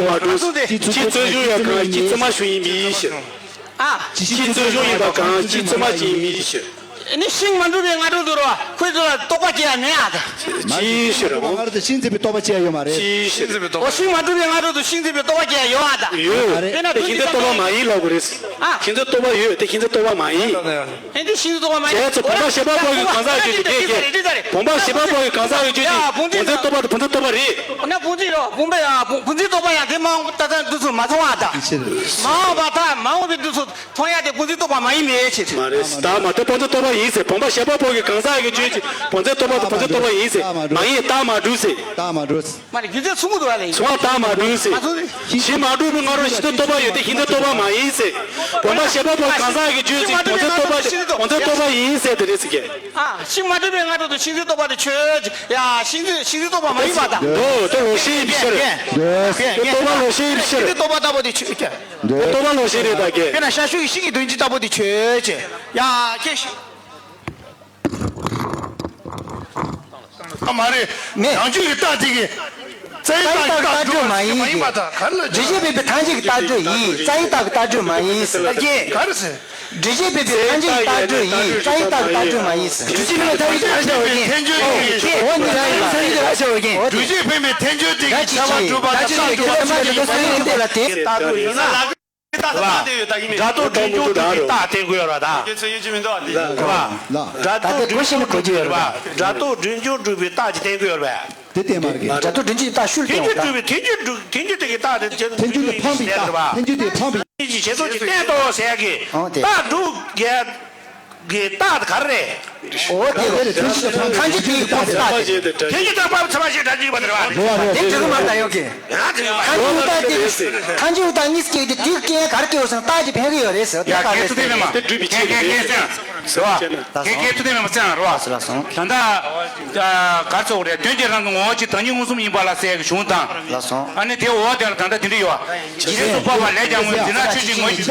མ་གྲུབ། སྤྱི་གཙོ་གཞུང་ཡང་གང་སྤྱི་གཙོ་མ་གཞུང་ཡིན་མི་ཡིན་ཕྱིར། ཨ། སྤྱི་གཙོ་གཞུང་ཡིན་པ་གང་སྤྱི་གཙོ་མ་གཞུང་ཡིན་མི་ཡིན་ཕྱིར། ནི་ཤིང་མ་འགྲུབ་པའི་སྔ་དྲོ་དུ་རོ། ཁོའི་ཚོ་ལ་རྟོག་པ་སྐྱེ་ཡ་མེད་ཨ་ད། ཅི་ཕྱིར་རོ། ང་རང་ཚོ་ཤིང་འཛིན་པའི་རྟོག་པ་སྐྱེ་ཡ་ཡོད་མ་རེད། ཅི་ཕྱིར། ཨོ་ཤིང་མ་འགྲུབ་པའི་སྔ་དྲོ་དུ་ཤིང་འཛིན་པའི་རྟོག་པ་སྐྱེ་ཡ་ཡོད་ཨ་ད། ཡོད། དེ་ན་དེ་ཁྱེད་ཚོའི་རྟོག་པ་མ་ཡིན་ལབ་དགོས་རེད། ཨ། ཁྱེད་ཚོའི་རྟོག་པ་ཡོད་དེ་ཁྱེད་ཚོའི་རྟོག་པ་མ་ཡིན། ཨེ་འདི་ཤིང་འཛིན་རྟོག་པ་མ་ཡིན། ཁྱེད་ཚོ་བུམ་པ་ཤེས་པ་པོ་གི་གང་ཟག་གི་རྒྱུད་ཀྱི་ཀྱེ། བུམ་པ་ཤེས་པ་པོ་གི་གང་ཟག་གི་རྒྱུད་ཀྱི་བུམ་འཛིན་རྟོག་པ་དང་བུམ་འཛིན་རྟོག་པ་རེད། ཨོ་ན་བུམ་འཛིན་རོ་བུམ་པ་ཡ་བུམ་བུམ་འཛིན་རྟོག་པ་ཡང་དེ་མ་འོངས་ད་ལྟ་འདི་ཚོ་མ་མཐོང་བ་ད། མ་འོངས་པ་ད་མ་འོངས་པའི་འདི་ཚོ། མཐོང་ཡ་དེ་བུམ་འཛིན་རྟོག་པ་མ་ཡིན་མེད་ཅེས། མ་རེད། ད་མ་དེ་བུམ་འཛིན་རྟོག་པ་ཡིན་ཟེར། བུམ་པ་ཤེས་པ་པོ་གི་གང་ཟག་གི་རྒྱུད་ཀྱི་བུམ་འཛིན་རྟོག་པ་དང་བུམ་འཛིན་རྟོག་པ་ཡིན་ཟེར། མ་ཡིན་རྟགས་མ་གྲུབ་ཟེར། རྟགས་མ་གྲུབ། མ་རེད་རྒྱུ་མཚན་ཚུགས་མི་འདུག་བ་ལས། ཚུགས་པ་རྟགས་མ་གྲུབ་ཟེར། མ་ཚུགས་ཟེར། ཤིང་མ་འགྲུབ་པའི་སྔ་དྲོ་ཤིང་འཛིན་རྟོག་པ་ཡོད་དེ་ཤིང་འཛིན་རྟོག་པ་མ་ཡིན་ཟེར། བུམ་པ་ཤེས་པ་པོ་གང་ཟག་གི་རྒྱུད་ཀྱི་བུམ་འཛིན་རྟོག་པ་དང་བུམ་འཛིན་རྟོག་པ་ཡིན་ཟེར་དེ་རེད་ཟེར་གྱི། ཨ་ཤིང་མ་འགྲུབ་པའི་སྔ་དྲོ་དུ་ཤིང་འཛིན་རྟོག་པ་དེ་ཆོས་ཡ་ཤིང་འཛིན་ཤིང་འཛིན་རྟོག་པ་མ་ཡིན་པ་དང་། འདོད་དེ་ལོག་ཤེས་ཡིན་པའི་ཕྱིར། རྟོག་པ་ལོག་ཤེས་ཡིན་པའི་ཕྱིར། ཤིང་འཛིན་རྟོག་པ་ལྟ་བུ་དེ་ཆོས་ཀྱི། རྟོག་པ་ལོག་ཤེས་རེད་ད་ཀྱེ། དཔེར་ན་ཤ་ཤུ་ཡི་ཤིང་གི་དོན་སྤྱི་ལྟ་བུ་དེ་ཆོས་ཅེས། ཡ་ཀྱེ་ཤི། ཨ་མ་རེད། མེད། རང་རྒྱུད་ཀྱི་རྟགས་དེ་གི། རྩ་བའི་རྟགས་ཀྱི་རྟགས་སྒྲུབ་མ་ཡིན་ཏེ། སྒྲུབ་བྱེད་མིན་པའི་རྟགས་ཀྱི་རྟགས་སྒྲུབ་ཡིན། རྩ་བའི་རྟགས་ཀྱི་རྟགས་སྒྲུབ་མ་ཡིན་ཟེར། ཀྱེ། ག་རེ་ཟེར། སྒྲུབ་བྱེད་མིན་པའི་ཐལ་འགྱུར་གྱི་རྟགས་སྒྲུབ་ཡིན། རྩ་བའི་རྟགས་ཀྱི་རྟགས་སྒྲུབ་མ་ཡིན་ཟེར། སྒྲུབ་བྱེད་མིན་པའི་ཐལ་འགྱུར་གྱི་རྟགས་སྒྲུབ་ཡིན། ཐལ་འགྱུར་གྱི། འོ་ནི་རང་ཡིན་པ་ཡིན་ཏེ། སྒྲུབ་བྱེད་མིན་པའི་ཐལ་འགྱུར་དེ་གི་བྱ་བ་སྒྲུབ་པ་དང་རྟགས་སྒྲུབ་པ་ཆ་འགྲུབ་པ་ཆ་འགྲུབ་པ་ལ་དེ་རྟགས་སྒྲུབ་ཡིན་ན། སྒྲ་རྟོག་སྒྲིམ་འཇུག་སྒྲུབ་པའི་རྟགས་བསྟན་དགོས་ཡོད་ར་ད། རེད་བ། སྒྲ་རྟོག་སྒྲིམ་འཇུག་སྒྲུབ་པའི་རྟགས། སྒྲ་རྟོག་སྒྲིམ་འཇུག་སྒྲུབ་པའི་རྟགས་ཀྱི་བསྟན་དགོས་ཡོད་རེད་པས། དེ་བསྟན་པ་རེད། སྒྲ་རྟོག་སྒྲིམ་འཇུག་རྟགས་ཤུལ་བསྟན་འོང་ད། ཐལ་འགྱུར་སྒྲུབ་པའི་ཐལ་འགྱུར་སྒྲུབ་ཐལ་འགྱུར་དེ་གི་རྟགས་དེ་ཐལ་འགྱུར་དེ་གི་རྟགས་དེ་ཆེད་དུ་ཞེ་སོགས་ཀྱི་བསྟན་ཏོ་ཟེར་གི། འོང་དེ། རྟགས་སྒྲུབ་རྒྱལ་གྱི་རྟགས་དེ་ག་རེ་རེད། འོ་དེ་རེད། ཐལ་འགྱུར་དང་ཕམ་པའི་རྟགས་དེ། ཐལ་འགྱུར་དང་ཕམ་པའི་ཚད་མ་ཞེས་སྒྲ་འཇུག་པ་དེ་རེད་བ། དེ་འགྲིག་གི་མ་རེད་ད་ཡོང་གི། ཡང་འགྲིག་གི་མ་རེད། ཐལ་འགྱུར་རྟགས་དེ་ཐལ་འགྱུར་རྟགས་གཉིས་སྐྱེས་ཏེ་དེ་སྐྱེ་ག་རེ་སྐྱེ་བ་སོང་རྟགས་ཀྱི་ཕན་གི་ཡོད་རེད་ཟེར། དེ་ཡ་ག་གལ་ཚུལ་དེ་མེད་མ། དེ་སྒྲུབ་པའི་ཆེད་དུ་རེད། རེད་བ། གལ་གལ་ཚུལ་དེ་མེད་མ་ཚེ་རང་རེད་བ། ལགས་སོ། ད་ལྟ་ག་རེ་ཟེར་དགོས་རེད། དོན་གྱིས་རང་གི་ངོ་བོ་ཉིད་བདག་ཉིད་མངོན་སུམ་ཡིན་པ་ལ་ཟེར་གྱི་གཞུང་དང་། ལགས་སོ། ཨ་ནི་དེའི་འོག་དེ་ལ་ད་ལྟ་དེ་འདྲ་ཡོད་བ། རྗེས་སུ་དཔག་པ་ལས་ཀྱང་ངོ་། འདི་ན་ཆོས་ཀྱི་ངོ་བོ་ཉིད་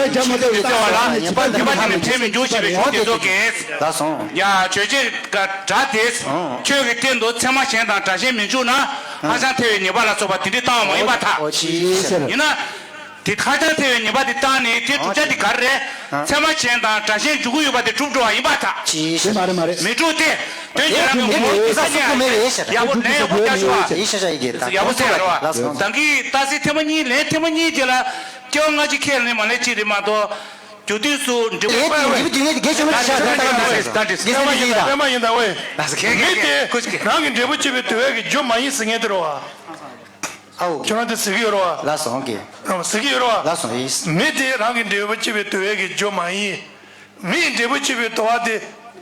ཉིད་ཟེར་བ་ལ། ཉན་པ་ཉན་པ་ཉིད་ནི་ཕྲད་མི་འགྱུར་ཞེས་པའི་གཞུང་དེ་ཚོ་གིས། ལགས་སོ། ཡ་ཆོས་ཅན། སྒྲ་དེ། ཆོས་ཀྱི་སྟེང་དུ་ཚད་མ་གཞན་དང་སྒྲ་གཞན་མི་འཇུག་ན། ཧ་ཅང་ཐལ་བའི་ཉེས་པ་ལ་སོགས་པ་དེ་འདྲའི་བཏང་བ་མ་ཡིན་པར་ཐལ། འོ་ཅི་ཟེར། ཡིན་ན། དེ་ཧ་ཅང་ཐལ་བའི་ཉེས་པ་དེ་བཏང་ནས་དེ་བསྒྲུབ་བྱ་དེ་ག་རེ་རེད། ཚད་མ་གཞན་དང་སྒྲ་གཞན་འཇུག་གི་ཡོད་པ་དེ་གྲུབ་འགྲོ་བ་ཡིན་པར་ཐལ། ཅི་ཟེར། མ་རེད་མ་རེད། མི་འགྲུབ་སྟེ། དོན་གྱིས་རང་གི་ངོ་བོ་ཉིད་ས་ཉག་ཡག་པོ་ལན་ཡག་པོ་བརྒྱབ་ཞུ་བ། ཡག་པོ་གསལ་བ་རེད་བ། ད་གིན་རྟགས་གསལ་ཐེངས་མ་གཉིས་ལན་ཐེངས་མ་གཉིས་དེ་ལ་སྐྱེ་བ་སྔ་ཕྱི་ཁས་ལེན་མ་ལེན་གཅིག་རེད་མ་གཏོགས། རྒྱུ་དུས་སུ་འབྲས་བུ། ལས་དེ་འབྲས་བུ་དུས་ངེས་དེ་གལ་ཆེན་པོ་ཅིག་ཆགས་ད་ལྟ་ང་ཚོས་དགེ་མཚན་དེ་ཡིན་ད། པད་མ་ཡིན་ད་ཝེ། མི་དེ་རང་གི་འབྲས་བུ་སྐྱེད་པའི་དུ་བའི་གི་རྒྱུ་མ་ཡིན་ཟེར་མཁན་དེ་རེད་བ། ཨའོ། ཁྱོད་རང་དེ་ཟེར་གི་ཡོད་རེད་བ། ལགས་སོ་ཨང་ཀི། རང་ཟེར་གི་ཡོད་རེད་བ། ལགས་སོ་ཡིན། མི་དེ་རང་གི་འབྲས་བུ་སྐྱེད་པའི་དུ་བའི་གི་རྒྱུ་མ་ཡིན། མིའི་འབྲས་བུ་སྐྱེད་པའི་དུ་བ་དེ།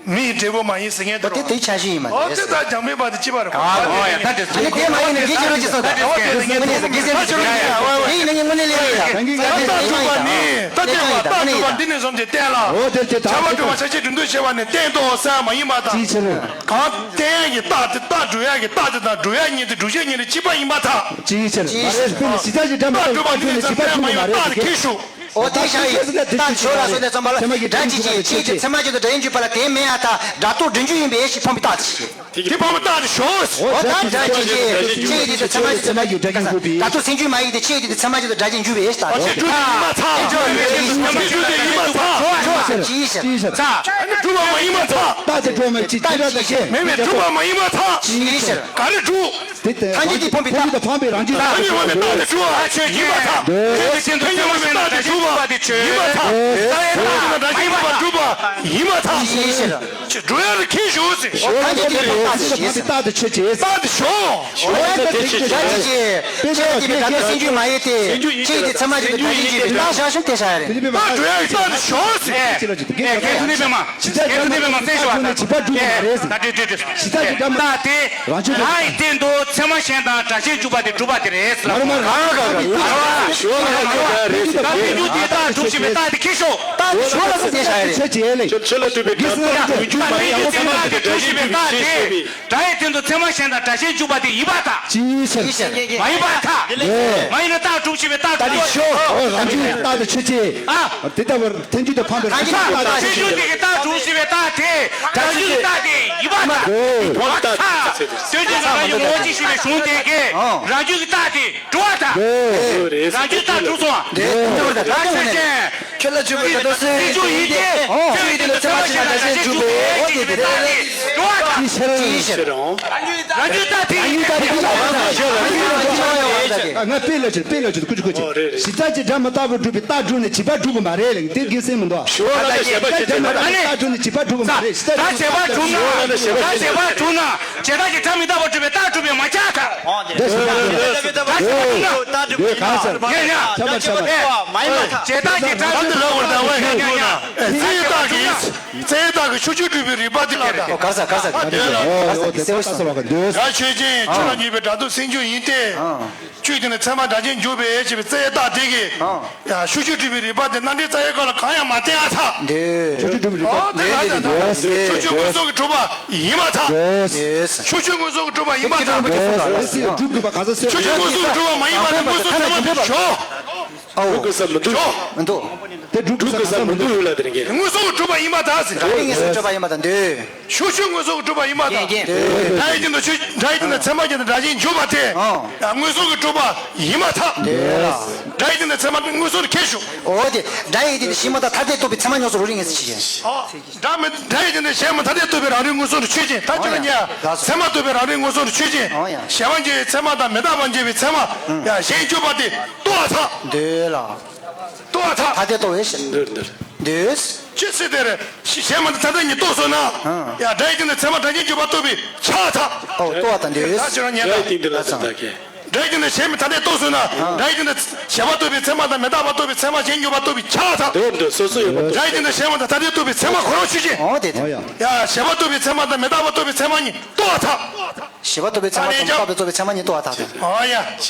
མིའི་འབྲས་བུ་མ་ཡིན་ཟེར་མཁན་དེ་རེད་བ། དེ་དེའི་ཆ་ཤས་ཡིན་མ་རེད། ཨོ་དེ་ད་རྒྱང་མེད་པ་དེ་ཅི་བ་རེད་བ། ཨ་ཨོ་ཡ་ད་དེ་ཨ་ནི་དེ་མ་ཡིན་ན་དགེ་ཆེ་རོ་ཅི་སོང་ད། ཨོ་དེ་དེ་དངོས་གནས་དགེ་ཆེ་རོ་ཅི་སོང་། དེ་ཡིན་ན་ངས་དངོས་གནས་ལས་ཡོད་ཡ། ད་ལྟ་སྒྲུབ་པ་ནི་ད་ལྟ་སྒྲུབ་པ་ནི་ད་ལྟ་སྒྲུབ་པ་འདི་ནས་བཟུང་སྟེ་གཏན་ལ། ཨོ་དེ་དེ་ད་བྱ་བ་སྒྲུབ་པ་བྱ་བྱེད་སྒྲུབ་འདོད་བྱེད་པ་ནི་གཏན་དུ་བསམ་མ་ཡིན་པ་དང་། ཅིའི་ཕྱིར། གང་གཏན་གྱི་རྟགས་དེ་རྟགས་སྒྲུབ་ཡ་གི་རྟགས་དེ་དང་སྒྲུབ་ཡ་གཉིས་དེ་སྒྲུབ་བྱེད་གཉིས་ནི་གཅིག་པ་ཡིན་པར་ཐལ། ཅིའི་ཕྱིར། ཅིའི་ཕྱིར། མ་རེད་དཔེར་ན་བྱེད་རྟགས་ཀྱི་སྒྲ་མི་རྟག་པ་སྒྲུབ་པ་འདི་ནི་བསམ་གཏན་མ་ཡིན་པར་རྟགས་དེ་ཁྱེར་ཞུ། ཨོ་དེ་ཤ་ཡི་རྟགས་ཞོར་ལ་སོགས་ནས་ཙམ་པ་ལ་སྒྲ་ཇི་སྐྱེ་ཆོས་ཅན་ཚད་མ་ཅན་དུ་སྒྲ་ཡིན་འཇུག་པ་ལ་དེ་མེད་ཨ་ཐལ། སྒྲ་རྟོག་སྒྲིམ་འཇུག་ཡིན་པའི་ཞེས་ཕམ་པའི་རྟགས་ཅིག། དེ་ཕམ་པའི་རྟགས་དེ་ཞོག། ཨོ་ད་སྒྲ་ཇི་སྐྱེ་ཆོས་ཅན་དེ་ཚད་མ་ཅན་དུ་སྒྲ་ཡིན་འཇུག་པའི་སྒྲ་རྟོག་སེམས་བྱུང་མ་ཡིན་ཏེ་ཆོས་ཅན་དེ་ཚད་མ་ཅན་དུ་སྒྲ་ཅན་འཇུག་པའི་རྟགས། ཨོ་ཆོས་སྒྲུབ་ཡིན་མ་ཚར། ཆོས་སྒྲུབ་ཡིན་མ་ཚར། ཆོས་ཅན། ཚ། སྒྲུབ་པ་མ་ཡིན་མ་ཚར། རྟགས་དེ་སྒྲུབ་མ་ཅི་ཅི་ར་ད་ཤེས། མེད་མེད་སྒྲུབ་པ་མ་ཡིན་མ་ཚར། ཅི་ཤེས། ག་རེ་སྒྲུབ། དེ་ལྟར་ཐལ་འགྱུར་དེ་ཕམ་པའི་རྟགས། ཐལ་འགྱུར་ཕམ་པའི་རང་བཞིན་ཐལ་འགྱུར་ཕམ་པའི་རང་བཞིན་ཐལ་འགྱུར་སྒྲུབ་པ་ཆོས་ཅན། ཡིན་པར་ཐལ། ཐལ་འགྱུར་ཕམ་པའི་རྟགས་དེ་སྒྲུབ་པ་དེ་ཆོས་ཅན། ཡིན་པར་ཐལ། རྟགས་ཡིན་པར་ཐལ། མ་ཡིན་པ་སྒྲུབ་པ་ཡིན་པར་ཐལ། ཅི་ཤེས། སྒྲུབ་ཡ་ལ་ཁྱེར་ཞུ་ཟེར། ཐལ་འགྱུར་དེ་ཕམ་པའི་རྟགས་དེ་ཆོས་ཅན། རྟགས་དེ་ཞོག། ཞོག་དེ་ཆོས་ཅན། ཆོས་ཅན། དེ་ཆོས་ཅན། དེ་ཚད་མ་ཅན་དུ་སྒྲ་ཅན་འཇུག་པའི་རྟགས་ཤ་ཞུ་དེ་ཤ་ཡ་རེད། རྟགས་སྒྲུབ་ཡ་གི་རྟགས་དེ་ཞོག་ཟེར། ཁྱེད་ཚོ་ནི་པས་མ། ཁྱེད་ཚོ་ནི་པས་མ་གསན་ཞུ་བ་དང་། ད་དེ་དེ་དེ། རྟགས་དེ། རང་ཡི་སྟེང་དུ་ ཚད་མ་གཞན་དང་སྒྲ་གཞན་འཇུག་པ་དེ་གྲུབ་པ་དེ་རེད་ལབ། མ་རེད་མ་རེད། ག་ག་ག་ག་ཞོ་ལ་ག་ག་རེད། ད་ཕན་ཚུན་དེ་རྟགས་གྲུབ་ཞེས་པའི་རྟགས་དེ་ཁྱེར་ཤོག་རྟགས་དེ་ཞོ་ལ་ས་དེ་ཤ་ཡ་རེད། ཆོས་ཅན་ལས། ཆོས་ལ་གྲུབ་པའི་སྒྲ་རྟགས་མི་འཇུག་པ་ཡིན་ཡང་ཚད་མ་གྲུབ་པའི་སྒྲ་གཞན་འཇུག་ཞེས་པའི། སྒྲ་ཡི་སྟེང་དུ་ཚད་མ་གཞན་དང་སྒྲ་གཞན་འཇུག་པ་དེ་ཡིན་པར་ཐལ། ཅིའི་ཕྱིར། མ་ཡིན་པར་ཐལ། མ་ཡིན་ན་རྟགས་གྲུབ་ཞེས་པའི་རྟགས་གྲུབ་ཤོག་རང་རྒྱུད་ཀྱི་རྟགས་དེ་ཆོས་ཅན། ཨ། དེ་ལྟ་བུར་ཐལ་འགྱུར་དུ་འཕངས་པའི་རང་རྒྱུད་ཀྱི་རྟགས་ཆོས་ཅན། ཐལ་འགྱུར་དེ་གི་རྟགས་གྲུབ་ཞེས་པའི་རྟགས་དེ་རང་རྒྱུད་ཀྱི་རྟགས་དེ་ཡིན་པར་ཐལ། ཡིན་པར་ཐལ། དོན་གྱི་རང་རྒྱུད་ངོ་བོ་གཅིག་ཞེས་པའི་གཞུང་དེ་གིས་རང་རྒྱུད་ཀྱི་རྟགས་དེ་གྲུབ་པར་ཐལ། རང་རྒྱུད་རྟགས་གྲུབ་སོང་། རང་ཆོས་ཅན། ཁྱོད་ལ་འཇུག་པའི་སྒྲ་དོན་སེམས་ཅན་ཡིན་ཏེ། ཆོས་ཡིན་ཏེ་ལ་ཚད་མ་གཞན་དང་སྒྲ་གཞན་འཇུག་པའི་འོ་དེ་དེ་རེད། ཅིའི་ཕྱིར། ཅིའི་ཕྱིར། རང་རྒྱུད་རྟགས་དེ་ཡིན་ཏེ། ང་དཔེ་ལ་ཅིག་དཔེ་ལ་ཅིག་ཀུ་ཅི་ཀུ་ཅི། གཞི་རྩ་གཅིག་སྒྲ་མི་རྟག་པར་སྒྲུབ་པའི་རྟགས་སྒྲུབ་ནས་བྱས་པ་སྒྲུབ་པ་མ་རེད་ལ་དེ་དགེ་མཚན་མི་འདུག་ཞོ་ལ་ཞེས་པ་བྱས་ཏེ་མ་རེད། རྟགས་སྒྲུབ་ནས་བྱས་པ་སྒྲུབ་པ་མ་རེད། གཞི་རྩ་གཅིག་སྒྲ་བྱས་པ་སྒྲུབ་ན། སྒྲ་བྱས་པ་སྒྲུབ་ན། བྱས་རྟགས་ཀྱི་སྒྲ་མི་རྟག་པར་སྒྲུབ་པའི་རྟགས་སྒྲུབ་པས་མ་ཁྱབ་པར་ཐལ། འདི་ཞིག་ལ་འདོད། འདོད་གང་ཟེར། ཡ་ཡ། ཁྱབ་པར་ཁྱབ་པར། བྱས་རྟགས་ཀྱི་སྒྲ་མི་རྟག་པར་སྒྲུབ་པའི་ཡ་ཡ་ཡ། རྩའི་རྟགས་ཀྱི་རྩའི་རྟགས་ཀྱི་ཤུགས་ཆོས་སྒྲུབ་པའི་རིགས་པ་དེ་ལ་ད། ཨོ་ག་ས་ག་ས་ག་ས་ག་ས་ག་ས་ག་ས་ག་ས། སྒྲ་ཆོས་ཅན། ཆོས་ལ་ཉེ་བའི་སྒྲ་དོན་སེམས་བྱུང་ཡིན་ཏེ། ཆོས་དེ་ནི་ཚད་མ་སྒྲ་གཞན་འཇུག་པའི་ཞེས་པའི་རྩའི་རྟགས་དེ་གིས། ཡང་ཤུགས་ཆོས་སྒྲུབ་པའི་རིགས་པ་དེ་རྣམ་འགྲེལ་རྩ་བའི་སྐབས་ལ་གང་ཡང་མ་བསྟན་ཨ་ཐག་འདོད། ཤུགས་ཆོས་སྒྲུབ་པའི་རིགས་པ། ཨོ་དེ་ལ་ད་ཤུགས་ཆོས་མངོན་སུམ་གྱིས་གྲུབ་པ་ཡིན་པར་ཐལ། ཤུགས་ཆོས་མངོན་སུམ་གྱིས་གྲུབ་པ་ཡིན་པར་ཐལ། ཤུགས་ཆོས་མངོན་སུམ་གྱིས་གྲུབ་པ་མ་ཡིན་པ་དེ་མངོན་སུམ་ཚད་མ་དེ་ཞོག་སྒྲུབ་དགོས་ས་མི་འདུག་ཞོག་མི་འདུག་དེ་སྒྲུབ་དགོས་ས་མི་འདུག་ཡོད་ལ་དེ་རིང་གི། མངོན་སུམ་གྱིས་གྲུབ་པ་ཡིན་པར་ཐལ་ཟེར། རང་ཉིད་མངོན་སུམ་གྱིས་གྲུབ་པ་ཡིན་པར་ཐལ་འདོད། ཤུགས་ཆོས་མངོན་སུམ་གྱིས་གྲུབ་པ་ཡིན་པར་ཐལ། རྒྱན་རྒྱན། སྒྲ་ཡི་སྟེང་དུ་ཆོས། སྒྲ་ཡི་སྟེང་དུ་ཚད་མ་གཞན་དང་སྒྲ་གཞན་འཇུག་པ་དེ། ཨོ། མངོན་སུམ་གྱིས་གྲུབ་པ་ཡིན་པར་ཐལ། འདོད་ལ། སྒྲ་ཡི་སྟེང་དུ་ཚད་མ་མངོན་སུམ་དུ་ཁྱེར་ཞོག་ཨོ་དེ། སྒྲ་ཡི་སྟེང་དུ་གཞན་མ་དང་ཐ་དད་རྟོགས་པའི་ཚད་མ་ཉམས་སུ་རོ་རིང་ངེས་སུ་ཕྱེ་ཞིང་། ཨོ། སྒྲ་མི། སྒྲ་ཡི་སྟེང་དུ་གཞན་མ་ཐ་དད་རྟོགས་པའི་རང་རིག་མངོན་སུམ་དུ་ཆོས་ཅན། ད་ཁྱོད་ལ་ཉལ། ཚད་མ་རྟོགས་པའི་རང་རིག་མངོན་སུམ་དུ་ཆོས་ཅན། ཨོ་ཡ། གཞན་མ་འཇལ་བའི་ཚད་མ་དང་མི་རྟག་པ་འཇལ་བའི་ཚད་མ། ཡ་གཞན་འཇུག་པ་དེ་རྟོགས་པར་ཐལ། འདོད་ལ། རྟོགས་པར་ཐལ། ཐ་དད་རྟོགས་པའི་ཕྱིར། འདོད་འདོད། འདོད། ཅི་སྲིད་དེར། གཞན་མ་དང་ཐ་དད་གཉིས་རྟོགས་སོང་ན། ཡང་སྒྲ་ཡི་སྟེང་དུ་ཚད་མ་སྒྲ་གཞན་འཇུག་པ་རྟོགས་པས་ཁྱབ་པར་ཐལ། ཨོ་རྟོགས་པ་དང་འདོད། ད་ཁྱོད་རང་ཉན་དང་། སྒྲ་ཡི་སྟེང་དུ་ལ་ཙམ་ད་གས། སྒྲ་ཡི་སྟེང་དུ་གཞན་མ་ཐ་དད་རྟོགས་སོང་ན། སྒྲ་ཡི་སྟེང་དུ་བྱས་པ་རྟོགས་པའི་ཚད་མ་དང་མི་རྟག་པ་རྟོགས་པའི་ཚད་མ་གཞན་འཇུག་པ་རྟོགས་པས་ཁྱབ་པར་ཐལ། འདོད་འདོད་སོ་སོ་ཡོད་པ་རྟོགས། སྒྲ་ཡི་སྟེང་དུ་གཞན་མ་དང་ཐ་དད་རྟོགས་པའི་ཚད་མ་ཁོ་རང་ཆོས་ཅན། ཨོ་དེ་དེ། ཡང་བྱས་པ་རྟོགས་པའི་ཚད་མ་དང་མི་རྟག་པ་རྟོགས་པའི་ཚད་མ་གཉིས་རྟོགས་པར་ཐལ། བྱས་པ་རྟོགས་པའི་ཚད་མ་དང་མི་རྟག་པ་རྟོགས་པའི་ཚད་མ་གཉིས་རྟོགས་པར་ཐལ། ཨོ་ཡ།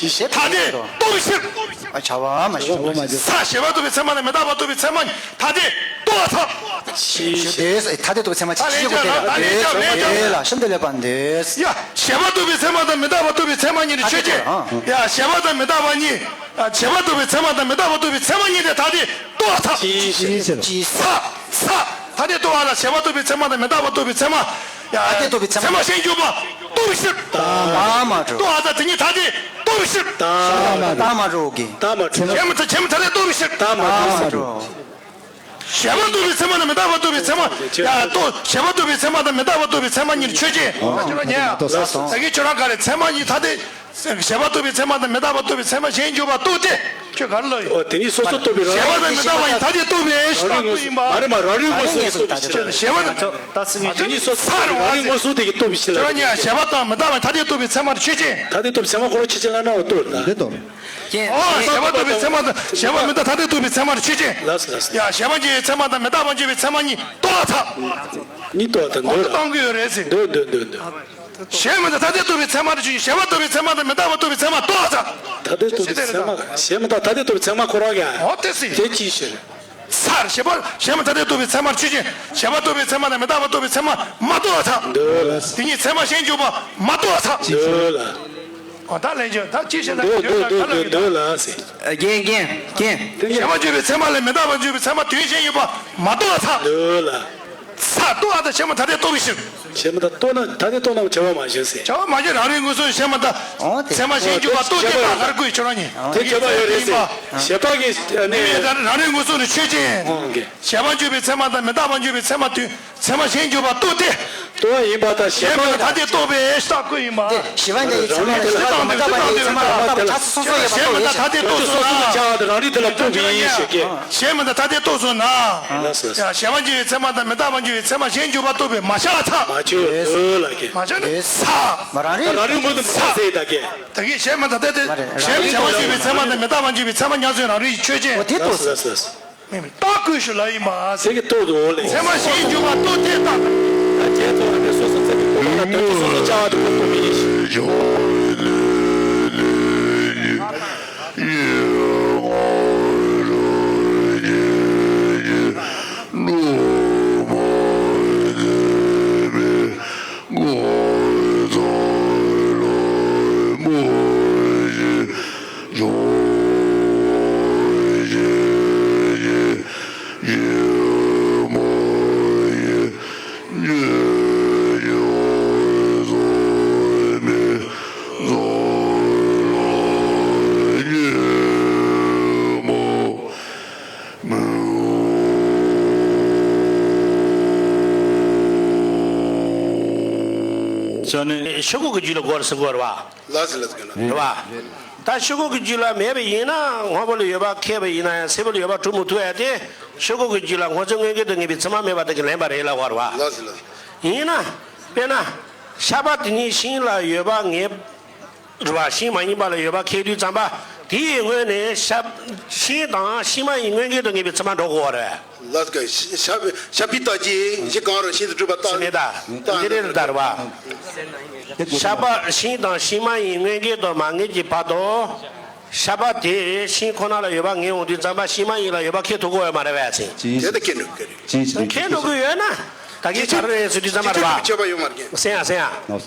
ཐ་དད་རྟོགས་པའི་ཕྱིར། ཨ་བྱ་བ་མ་ཞིག་ས་བྱས་པ་རྟོགས་པའི་ཚད་མ་དང་མི་རྟག་པ་རྟོགས་པའི་ཚད་མ་གཉིས་ཐ་དད་རྟོགས་པར་ཐལ། ཐ་དད་རྟོགས་པའི་ཚད་མ་གཅིག་ཤེས་དགོས་ཏེ་ལ་དེ་ལ་ཤིན་ཏུ་ལེགས་པར་འདོད། ཡ་བྱས་པ་རྟོགས་པའི་ཚད་མ་དང་མི་རྟག་པ་རྟོགས་པའི་ཚད་མ་གཉིས་ནི་ཆོས་ཅན། ཡ་བྱས་པ་དང་མི་རྟག་པ་གཉིས། བྱས་པ་རྟོགས་པའི་ཚད་མ་དང་མི་རྟག་པ་རྟོགས་པའི་ཚད་མ་གཉིས་དེ་ཐ་དད་རྟོགས་པར་ཐལ། ཅིའི་ཕྱིར། ཅིའི་ཕྱིར། ས། ས། ཐ་དད་རྟོགས་པ་ལ་བྱས་པ་རྟོགས་པའི་ཚད་མ་དང་མི་རྟག་པ་རྟོགས་པའི་ཚད་མ། ཡ། ཐ་དད་རྟོགས་པའི་ཚད་མ། ཚད་མ་གཞན་འཇུག་པ་རྟོགས་པའི་ཕྱིར། རྟགས་མ་གྲུབ། རྟོགས་པ་དང་དེ་ཉིད་ཐ་དད་རྟོགས་པའི་ཕྱིར། རྟགས་མ་གྲུབ་ཀྱི། རྟགས་མ་གྲུབ། གཞན་མ་ཐ། གཞན་མ་ཐ་དད་རྟོགས་པའི་ཕྱིར། རྟགས་མ་གྲུབ། རྟགས་མ་གྲུབ། བྱས་པ་རྟོགས་པའི་ཚད་མ་དང་མི་རྟག་པ་རྟོགས་པའི་ཚད་མ། ཡ། རྟོགས། བྱས་པ་རྟོགས་པའི་ཚད་མ་དང་མི་རྟག་པ་རྟོགས་པའི་ཚད་མ་གཉིས་ཆོས་ཅན། ད་གིན་ཁྱོད་རང་ག་རེ་ཚད་མ་གཉིས་ཐ་དད། བྱས་པ་རྟོགས་པའི་ཚད་མ་དང་མི་རྟག་པ་རྟོགས་པའི་ཚད་མ་གཞན་འཇུག་པ་རྟོགས་ཏེ། ཁྱོད་ག་རེ་ལབ་ཡོད། ཨོ་དེ་ཉིད་སོ་སོ་རྟོགས་པའི་རང་རིག། བྱས་པ་དང་མི་རྟག་པ་ཡིས་ཐ་དད་རྟོགས་པའི་ཕྱིར་རྟགས་ཀུན་ཡིན་པ། མ་རེད་མ་རང་རིག་མངོན་སུམ་གྱིས་རྟོགས་པའི་ཕྱིར། བྱས་པ་དང་། དེ་ཉིད་སོ་སོ་རང་རིག་མངོན་སུམ་དེ་གིས་རྟོགས་པའི་ཕྱིར་ལ། ཁྱོད་རང་ཉིད་བྱས་པ་དང་མི་རྟག་པ་ཐ་དད་རྟོགས་པའི་ཚད་མ་དེ་ཆོས་ཅན། ཐ་དད་རྟོགས་པའི་ཚད་མ་ཁོ་རང་ཆོས་ཅན་ལབ་ན་འོ་རྟོགས་ལ། འདི་རྟོགས། ཨོ་བྱས་པ་རྟོགས་པའི་ཚད་མ་དང་བྱས་པ་མི་རྟག་ཐ་དད་རྟོགས་པའི་ཚད་མ་དེ་ཆོས་ཅན། ལགས་སོ་ལགས་སོ། ཡ་བྱས་པ་འཇལ་བའི་ཚད་མ་དང་མི་རྟག་པ་འཇལ་བའི་ཚད་མ་གཉིས་རྟོགས་པར་ཐལ། གཉིས་རྟོགས་པར་ཐལ། འོ་འདོད་ལ། གཏོང་གི་ཡོད་རེད་ཟེར། འདོད་འདོད་འདོད་འདོད། གཞན་མི་རྟག་ཐ་དད་རྟོགས་པའི་ཚད་མ་དེ་ཆོས་ཅན། བྱས་པ་རྟོགས་པའི་ཚད་མ་དང་མི་རྟག་པ་རྟོགས་པའི་ཚད་མ་རྟོགས་པར་ཐལ། ཐ་དད་རྟོགས་པའི་ཚད་མ། གཞན་མི་རྟག་ཐ་དད་རྟོགས་པའི་ཚད་མ་ཁོ་རང་གི། འོ་དེ་ཟེར། དེ་ཅིའི་ཕྱིར། ས། བྱས་པ་གཞན་མི་ཐ་དད་རྟོགས་པའི་ཚད་མ་ཆོས་ཅན། བྱས་པ་རྟོགས་པའི་ཚད་མ་དང་མི་རྟག་པ་རྟོགས་པའི་ཚད་མ་མ་རྟོགས་པར་ཐལ། འདོད་ལ། དེ་ཉིད་ཚད་མ་གཞན་འཇུག་པ་མ་རྟོགས་པར་ཐལ། འདོད་ལ། འོ་ད་ལན་ཆོས་ད་ཅི་བྱས་ན་འདོད་འདོད་འདོད་འདོད་འདོད་ལ་ཟེར། རྒྱན་རྒྱན་རྒྱན། བྱས་པ་འཇུག་པའི་ཚད་མ་ལས་མི་རྟག་པ་འཇུག་པའི་ཚད་མ་དོན་གཞན་ཡོད་པ་མ་རྟོགས་པར་ཐལ། འདོད་ལ། ས། རྟོགས་པ་དང་བྱས་པ་ཐ་དད་རྟོགས་པའི་ཕྱིར། བྱས་པ་དང་རྟོགས་ན་ཐ་དད་རྟོགས་ན་བྱ་བ་མ་བྱུང་ཟེར། བྱ་བ་མ་བྱུང་། རང་རིག་མངོན་སུམ་བྱས་པ་དང་། འོ་དེ། ཚད་མ་གཞན་འཇུག་པ་རྟོགས་ཏེ་རྟགས་ག་རེ་བཀོད་ཡོད། ཁྱོད་རང་ཉིད། དེ་བྱས་པ་ཡོད་རེད་ཟེར། བྱས་པ་གི་ནི། རང་རིག་མངོན་སུམ་ནི་ཆོས་ཅན། འོ་གི། བྱས་པ་འཇུག་པའི་ཚད་མ་དང་མི་རྟག་པ་འཇུག་པའི་ཚད་མ་དུས། ཚད་མ་གཞན་འཇུག་པ་རྟོགས་ཏེ། རྟོགས་པ་ཡིན་པ་དང་། བྱས་པ་ཐ་དད་རྟོགས་པའི་རྟགས་ཀུན་ཡིན་པ། དེ་བྱས་པ་འཇལ་བའི་ཚད་མ་ལ་མི་རྟག་པ་འཇལ་བའི་ཚད་མ་དང་མི་རྟག་པ་ཆགས་སོ་སོ་ཡོད་པ་རྟོགས་པའི་ཕྱིར། བྱས་པ་ཐ་དད་རྟོགས་སོང་ན། རང་རིག་དེ་ལ་རྟོགས་པའི་ཡིན་ཞེས་སྐད། བྱས་པ་ཐ་དད་རྟོགས་སོང་ན། ལགས་སོ། ཡ་བྱས་པ་འཇལ་བའི་ཚད་མ་དང་མི་རྟག་པ་འཇལ་བའི་ཚད་མ་གཞན་འཇུག་པ་རྟོགས་པས་མ་ཁྱབ་པར་ཐལ། མ་ཁྱབ་ལ་གི། མ་ཁྱབ་ནི་ས། མ་རང་རིག་རང་རིག་མངོན་སུམ་ས་ཟེར་ད་གི། ད་གིན་བྱས་པ་ཐ་དད་དེ། མ་རེད། བྱས་པ་འཇལ་བའི་ཚད་མ་དང་མི་རྟག་པ་འཇལ་བའི་ཚད་མ་ཉམས་སུ་རང་རིག་ཆོས་ཅན། འོ་དེ་རྟོགས། ལགས་སོ་ལགས་སོ། མེད་པའི་རྟགས་ཀུན་ཞིག་ལ་ཡིན་པ། ཟེར་གྱི་རྟོགས་འདུག་ལེ། ཚད་མ་གཞན་འཇུག་པ་རྟོགས་ཏེ་རྟགས། ད་བྱས་ཙང་ཨ་ནི་སོ་སོ་ཚད་མའི་རྟོག་པ་ལ་དོན་སོ་སོ་བྱ་བ་དེ་ཁོ་རྟོགས་པའི་ཡིན་ཞེས། ཆོས་སྐུ་གི་རྒྱུད་ལ་དགོས་རེད་ཟེར་དགོས་རེད་བ། ལགས་སོ་ལགས་སོ་རེད་བ། ད་ཆོས་སྐུ་གི་རྒྱུད་ལ་མེད་པ་ཡིན་ན་སྔོན་པོ་ལ་ཡོད་པ་ཁེགས་པ་ཡིན་ན་ཡང་སེར་པོ་ལ་ཡོད་པ་གྲུབ་མི་ཐུབ་ཡ་དེ། ཆོས་སྐུ་གི་རྒྱུད་ལ་སྔོ་འཛིན་མངོན་གྱུར་དུ་ངེས་པའི་ཚད་མ་མེད་པ་དེ་གིས་ལེན་པ་རེད་ལབ་དགོས་རེད་བ། ལགས་སོ་ལགས་སོ། ཡིན་ན། དཔེར་ན། ཤ་པ་དེ་ཉིད་ཤིང་ལ་ཡོད་པ་ངེས། རེད་བ། ཤིང་མ་ཡིན་པ་ལ་ཡོད་པ་ཁེགས་དུས་ཙམ་པ། དེའི་སྔོན་ནས་ཤ། ཤིང་དང་ཤིང་མ་ཡིན་མངོན་གྱུར་དུ་ངེས་པའི་ཚད་མ་འགྲོ་དགོས་རེད། ལགས་ཀྱི་ཤ་པའི་ཤ་པའི་རྟགས་ཀྱིས་གཞི་གང་རུང་ཤིང་དུ་གྲུབ་པ་རྟགས། ཟེར་ནས་ད། འདི་རེད་ད་རེད་བ། ཤ་པ་ཤིང་དང་ཤིང་མ་ཡིན་མངོན་གྱུར་དུ་མ་ངེས་ཀྱི་བར་དུ། ཤ་པ་དེ་ཤིང་ཁོ་ན་ལ་ཡོད་པ་ངེས་འོང་དུས་ཙམ་པ་ཤིང་མ་ཡིན་ལ་ཡོད་པ་ཁེགས་ཐུབ་ཀྱི་ཡོད་མ་རེད་པས་ཟེར། ཇི་ལྟར་ཁེགས་འགྲོ་གི་རེད། ཇི་ལྟར་ཁེགས་འགྲོ་གི་ཡོད་ན། ད་གིན་ག་རེ་རེད་ཟེར་དུས་ཙམ་པ་རེད་བ། ཁྱད་པར་ཡོད་མ་རེད། སེང་ཡ་སེང་ཡ།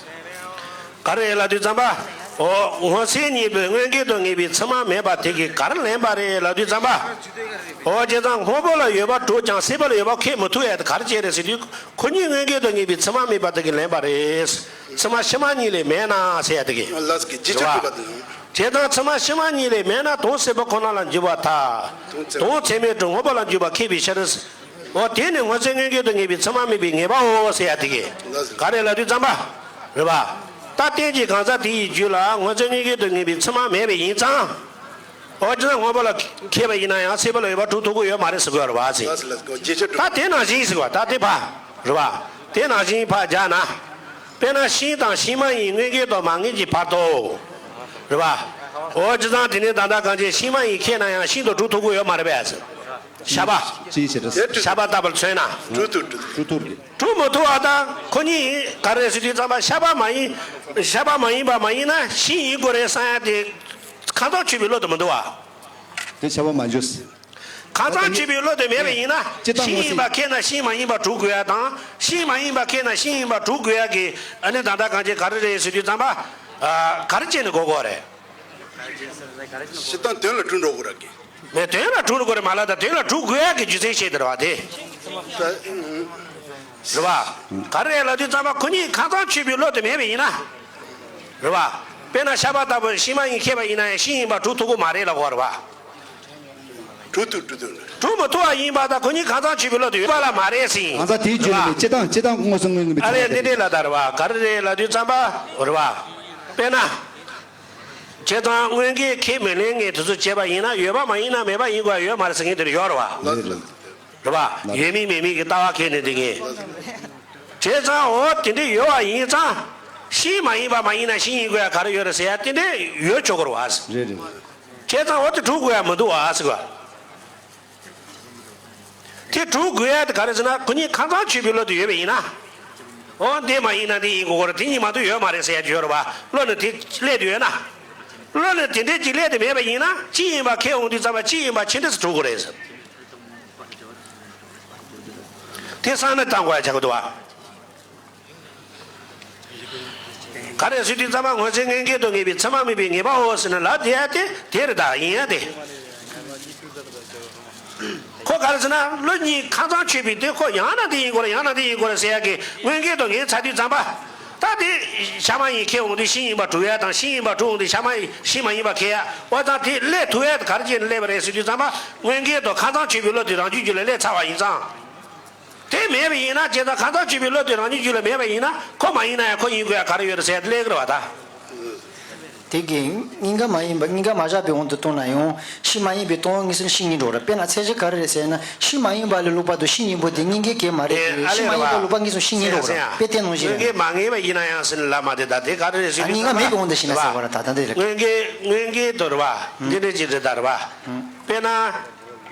ག་རེ་ལབ་དུས་ཙམ་པ། འོ། སྔོ་སེར་གཉིས་པོའི་མངོན་གྱུར་དུ་ངེས་པའི་ཚད་མ་མེད་པ་དེ་གིས་ག་རེ་ལེན་པ་རེད་ལབ་དུས་ཙམ་པ། འོ། བྱས་ཙང་སྔོན་པོ་ལ་ཡོད་པ་གྲུབ་ཀྱང་སེར་པོ་ལ་ཡོད་པ་ཁེགས་མི་ཐུབ་ཡ་དེ་ག་རེ་བྱས་རེད་ཟེར་དུས། ཁོ་གཉིས་མངོན་གྱུར་དུ་ངེས་པའི་ཚད་མ་མེད་པ་དེ་གིས་ལེན་པ་རེད། ཚད་མ་ཕྱི་མ་གཉིས་ལས་མེད་ན་ཟེར་ཡ་དེ་གིས། ལགས་ཀྱི་ཇི་ལྟར་གྲུབ་པ་དང་། བྱས་ཙང་ཚད་མ་ཕྱི་མ་གཉིས་ལས་མེད་ན་དོན་སེར་པོ་ཁོ་ན་ལ་འཇུག་པར་ཐལ། དོན་ཚད་མས་གྲུབ་སྔོན་པོ་ལ་འཇུག་པ་ཁེགས་པའི་ཕྱིར། འོ། དེ་ནི་སྔོ་འཛིན་མངོན་གྱུར་དུ་ངེས་པའི་ཚད་མ་མེད་པའི་ངེས་པའོ་ཟེར་ཡ་དེ་གིས། ག་རེ་ལབ་དུས་ཙམ་པ། རེད་བ། ད་རྟེན་གྱི་གང་ཟག་དེ་ཡི་རྒྱུད་ལ་སྔོ་འཛིན་མངོན་གྱུར་དུ་ངེས་པའི་ཚད་མ་མེད་པ་ཡིན་ཙང་། འོ། ཅི་ན་སྔོན་པོ་ལ་ཁེགས་པ་ཡིན་ན་ཡང་སེར་པོ་ལ་ཡོད་པ་གྲུབ་ཐུབ་ཀྱི་ཡོད་མ་རེད་ཟེར་དགོས་རེད་བ་ཟེར། ད་དེ་ནང་བཞིན་ཟེར་བ་ད་དེ་ཕ། རེད་བ། དེ་ནང་བཞིན་ཕ་རྒྱག་ན། དཔེར་ན་ཤིང་དང་ཤིང་མ་ཡིན་མངོན་གྱུར་དུ་མ་ངེས་ཀྱི་བར་དུ། རེད་བ། འོ། བྱས་ཙང་དེ་ནི་ད་ལྟ་གང་ཅི་ཤིང་མ་ཡིན་ཁེགས་ན་ཡང་ཤིང་དུ་གྲུབ་ཐུབ་ཀྱི་ཡོད་མ་རེད་པས། ཤ་པ། ཅི་ཞེས་ཏེ། ཤ་པ་ལྟ་བུར་མཚོན་ན། གྲུབ་ཐུབ་གྲུབ་ཐུབ་ཀྱི། གྲུབ་མི་ཐུབ་པ་དང་ཁོ་གཉིས་ག་རེ་ཟེར་དུས་ཙམ་པ་ཤ་པ་མ་ཡིན། ཤ་པ་མ་ཡིན་པ་མ་ཡིན་ན་ཤིང་ཡིན་དགོས་རེད་བསམ་ཡ་དེ། ཁ་ཚང་ཆོད་པའི་བློ་དེ་མི་འདུག་བ། དེ་ཤ་པ་མ་འཇོག་ཟེར། ཁ་ཚང་ཆོད་པའི་བློ་དེ་མེད་པ་ཡིན་ན། སྤྱིར་བཏང་ཤིང་ཡིན་པ་ཁེགས་ན་ཤིང་མ་ཡིན་པ་གྲུབ་དགོས་ཡ་དང་། ཤིང་མ་ཡིན་པ་ཁེགས་ན་ཤིང་ཡིན་པ་གྲུབ་དགོས་ཡ་གི། ཨ་ནི་ད་ལྟ་གང་ཅི་ག་རེ་རེད་ཟེར་དུས་ཙམ་པ། ཨ། ག་རེ་བྱས་ནས་གོ་དགོས་རེད། སྤྱིར་བཏང་དོན་ལ་གྲུབ་འགྲོ་དགོས་ར་གི། མེད། དོན་ལ་གྲུབ་དགོས་རེད་མ་ལབ་ད་དོན་ལ་གྲུབ་དགོས་ཡ་གི་རྒྱུ་མཚན་བཤད་དེ་རེད་བ་དེ། རེད་བ། ག་རེ་ལབ་དུས་ཙམ་པ་ཁོ་གཉིས་ཁ་ཚང་ཆོད་པའི་བློ་དེ་མེད་པ་ཡིན་ན། རེད་བ། དཔེར་ན་ཤ་པ་ལྟ་བུ་ཤིང་མ་ཡིན་ཁེགས་པ་ཡིན་ན་ཡང་ཤིང་ཡིན་པ་གྲུབ་ཐུབ་ཀྱི་མ་རེད་ལབ་དགོས་རེད་བ། གྲུབ་ཐུབ་གྲུབ་ཐུབ། གྲུབ་མི་ཐུབ་པ་ཡིན་པ་དང་ཁོ་གཉིས་ཁ་ཚང་ཆོད་པའི་བློ་དེ་ཡོད་པ་ལ་མ་རེད་ཟེར། གང་ཟག་དེའི་རྒྱུད་ལ་ནི་སྤྱིར་བཏང་སྤྱིར་བཏང་མངོན་སུམ་མངོན་གྱུར་མེད་པའི། ཨ་ལས་འདི་འདྲས་ལ་ད་རེད་བ། ག་རེ་རེད་ལབ་དུས་ཙམ་པ། རེད་བ། དཔེར་ན། བྱས་ཙང་དངོས་འགལ་ཁས་མི་ལེན་མཁན་དེ་ཚོ་བྱས་པ་ཡིན་ན་ཡོད་པ་མ་ཡིན་ན་མེད་པ་ཡིན་དགོས་ཡ་ཡོད་མ་རེད་ཟེར་མཁན་དེ་འདྲ་ཡོད་རེད་བ། ལགས་ལགས། རེད་བ། ཡོད་མིན་མེད་མིན་གྱི་ལྟ་བ་ཁས་ནས་འདི་ངས། བྱས་ཙང་འོ་དེ་འདྲ་ཡོད་པ་ཡིན་ཙང་། ཤིང་མ་ཡིན་པ་མ་ཡིན་ན་ཤིང་ཡིན་དགོས་ཡ་ག་རེ་ཡོད་རེད་ཟེར་ཡ་དེ་འདྲ་ཡོད་ཆོག་གི་རེད་བ། རེད་རེད། བྱས་ཙང་འོ་དེ་གྲུབ་དགོས་ཡ་མི་འདུག་བ་ཟེར་བ། དེ་གྲུབ་དགོས་ཡ་དེ་ག་རེ་ཟེར་ན་ཁོ་གཉིས་ཁ་ཚང་ཆོད་པའི་བློ་དེ་ཡོད་པ་ཡིན་ན། འོ་འདི་མ་ཡིན་ན་འདི་ཡིན་དགོས་ཀྱི་རེད། དེ་གཉིས་མ་གཏོགས་ཡོད་མ་རེད་ཟེར་ཡ་ཅིག་ཡོད་རེད་བ། བློ་ནི་དེ་སླེབས་དུས་ཡོད་ན། བློ་ནི་དེ་འདྲས་ཅིག་སླེབས་དུས་མེད་པ་ཡིན་ན་གཅིག་ཡིན་པ་ཁས་འོང་དུས་ཙམ་པ་གཅིག་ཡིན་པ་ཇི་འདྲས་སུ་གྲུབ་ཀྱི་རེད་ཟེར། དེ་བསམ་བློ་བཏང་དགོས་ཡ་ཆགས་ཀྱི་འདུག་བ། ག་རེ་ཟེར་དུས་ཙམ་པ་སྔོ་འཛིན་མངོན་གྱུར་དུ་ངེས་པའི་ཚད་མ་མེད་པའི་ངེས་པའོ་ཟེར་ན་ལབ་དེ་ཡ་དེ་དེ་རེད་ད་ཡིན་ཡ་དེ། ཁོ་ག་རེ་ཟེར་ན་བློ་གཉིས་ཁ་ཚང་ཆོད་པའི་དེ་ཁོ་ཡང་ན་དེ་ཡིན་དགོས་རེད་ཡང་ན་དེ་ཡིན་དགོས་རེད་ཟེར་ཡ་གི་མངོན་གྱུར་དུ་ངེས་ཚར་དུས་ཙམ་པ། ད་དེ་ཤ་མ་ཡིན་ཁས་འོང་དུས་ཤིང་ཡིན་པ་གྲུབ་ཡ་དང་ཤིང་ཡིན་པ་གྲུབ་འོང་དུས་ཤ་མ་ཡིན་ཤིང་མ་ཡིན་པ་ཁས་ཡ། འོ་ཙང་དེ་སླེབས་ཐུབ་ཡ་དེ་ག་རེ་བྱས་ནས་སླེབས་པ་རེད་ཟེར་དུས་ཙམ་པ་མངོན་གྱུར་དུ་ཁ་ཚང་ཆོད་པའི་བློ་དེ་རང་རྒྱུད་རྒྱུད་ལ་སླེབས་ཚར་བ་ཡིན་ཙང་། དེ་མེད་པ་ཡིན་ན་བྱས་ཙང་ཁ་ཚང་ཆོད་པའི་བློ་དེ་རང་ཉིད་རྒྱུད་ལ་མེད་པ་ཡིན་ན་ཁོ་མ་ཡིན་ན་ཡང་ཁོ་ཡིན་དགོས་ཡ་ག་རེ་ཡོད་རེད་ཟེར་ཡ་དེ་སླེབས་ཀྱི་རེད་བ་ད། དེ་གིས་གཉིས་ཀ་མ་ཡིན་པ་གཉིས་ཀ་མ་བཞག་པའི་དབང་དུ་བཏང་ན་ཡང་ཤིང་མ་ཡིན་པའི་སྟོང་པ་ཉིད་སུ་ཤིང་ཡིན་འགྲོ་ར། དཔེར་ན་ཚད་གཞི་ག་རེ་རེད་ཟེར་ན་ཤིང་མ་ཡིན་པ་ལ་ལུག་པ་དང་ཤིང་ཡིན་པོ་དེ་གཉིས་ཀའི་གེགས་མ་རེད་དེ། ཨ་ལས་ཤིང་མ་ཡིན་པ་ལུག་པ་ངེས་སུ་ཤིང་ཡིན་འགྲོ་ར། དཔེ་དེ་ནང་བཞིན་རེད། མངོན་གྱུར་མ་ངེས་པ་ཡིན་ན་ཡང་ཟེར་ན་ལབ་མ་དེ་ད་དེ་ག་རེ་རེད་ཟེར་དུས་གཉིས་ཀ་མེད་པའི་དབང་དུ་ཤིང་ན་ཟེར་བ་ར་ད་ད་འདི་རེད། མངོན་གྱུར་མངོན་གྱུར་དུ་རེད་བ། འདི་འདྲ་ཅིག་རེད་ད་རེད་བ། དཔེར་ན།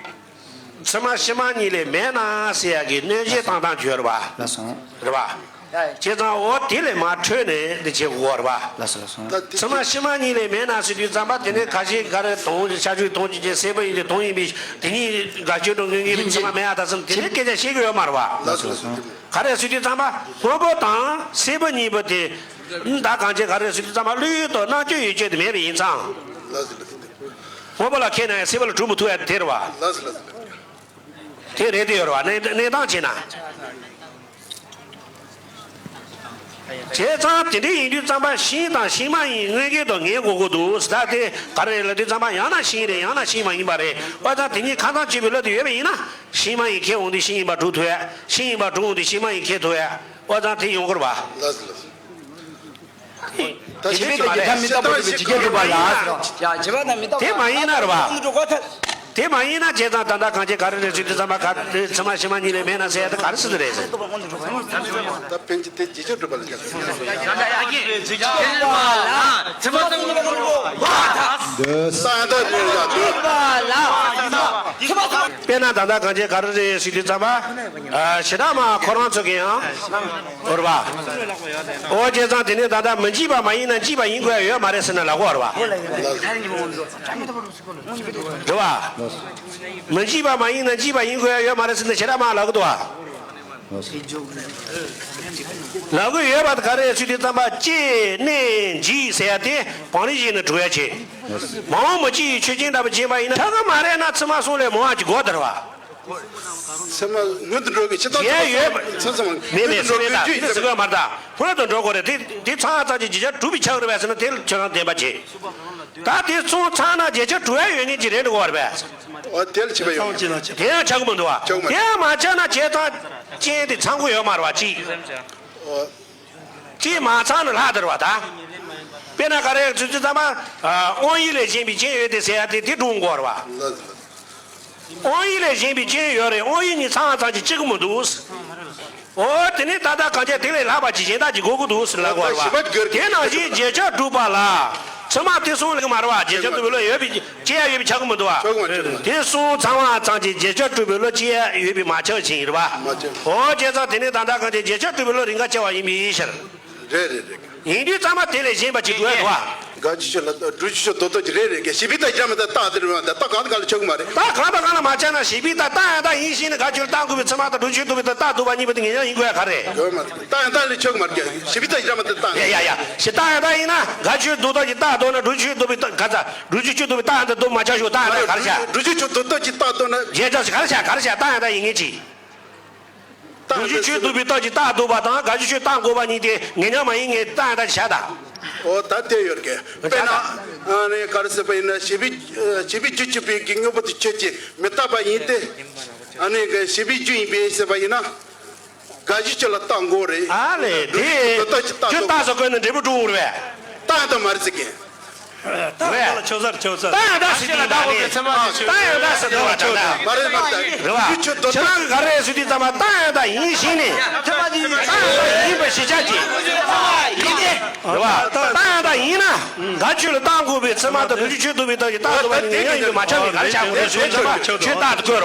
ཚད་མ་ཕྱི་མ་གཉིས་ལས་མེད་ན་ཟེར་ཡ་གི་གནོད་བྱེད་བཏང་སྟངས་བརྗོད་རེད་བ། ལགས་སོ། རེད་བ། བྱས་ཙང་འོ་དེ་ལས་མར་འཕྲོས་ནས་འདི་བྱེད་དགོས་རེད་བ། ལགས་སོ་ལགས་སོ། ཚད་མ་ཕྱི་མ་གཉིས་ལས་མེད་ན་ཟེར་དུས་ཙམ་པ་དེ་ནས་ཁ་ཤས་ག་རེ་དོན་ཤ་ཆུའི་དོན་གཅིག་ཅན་སེར་པོ་ཡིན་ཏེ་དོན་ཡིན་པའི་དེ་གཉིས་དགག་བྱའི་གྲུབ་མངོན་གྱུར་པའི་ཚད་མ་མེད་ཡ་ད་བསམ་དེ་འདྲའི་སྐད་ཆ་བཤད་ཀྱི་ཡོད་མ་རེད་བ། ལགས་སོ་ལགས་སོ། ག་རེ་ཟེར་དུས་ཙམ་པ་སྔོན་པོ་དང་སེར་པོ་གཉིས་པོ་དེ་ད་གང་བྱེད་ག་རེ་ཟེར་དུས་ཙམ་པ་བློ་ཡུལ་དང་རྣམ་དཔྱོད་ཡུལ་ཅན་དེ་མེད་པ་ཡིན་ཙང་། ལགས་སོ་ལགས་སོ། སྔོན་པོ་ལ་ཁེགས་ན་ཡང་སེར་པོ་ལ་གྲུབ་མི་ཐུབ་ཡ་དེ་རེད་བ། ལགས་སོ་ལགས་སོ། དེ་རེད་དེ་ཡོད་རེད་བ། གནས་གནས་སྟངས་བྱས་ན། བྱས་ཙང་དེ་འདྲ་ཡིན་དུས་ཙམ་པ་ཤིང་དང་ཤིང་མ་ཡིན་མངོན་གྱུར་དུ་ངེས་དགོས་ཀྱི་འདུག་ཟེར་ད་དེ་ག་རེ་རེད་ལབ་དུས་ཙམ་པ་ཡང་ན་ཤིང་རེད་ཡང་ན་ཤིང་མ་ཡིན་པ་རེད། འོ་ད་དེ་གཉིས་ཁ་ཚང་གཅིག་པའི་བློ་དེ་ཡོད་པ་ཡིན་ན་ཤིང་མ་ཡིན་ཁས་འོང་དུས་ཤིང་ཡིན་པ་གྲུབ་ཐུབ་ཡ། ཤིང་ཡིན་པ་གྲུབ་འོང་དུས་ཤིང་མ་ཡིན་ཁས་ཐུབ་ཡ། འོ་ད་དེ་ཡོང་གི་རེད་བ། ལགས་སོ་ལགས་སོ། ད་དེ་བྱེད་ཀྱི་མ་རེད། ད་མི་རྟག་པ་སྒྲུབ་པའི་ཇི་སྐད་སྒྲུབ་པ་ལ། ཡ་བྱེད་པ་ན་མི་རྟག་པ། དེ་མ་ཡིན་ན་རེད་བ། དེ་མ་ཡིན་ན་བྱས་ཙང་ད་ལྟ་གང་བྱེད་ག་རེ་རེད་ཟེར་དུས་ཙམ་པ་ག་རེ་ཚང་མ་ཕྱི་མ་གཉིས་ལས་མེད་ན་ཟེར་ཡ་ད་ག་རེ་ཟེར་དུ་རེད་ཟེར། ད་ཕན་ཆད་དེ་ཇི་ལྕོགས་སྒྲུབ་པ་ལ་ཡ། ད་ད་རེད་ཡ་དུ། དཔེར་ན་ད་ལྟ་གང་བྱེད་ག་རེ་རེད་ཟེར་དུས་ཙམ་པ། ཞེ་དྲག་མ་ཁོ་རང་ཚོ་གི་ཡང་། འོ་རེད་བ། འོ་བྱས་ཙང་དེ་ནས་ད་ལྟ་མི་འཇིགས་པ་མ་ཡིན་ན་འཇིགས་པ་ཡིན་དགོས་ཡ་ཡོད་མ་རེད་ཟེར་ན་ལབ་དགོས་རེད་བ། རེད་བ། མི་འཇིགས་པ་མ་ཡིན་ན་འཇིགས་པ་ཡིན་དགོས་ཡ་ཡོད་མ་རེད་ཟེར་ན་ཞེ་དྲག་མ་ལབ་གི་འདུག་བ། ལབ་གི་ཡོད་པ་དེ་ག་རེ་ཟེར་དུས་ཙམ་པ་སྐྱེ་གནས་འཇིག་ཟེར་ཡ་དེ་བང་རིམ་བཞིན་དུ་འགྲོ་ཡ་བྱེད། མ་འོངས་པ་སྤྱི་ཡི་ཆོས་ཅན་འདྲ་པོ་བྱེད་པ་ཡིན་ན་ཆགས་གི་མ་རེད་ན་ཚད་མ་གསུམ་ལས་མང་བ་ཅིག་དགོས་དེ་རེད་བ། ཚད་མ་སྔོན་དུ་འགྲོ་གི་ཕྱི་དང་ཡས་ཡོད། ཚད་མ་མེད་མེད་སྔོན་དུ་འགྲོ་ཚད་མེད་ད་དེ་ཟེར་གི་མ་རེད་ད། སྔོན་དུ་འགྲོ་དགོས་རེད་དེ་དེ་ཚང་མ་ཚང་གི་བརྗོད་བྱ་གྲུབ་པའི་ཆགས་རེད་པས་ཟེར་ན་དེ་ཁྱོད་རང་བདེན་པ་བྱེད། ད་དེ་ཚོ་ཚང་ན་བརྗོད་བྱ་གྲུབ་ཡ་ཡོད་ངེས་ཀྱི་རེད་འགྲོ་བར་པས། ཨོ་དེ་ལ་བྱེད་པ་ཡོད། དེ་ཡང་ཆགས་གི་མི་འདུག་བ། ཆགས་མ་དེ་ཡང་མ་ཆགས་ན་བྱས་ཙང་རྐྱེན་དེ་ཚང་གི་ཡོད་མ་རེད་བ་གཅིག་ཨོ། གཅིག་མ་ཚང་ན་ལྷག་དེ་རེད་བ་ད། དཔེར་ན་ག་རེ་ཚུལ་ཚུལ་ཙམ་པ། དབང་ཡུལ་ལས་གཞན་པའི་རྐྱེན་ཡོད་དེ་ཟེར་ཡ་དེ་དེ་སྒྲུང་དགོས་རེད་བ། དབང་ཡུལ་ལས་གཞན་པའི་རྐྱེན་ཡོད་རེད། དབང་ཡུལ་གཉིས་ཚང་བ་ཚང་གཅིག་གཅིག་གི་མི་འདུག་འོ་དེ་ནས་ད་ལྟ་གང་བྱས་དེ་ལས་ལྷག་པ་ཅིག་གཞན་དག་ཅིག་དགོས་ཀྱི་འདུག་ལབ་དགོས་རེད་བ། དེ་ནང་བཞིན་བརྗོད་བྱ་གྲུབ་པ་ལ། ཚད་མ་དེ་གསུམ་ལས་མ་རེད་བ། བརྗོད་བྱ་གྲུབ་པའི་བློ་ཡོད་པའི་སྐྱེ་ཡ་ཡོད་པའི་ཆགས་ཀྱི་མི་འདུག་བ། དེ་གསུམ་ཚང་བ་ཚང་གཅིག་བརྗོད་བྱ་གྲུབ་པའི་བློ་སྐྱེ་ཡ་ཡོད་པའི་མ་ཆགས་ཤིང་རེད་བ། འོ་བྱས་ཙང་དེ་ནས་ད་ལྟ་གང་བྱས་བརྗོད་བྱ་གྲུབ་པའི་བློ་རིགས་འགའ་སྐྱེ་བ་ཡིན་པའི་ཕྱིར། རེད་རེད་རེད། ཡིན་དུས་ཙམ་པ་དེ་ལས་གཞན་པ་ཅིག་འགྲོ་ཡ་འདུག་བ། དགག་བྱའི་ཆོས་ལ་སྒྲུབ་བྱའི་ཆོས་རྡོག་རྡོག་ཅིག་རེད་རེད་ག་ཞེས་པའི་རྟགས་སྦྱར་མ་ཐག་རྟགས་དེ་རེད་མ་རེད། རྟགས་གང་དང་གང་ལ་ཆགས་ཀྱི་མ་རེད། རྟགས་གང་དང་གང་ལ་མ་ཆགས་ན་ཞེས་པའི་རྟགས་རྟགས་ཡང་དག་ཡིན་ཞེས་ནས་དགག་བྱའི་ཆོས་ལ་རྟགས་འགོད་པའི་ཚད་མ་དང་སྒྲུབ་བྱའི་ཆོས་རྡོག་པའི་རྟགས་རྟགས་ལྡོག་པ་གཉིས་པོ་དེ་ངེས་ཀྱང་ཡིན་དགོས་ཡ་ག་རེད། ཡོད་མ་རེད། རྟགས་ཡང་དག་ལ་ཆགས་ཀྱི་མ་རེད། ཞེས་པའི་རྟགས་སྦྱར་མ་ཐག་རྟགས། ཡ་ཡ་ཡ། ཞེས་རྟགས་ཡང་དག་ཡིན་ན་དགག་བྱའི་ཆོས་རྡོག་རྡོག་གི་རྟགས་ལྡོག་ན་སྒྲུབ་བྱའི་ཆོས་རྡོག་པའི་རྟགས་ག་ཚ། སྒྲུབ་བྱའི་ཆོས་རྡོག་པའི་རྟགས་ཡང་དག་ལྡོག་མ་ཆགས་ཤོག་རྟགས་ཡང་དག་ག་རེ་བྱ། སྒྲུབ་བྱའི་ཆོས་རྡོག་རྡོག་གི་རྟགས་ལྡོག་ན། ཞེས་རྟགས་ག་རེ་བྱ་ག་རེ་བྱ་རྟགས་ཡང་དག་ཡིན་ངེས་ཀྱི། སྒྲུབ་བྱའི་ཆོས་རྡོག་པའི་རྟགས་ཀྱི་རྟགས་ལྡོག་པ་དང་དགག་བྱའི་ཆོས་རྟགས་འགོད་པ་གཉིས་དེ་ངེས་ཉམས་མ་ཡིན་ངེས་རྟགས་ཡང་དག་བྱ་དང་། འོ་ད་དེ་ཡོད་ཀྱི། དཔེར་ན། ཨ་ནི་ག་རེ་ཟེར་བ་ཡིན་ན་ཞེས་པའི་ཞེས་པའི་རྒྱུ་ཆོས་པའི་གི་དངོས་པོ་དེ་ཆོས་ཅན་མི་རྟག་པ་ཡིན་ཏེ། ཨ་ནི་ཞེས་པའི་རྒྱུ་ཡིན་པས་ཟེར་བ་ཡིན་ན། དགག་བྱའི་ཆོས་ལ་རྟགས་འགོད་རེད། ཨ་ལས་དེ། ཆོས་རྟགས་སུ་བཀོད་ན་འབྲས་བུ་འགྲུབ་འོང་རེད་པས། རྟགས་ཡང་དག་མ་རེད་ཟེར་གྱི། རེད། ད་ལ་ཆོས་ཟེར་ཆོས་ཟེར། རྟགས་ཡང་དག་ཟེར་དུས་ད་ནི། རྟགས་ཡང་དག་ཟེར་དུས་ད་ད། རེད་བ། ཁྱེད་རང་གིས་ག་རེ་ཟེར་དུས་ཙམ་པ་རྟགས་ཡང་དག་ཡིན་ཞེས་ནས། རྟགས་ཡང་དག་ཡིན་པ་ཞེས་བྱ་ཅི། རེད་བ། རྟགས་ཡང་དག་ཡིན་ན། དགག་བྱའི་ཆོས་ལ་རྟགས་འགོད་པའི་ཚད་མ་དང་སྒྲུབ་བྱའི་ཆོས་རྡོག་པའི་རྟགས་ཀྱི་རྟགས་ལྡོག་པ་ནི་ངེས་ཉམས་ཡིན་པས་མ་ཁྱབ་པས་ག་རེ་བྱ་དགོས་རེད་ཟེར་ཙམ་པ་ཆོས་རྟགས་དེ་བཀོད་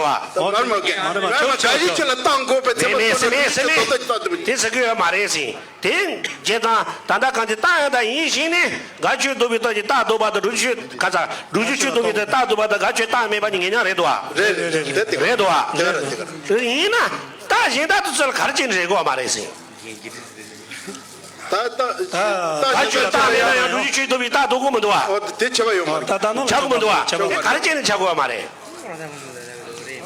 རེད་བ། དགག་བྱའི་ཆོས་ལ་རྟགས་འགོད་པའི་ཚད་མ་མེད་མེད་ཟེར་མེད་ཟེར་མེད། དེ་ཟེར་གི་ཡོད་མ་རེད་ཟེར། དེ་བྱས་ཙང་ད་ལྟ་གང་ཅི་རྟགས་ཡང་དག་ཡིན་ཞེས་ནས་དགག་བྱའི་ཆོས་རྡོག་པའི་རྟགས་ཀྱི་རྟགས་ལྡོག་པ་དང་སྒྲུབ་བྱའི་ཆོས་ག་ཚ་སྒྲུབ་བྱའི་ཆོས་རྡོག་པའི་རྟགས་ལྡོག་པ་དང་དགག་བྱའི་རྟགས་མེད་པ་ནི་ངེས་ཉམས་རེད་དོ། རེད་རེད་རེད། དེ་རེད་དོ། རེད་དོ། ཡིན་ན་རྟགས་གཞན་དག་དེ་ཚོ་ལ་ག་རེ་བྱས་ནས་རེད་དགོས་པ་མ་རེད་ཟེར། ད་ད་ད་དགག་བྱའི་རྟགས་མེད་ན་ཡང་སྒྲུབ་བྱའི་ཆོས་རྡོག་པའི་རྟགས་ལྡོག་གི་མི་འདུག་བ། ཨོ་དེ་བྱས་པ་ཡོད་མ་རེད། ད་ད་ནང་ཆགས་ཀྱི་མི་འདུག་བ། ཆགས་པ་དེ་ག་རེ་བྱས་ནས་ཆགས་དགོས་པ་མ་རེད།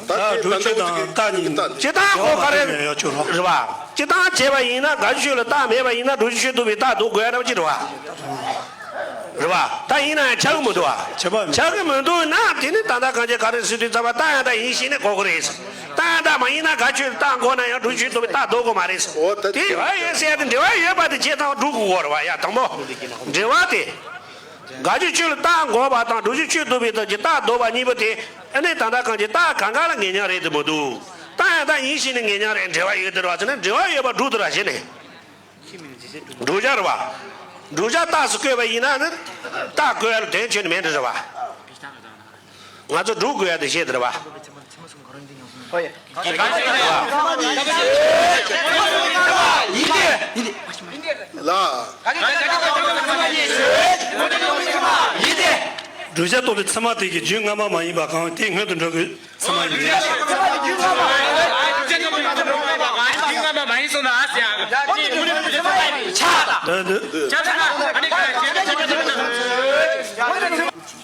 ད་སྒྲུབ་བྱའི་ཆོས་དང་རྟགས་གཉིས། སྤྱིར་བཏང་ཁོ་ག་རེ་ཡོད་ཆོག་རོ། རེད་བ། སྤྱིར་བཏང་བྱས་པ་ཡིན་ན་དགག་བྱའི་ཆོས་ལ་རྟགས་མེད་པ་ཡིན་ན་སྒྲུབ་བྱའི་ཆོས་རྡོག་པའི་རྟགས་ལྡོག་དགོས་ཡ་འདྲ་པོ་ཅིག་རེད་བ། རེད་བ། ད་ཡིན་ན་ཡང་ཆགས་ཀྱི་མི་འདུག་བ། ཆགས་པ་མེད། ཆགས་ཀྱི་མི་འདུག་ན་དེ་ནི་ད་ལྟ་གང་བྱས་ག་རེ་ཟེར་དུས་ཙམ་པ་རྟགས་ཡང་དག་ཡིན་ཞེས་ནས་གོ་གི་རེད། རྟགས་ཡང་དག་མ་ཡིན་ན་དགག་བྱའི་ཆོས་ལ་རྟགས་འགོད་ན་ཡང་སྒྲུབ་བྱའི་ཆོས་རྡོག་པའི་རྟགས་ལྡོག་གི་མ་རེད། འོ་ད་དེ་འབྲེལ་བ་ཡོད་ཟེར་ཡ་དེ་འབྲེལ་བ་ཡོད་པ་དེ་བྱས་ཙང་སྒྲུབ་དགོས་རེད་བ། ཡ་དང་པོ། འབྲེལ་བ་དེ། དགག་བྱའི་ཆོས་ལ་རྟགས་འགོད་པ་དང་སྒྲུབ་བྱའི་ཆོས་རྡོག་པའི་རྟགས་ཀྱི་རྟགས་ལྡོག་པ་གཉིས་པོ་དེ་ཨ་ནི་ད་ལྟ་གང་བྱས་རྟགས་གང་ག་ལ་ངེས་ཉམས་རེད་དེ་མི་འདུག་རྟགས་ཡང་དག་ཡིན་ཞེས་ནས་ངེས་ཉམས་རེད། འབྲེལ་བ་ཡོད་དེ་རེད་བ་ཟེར་ན་འབྲེལ་བ་ཡོད་པ་སྒྲུབ་དེ་རེད་བ་ཞེས་ནས། བསྒྲུབ་བྱ་རེད་བ། བསྒྲུབ་བྱ་རྟགས་སུ་བཀོད་པ་ཡིན་ན་ནི་རྟགས་བཀོད་ཡ་ལ་དོན་ཁྱོན་ནས་མེད་འདྲ་རེད་བ། ང་ཚོ་སྒྲུབ་དགོས་ཡ་དེ་བཤད་དེ་རེད་བ། ཧོ་ཡ། ལ། བསྒྲུབ་བྱ་རྟོགས་པའི་ཚད་མ་དེ་གི་རྒྱུ་སྔ་མ་མ་ཡིན་པ་གང་དེ་སྔོན་དུ་འགྲོ་དགོས། ཚད་མ་ཡིན། ད་འདི།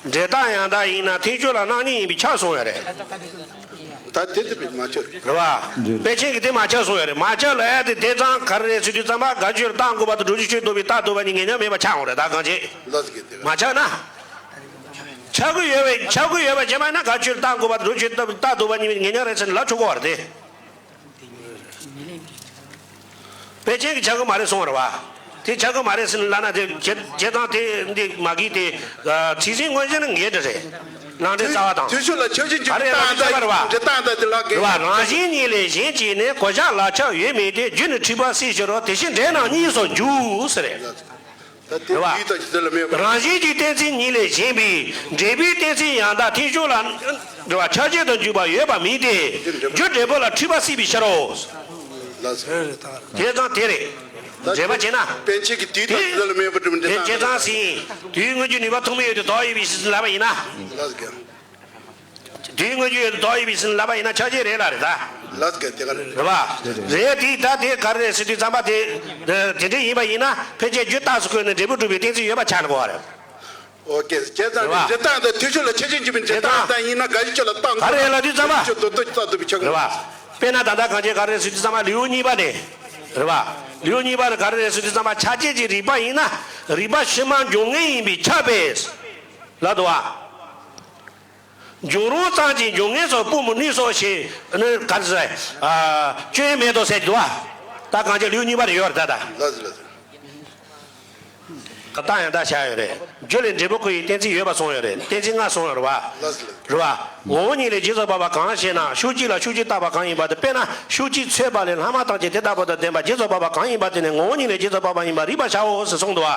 འབྲས་རྟགས་ཡང་དག་ཡིན་ན་ཐལ་འགྱུར་ལ་སྣང་ཉིད་ཡིན་པས་ཁྱབ་སོང་ཡ་རེད། ད་དེ་དེ་མ་ཁྱབ། རེད་བ། དཔེ་ཅན་གྱི་དེ་མ་ཁྱབ་སོང་ཡ་རེད། མ་ཁྱབ་ལ་ཡ་དེ་དེ་ཙང་ག་རེ་རེད་ཟེར་དུས་ཙམ་པ་དགག་བྱའི་ཆོས་ལ་རྟགས་འགོད་པ་དང་སྒྲུབ་བྱའི་ཆོས་རྡོག་པའི་རྟགས་ལྡོག་པ་གཉིས་ངེས་ཉམས་མེད་པ་ཆགས་འོང་རེད། ད་གང་བྱེད། མ་ཁྱབ་ན། ཁྱབ་ཀྱི་ཡོད་པས་ཁྱབ་ཀྱི་ཡོད་པ་བྱས་པ་ཡིན་ན་དགག་བྱའི་ཆོས་ལ་རྟགས་འགོད་པ་དང་སྒྲུབ་བྱའི་ཆོས་རྡོག་པའི་རྟགས་ལྡོག་པ་གཉིས་ངེས་ཉམས་རེད་ཟེར་ནས་ལབ་ཆོག་གི་རེད་དེ། དཔེ་ཅན་གྱི་ཆགས་ཀྱི་མ་རེད་གསུངས་པ་རེད་བ། དེ་ཆགས་ཀྱི་མ་རེད་ཟེར་ལབ་ན་དེ་བྱེད་བྱེད་སྟངས་དེ་འདི་མ་གི་དེ་ཚིག་ཟིན་ངོས་ཟིན་ངེས་འདྲ་རེད། ནང་འདྲེན་རྩ་བ་དང་། དུས་ཚོད་ལ་ཆོག་མཆན་གྱི་ག་རེ་ལབ་དུས་ཙམ་པ་རེད་བ། འབྲི་སྟངས་དང་དེ་ལ་གི་རེད་བ། རང་བཞིན་གཉིས་ལས་གཞན་གཅིག་ནི་གོ་བྱ་ལག་ཆ་ཡོད་མིན་ཏེ། རྒྱུ་ནི་འཁྲུལ་པ་སྲིད་ཕྱིར་རོ། དེ་ཕྱིར་འབྲས་རྣམས་གཉིས་སུ་འཇུག་ཟེར་རེད། ད་དེ་རེད་བ། དུས་དང་ཇི་ལྟར་ལ་མེད་པར། རང་བཞིན་གྱིས་གཏན་ཚིགས་གཉིས་ལས་གཞན་པའི་འབྲས་བུའི་གཏན་ཚིགས་ཡང་དག་མཐུན་ཕྱོགས་ལ་རེད་བ། ཆ་བྱད་དུ་འཇུག་པ་ཡོད་པ་མིན་ཏེ། རྒྱུ་འབྲས་བུ་ལ་འཁྲུལ་པ་སྲིད་པའི་ཕྱིར་རོ། ལགས་སོ། དེ་དང་དེ་རེད། འགྲེལ་པ་བྱས་ན། པཎ་ཆེན་གྱི་དུས་དང་དེ་དུས་ལ་མེད་པར་གྲུབ་འདི་དེ་བྱས་ཙང་ཟིན། དུས་མངོན་གྱུར་ནུས་པ་ཐུང་མི་ཡོད་དེ་དོགས་ཡོད་པའི་ཕྱིར་ལབ་པ་ཡིན་ན། ལགས་སོ། དུས་མངོན་གྱུར་ཡོད་དེ་དོགས་ཡོད་པའི་ཕྱིར་ལབ་པ་ཡིན་ན་ཆ་བྱད་རེད་ལ་རེད་ད། ལགས་སོ། དེ་ག་རེད། རེད་པ། རེད་དེ་ད་དེ་ག་རེ་རེད་ཟེར་དུས་ཙམ་པ་དེ། དེ་འདྲ་ཡིན་པ་ཡིན་ན་ཕན་ཆད་རྒྱུ་རྟགས་སུ་བཀོད་ནས་འབྲས་བུ་སྒྲུབ་པའི་གཏན་ཚིགས་ཡོད་པ་ཆགས་འགྲོ་བ་རེད། ཨོ་ཀེ། བྱས་ཙང་རེད་པ། འབྲི་སྟངས་དང་མཐུན་ཕྱོགས་ལ་ཆོག་མཆན་གྱི་མིན། འབྲི་སྟངས་དང་ཡིན་ན་དགག་གཞི་ཆོག་ལ་བཏང་ག་རེ་ལབ་དུས་ཙམ་པ། ཆོག་མདོར་བསྡུས་རྩ་བསྡུས་པའི་ཆོག་རེད་པ། དཔེར་ན་ད་ལྟ་གང་བྱས་ག་རེ་ཟེར་དུས་ཙམ་པ་ལེའུ་གཉིས་པ་ནས། རེད་པ། ལེའུ་གཉིས་པ་ནས་ག་རེ་རེད་ཟེར་དུས་ཙམ་པ་ཆ་བྱད་ཀྱི་རིགས་པ་ཡིན་ན་རིགས་པ་ཕྱི་མ་འབྱུང་ངེས་ཡིན་པས་ཁྱབ་པས། ལབ་འདུག་པ། འབྱུང་རུང་ཙམ་གྱིས་འབྱུང་ངེས་སུ་སྤོ་མི་ནུས་སོ་ཞེས་ནི་ག་རེ་ཟེར། ཨ། སྐྱོན་མེད་དོ་ཟེར་གྱི་འདུག་པ། ད་གང་བྱས་ལེའུ་གཉིས་པ་རེ་ཡོད་རེད་ད་ད། ལགས་སོ་ལགས་སོ། རྟགས་ཡང་དག་བཞག་ཡོད་རེད། རྒྱུ་ལས་འབྲས་བུ་ཁོ་ཡི་གཏན་ཚིགས་ཡོད་པ་གསུངས་ཡོད་རེད། གཏན་ཚིགས་ལྔ་གསུངས་ཡོད་རེད་པ། ལགས་སོ་ལགས་སོ། རེད་པ། ངོ་བོ་ཉིད་ལས་རྗེས་སུ་དཔག་པ་གང་ཞེ་ན། ཤུགས་གཅིག་ལ་ཤུགས་གཅིག་བཏགས་པ་གང་ཡིན་པ་དེ། དཔེར་ན་ཤུགས་གཅིག་ཚོས་པ་ལས་ལྷག་མ་ཐམས་ཅད་དེ་ལྟ་བུ་དང་ལྡན་པ་རྗེས་སུ་དཔག་པ་གང་ཡིན་པ་དེ་ནི་ངོ་བོ་ཉིད་ལས་རྗེས་སུ་དཔག་པ་ཡིན་པར་རིགས་པར་བྱའོ་ཞེས་གསུངས་འདུག་པ།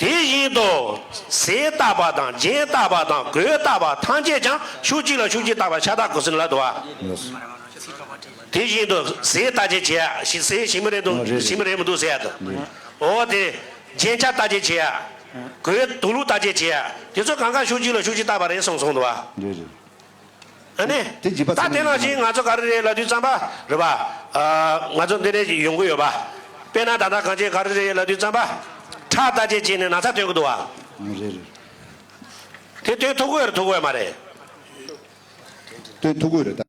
དེ་བཞིན་དུ་ཟས་བཏགས་པ་དང་རྒྱན་བཏགས་པ་དང་གོས་བཏགས་པ་ཐམས་ཅད་ཀྱང་ཤུགས་གཅིག་ལ་ཤུགས་གཅིག་བཏགས་པ་ཤ་སྟག་གོ་ཟིན་ལ་འདུག་པ། དེ་བཞིན་དུ་ཟས་བརྟག་དཔྱད་བྱེད་ཡ། ཟས་ཞིམ་པོ་རེད་འདུག་ཨ་རེད་ཞིམ་པོ་རེད་མི་འདུག་ཟེར་ཡ་དང་། ཨོ་དེ། རྒྱན་ཆ་བརྟག་དཔྱད་བྱེད་ཡ། གོས་དུག་ལོག་བརྟག་དཔྱད་བྱེད་ཡ། དེ་ཚོ་གང་ག་ཤུགས་གཅིག་ལ་ཤུགས་གཅིག་བཏགས་པ་རེད་གསུངས་གསུངས་འདུག་པ། རེད་རེད། ཨ་ནི། དེ་འཇིགས་པ་ད་དེ་ནང་བཞིན་ང་ཚོ་ག་རེ་རེད་ལབ་དུས་ཙམ་པ་རེད་པ། ཨ། ང་ཚོ་འདི་ནས་ཡོང་གི་ཡོད་པ། དཔེར་ན་ད་ལྟ་གང་བྱས་ག་རེ་རེད་ལབ་དུས་ཙམ་པ། ཁྲག་བརྟག་དཔྱད་བྱས་ནས་ན་ཚ་སྟོན་གི་འདུག་པ། རེད་རེད། དེ་སྟོན་ཐུབ་ཀྱི་ཡོད་རེད་ཐུབ་ཀྱི་ཡོད་མ་རེད། སྟོན་ཐུབ་ཀྱི་ཡོད་རེད།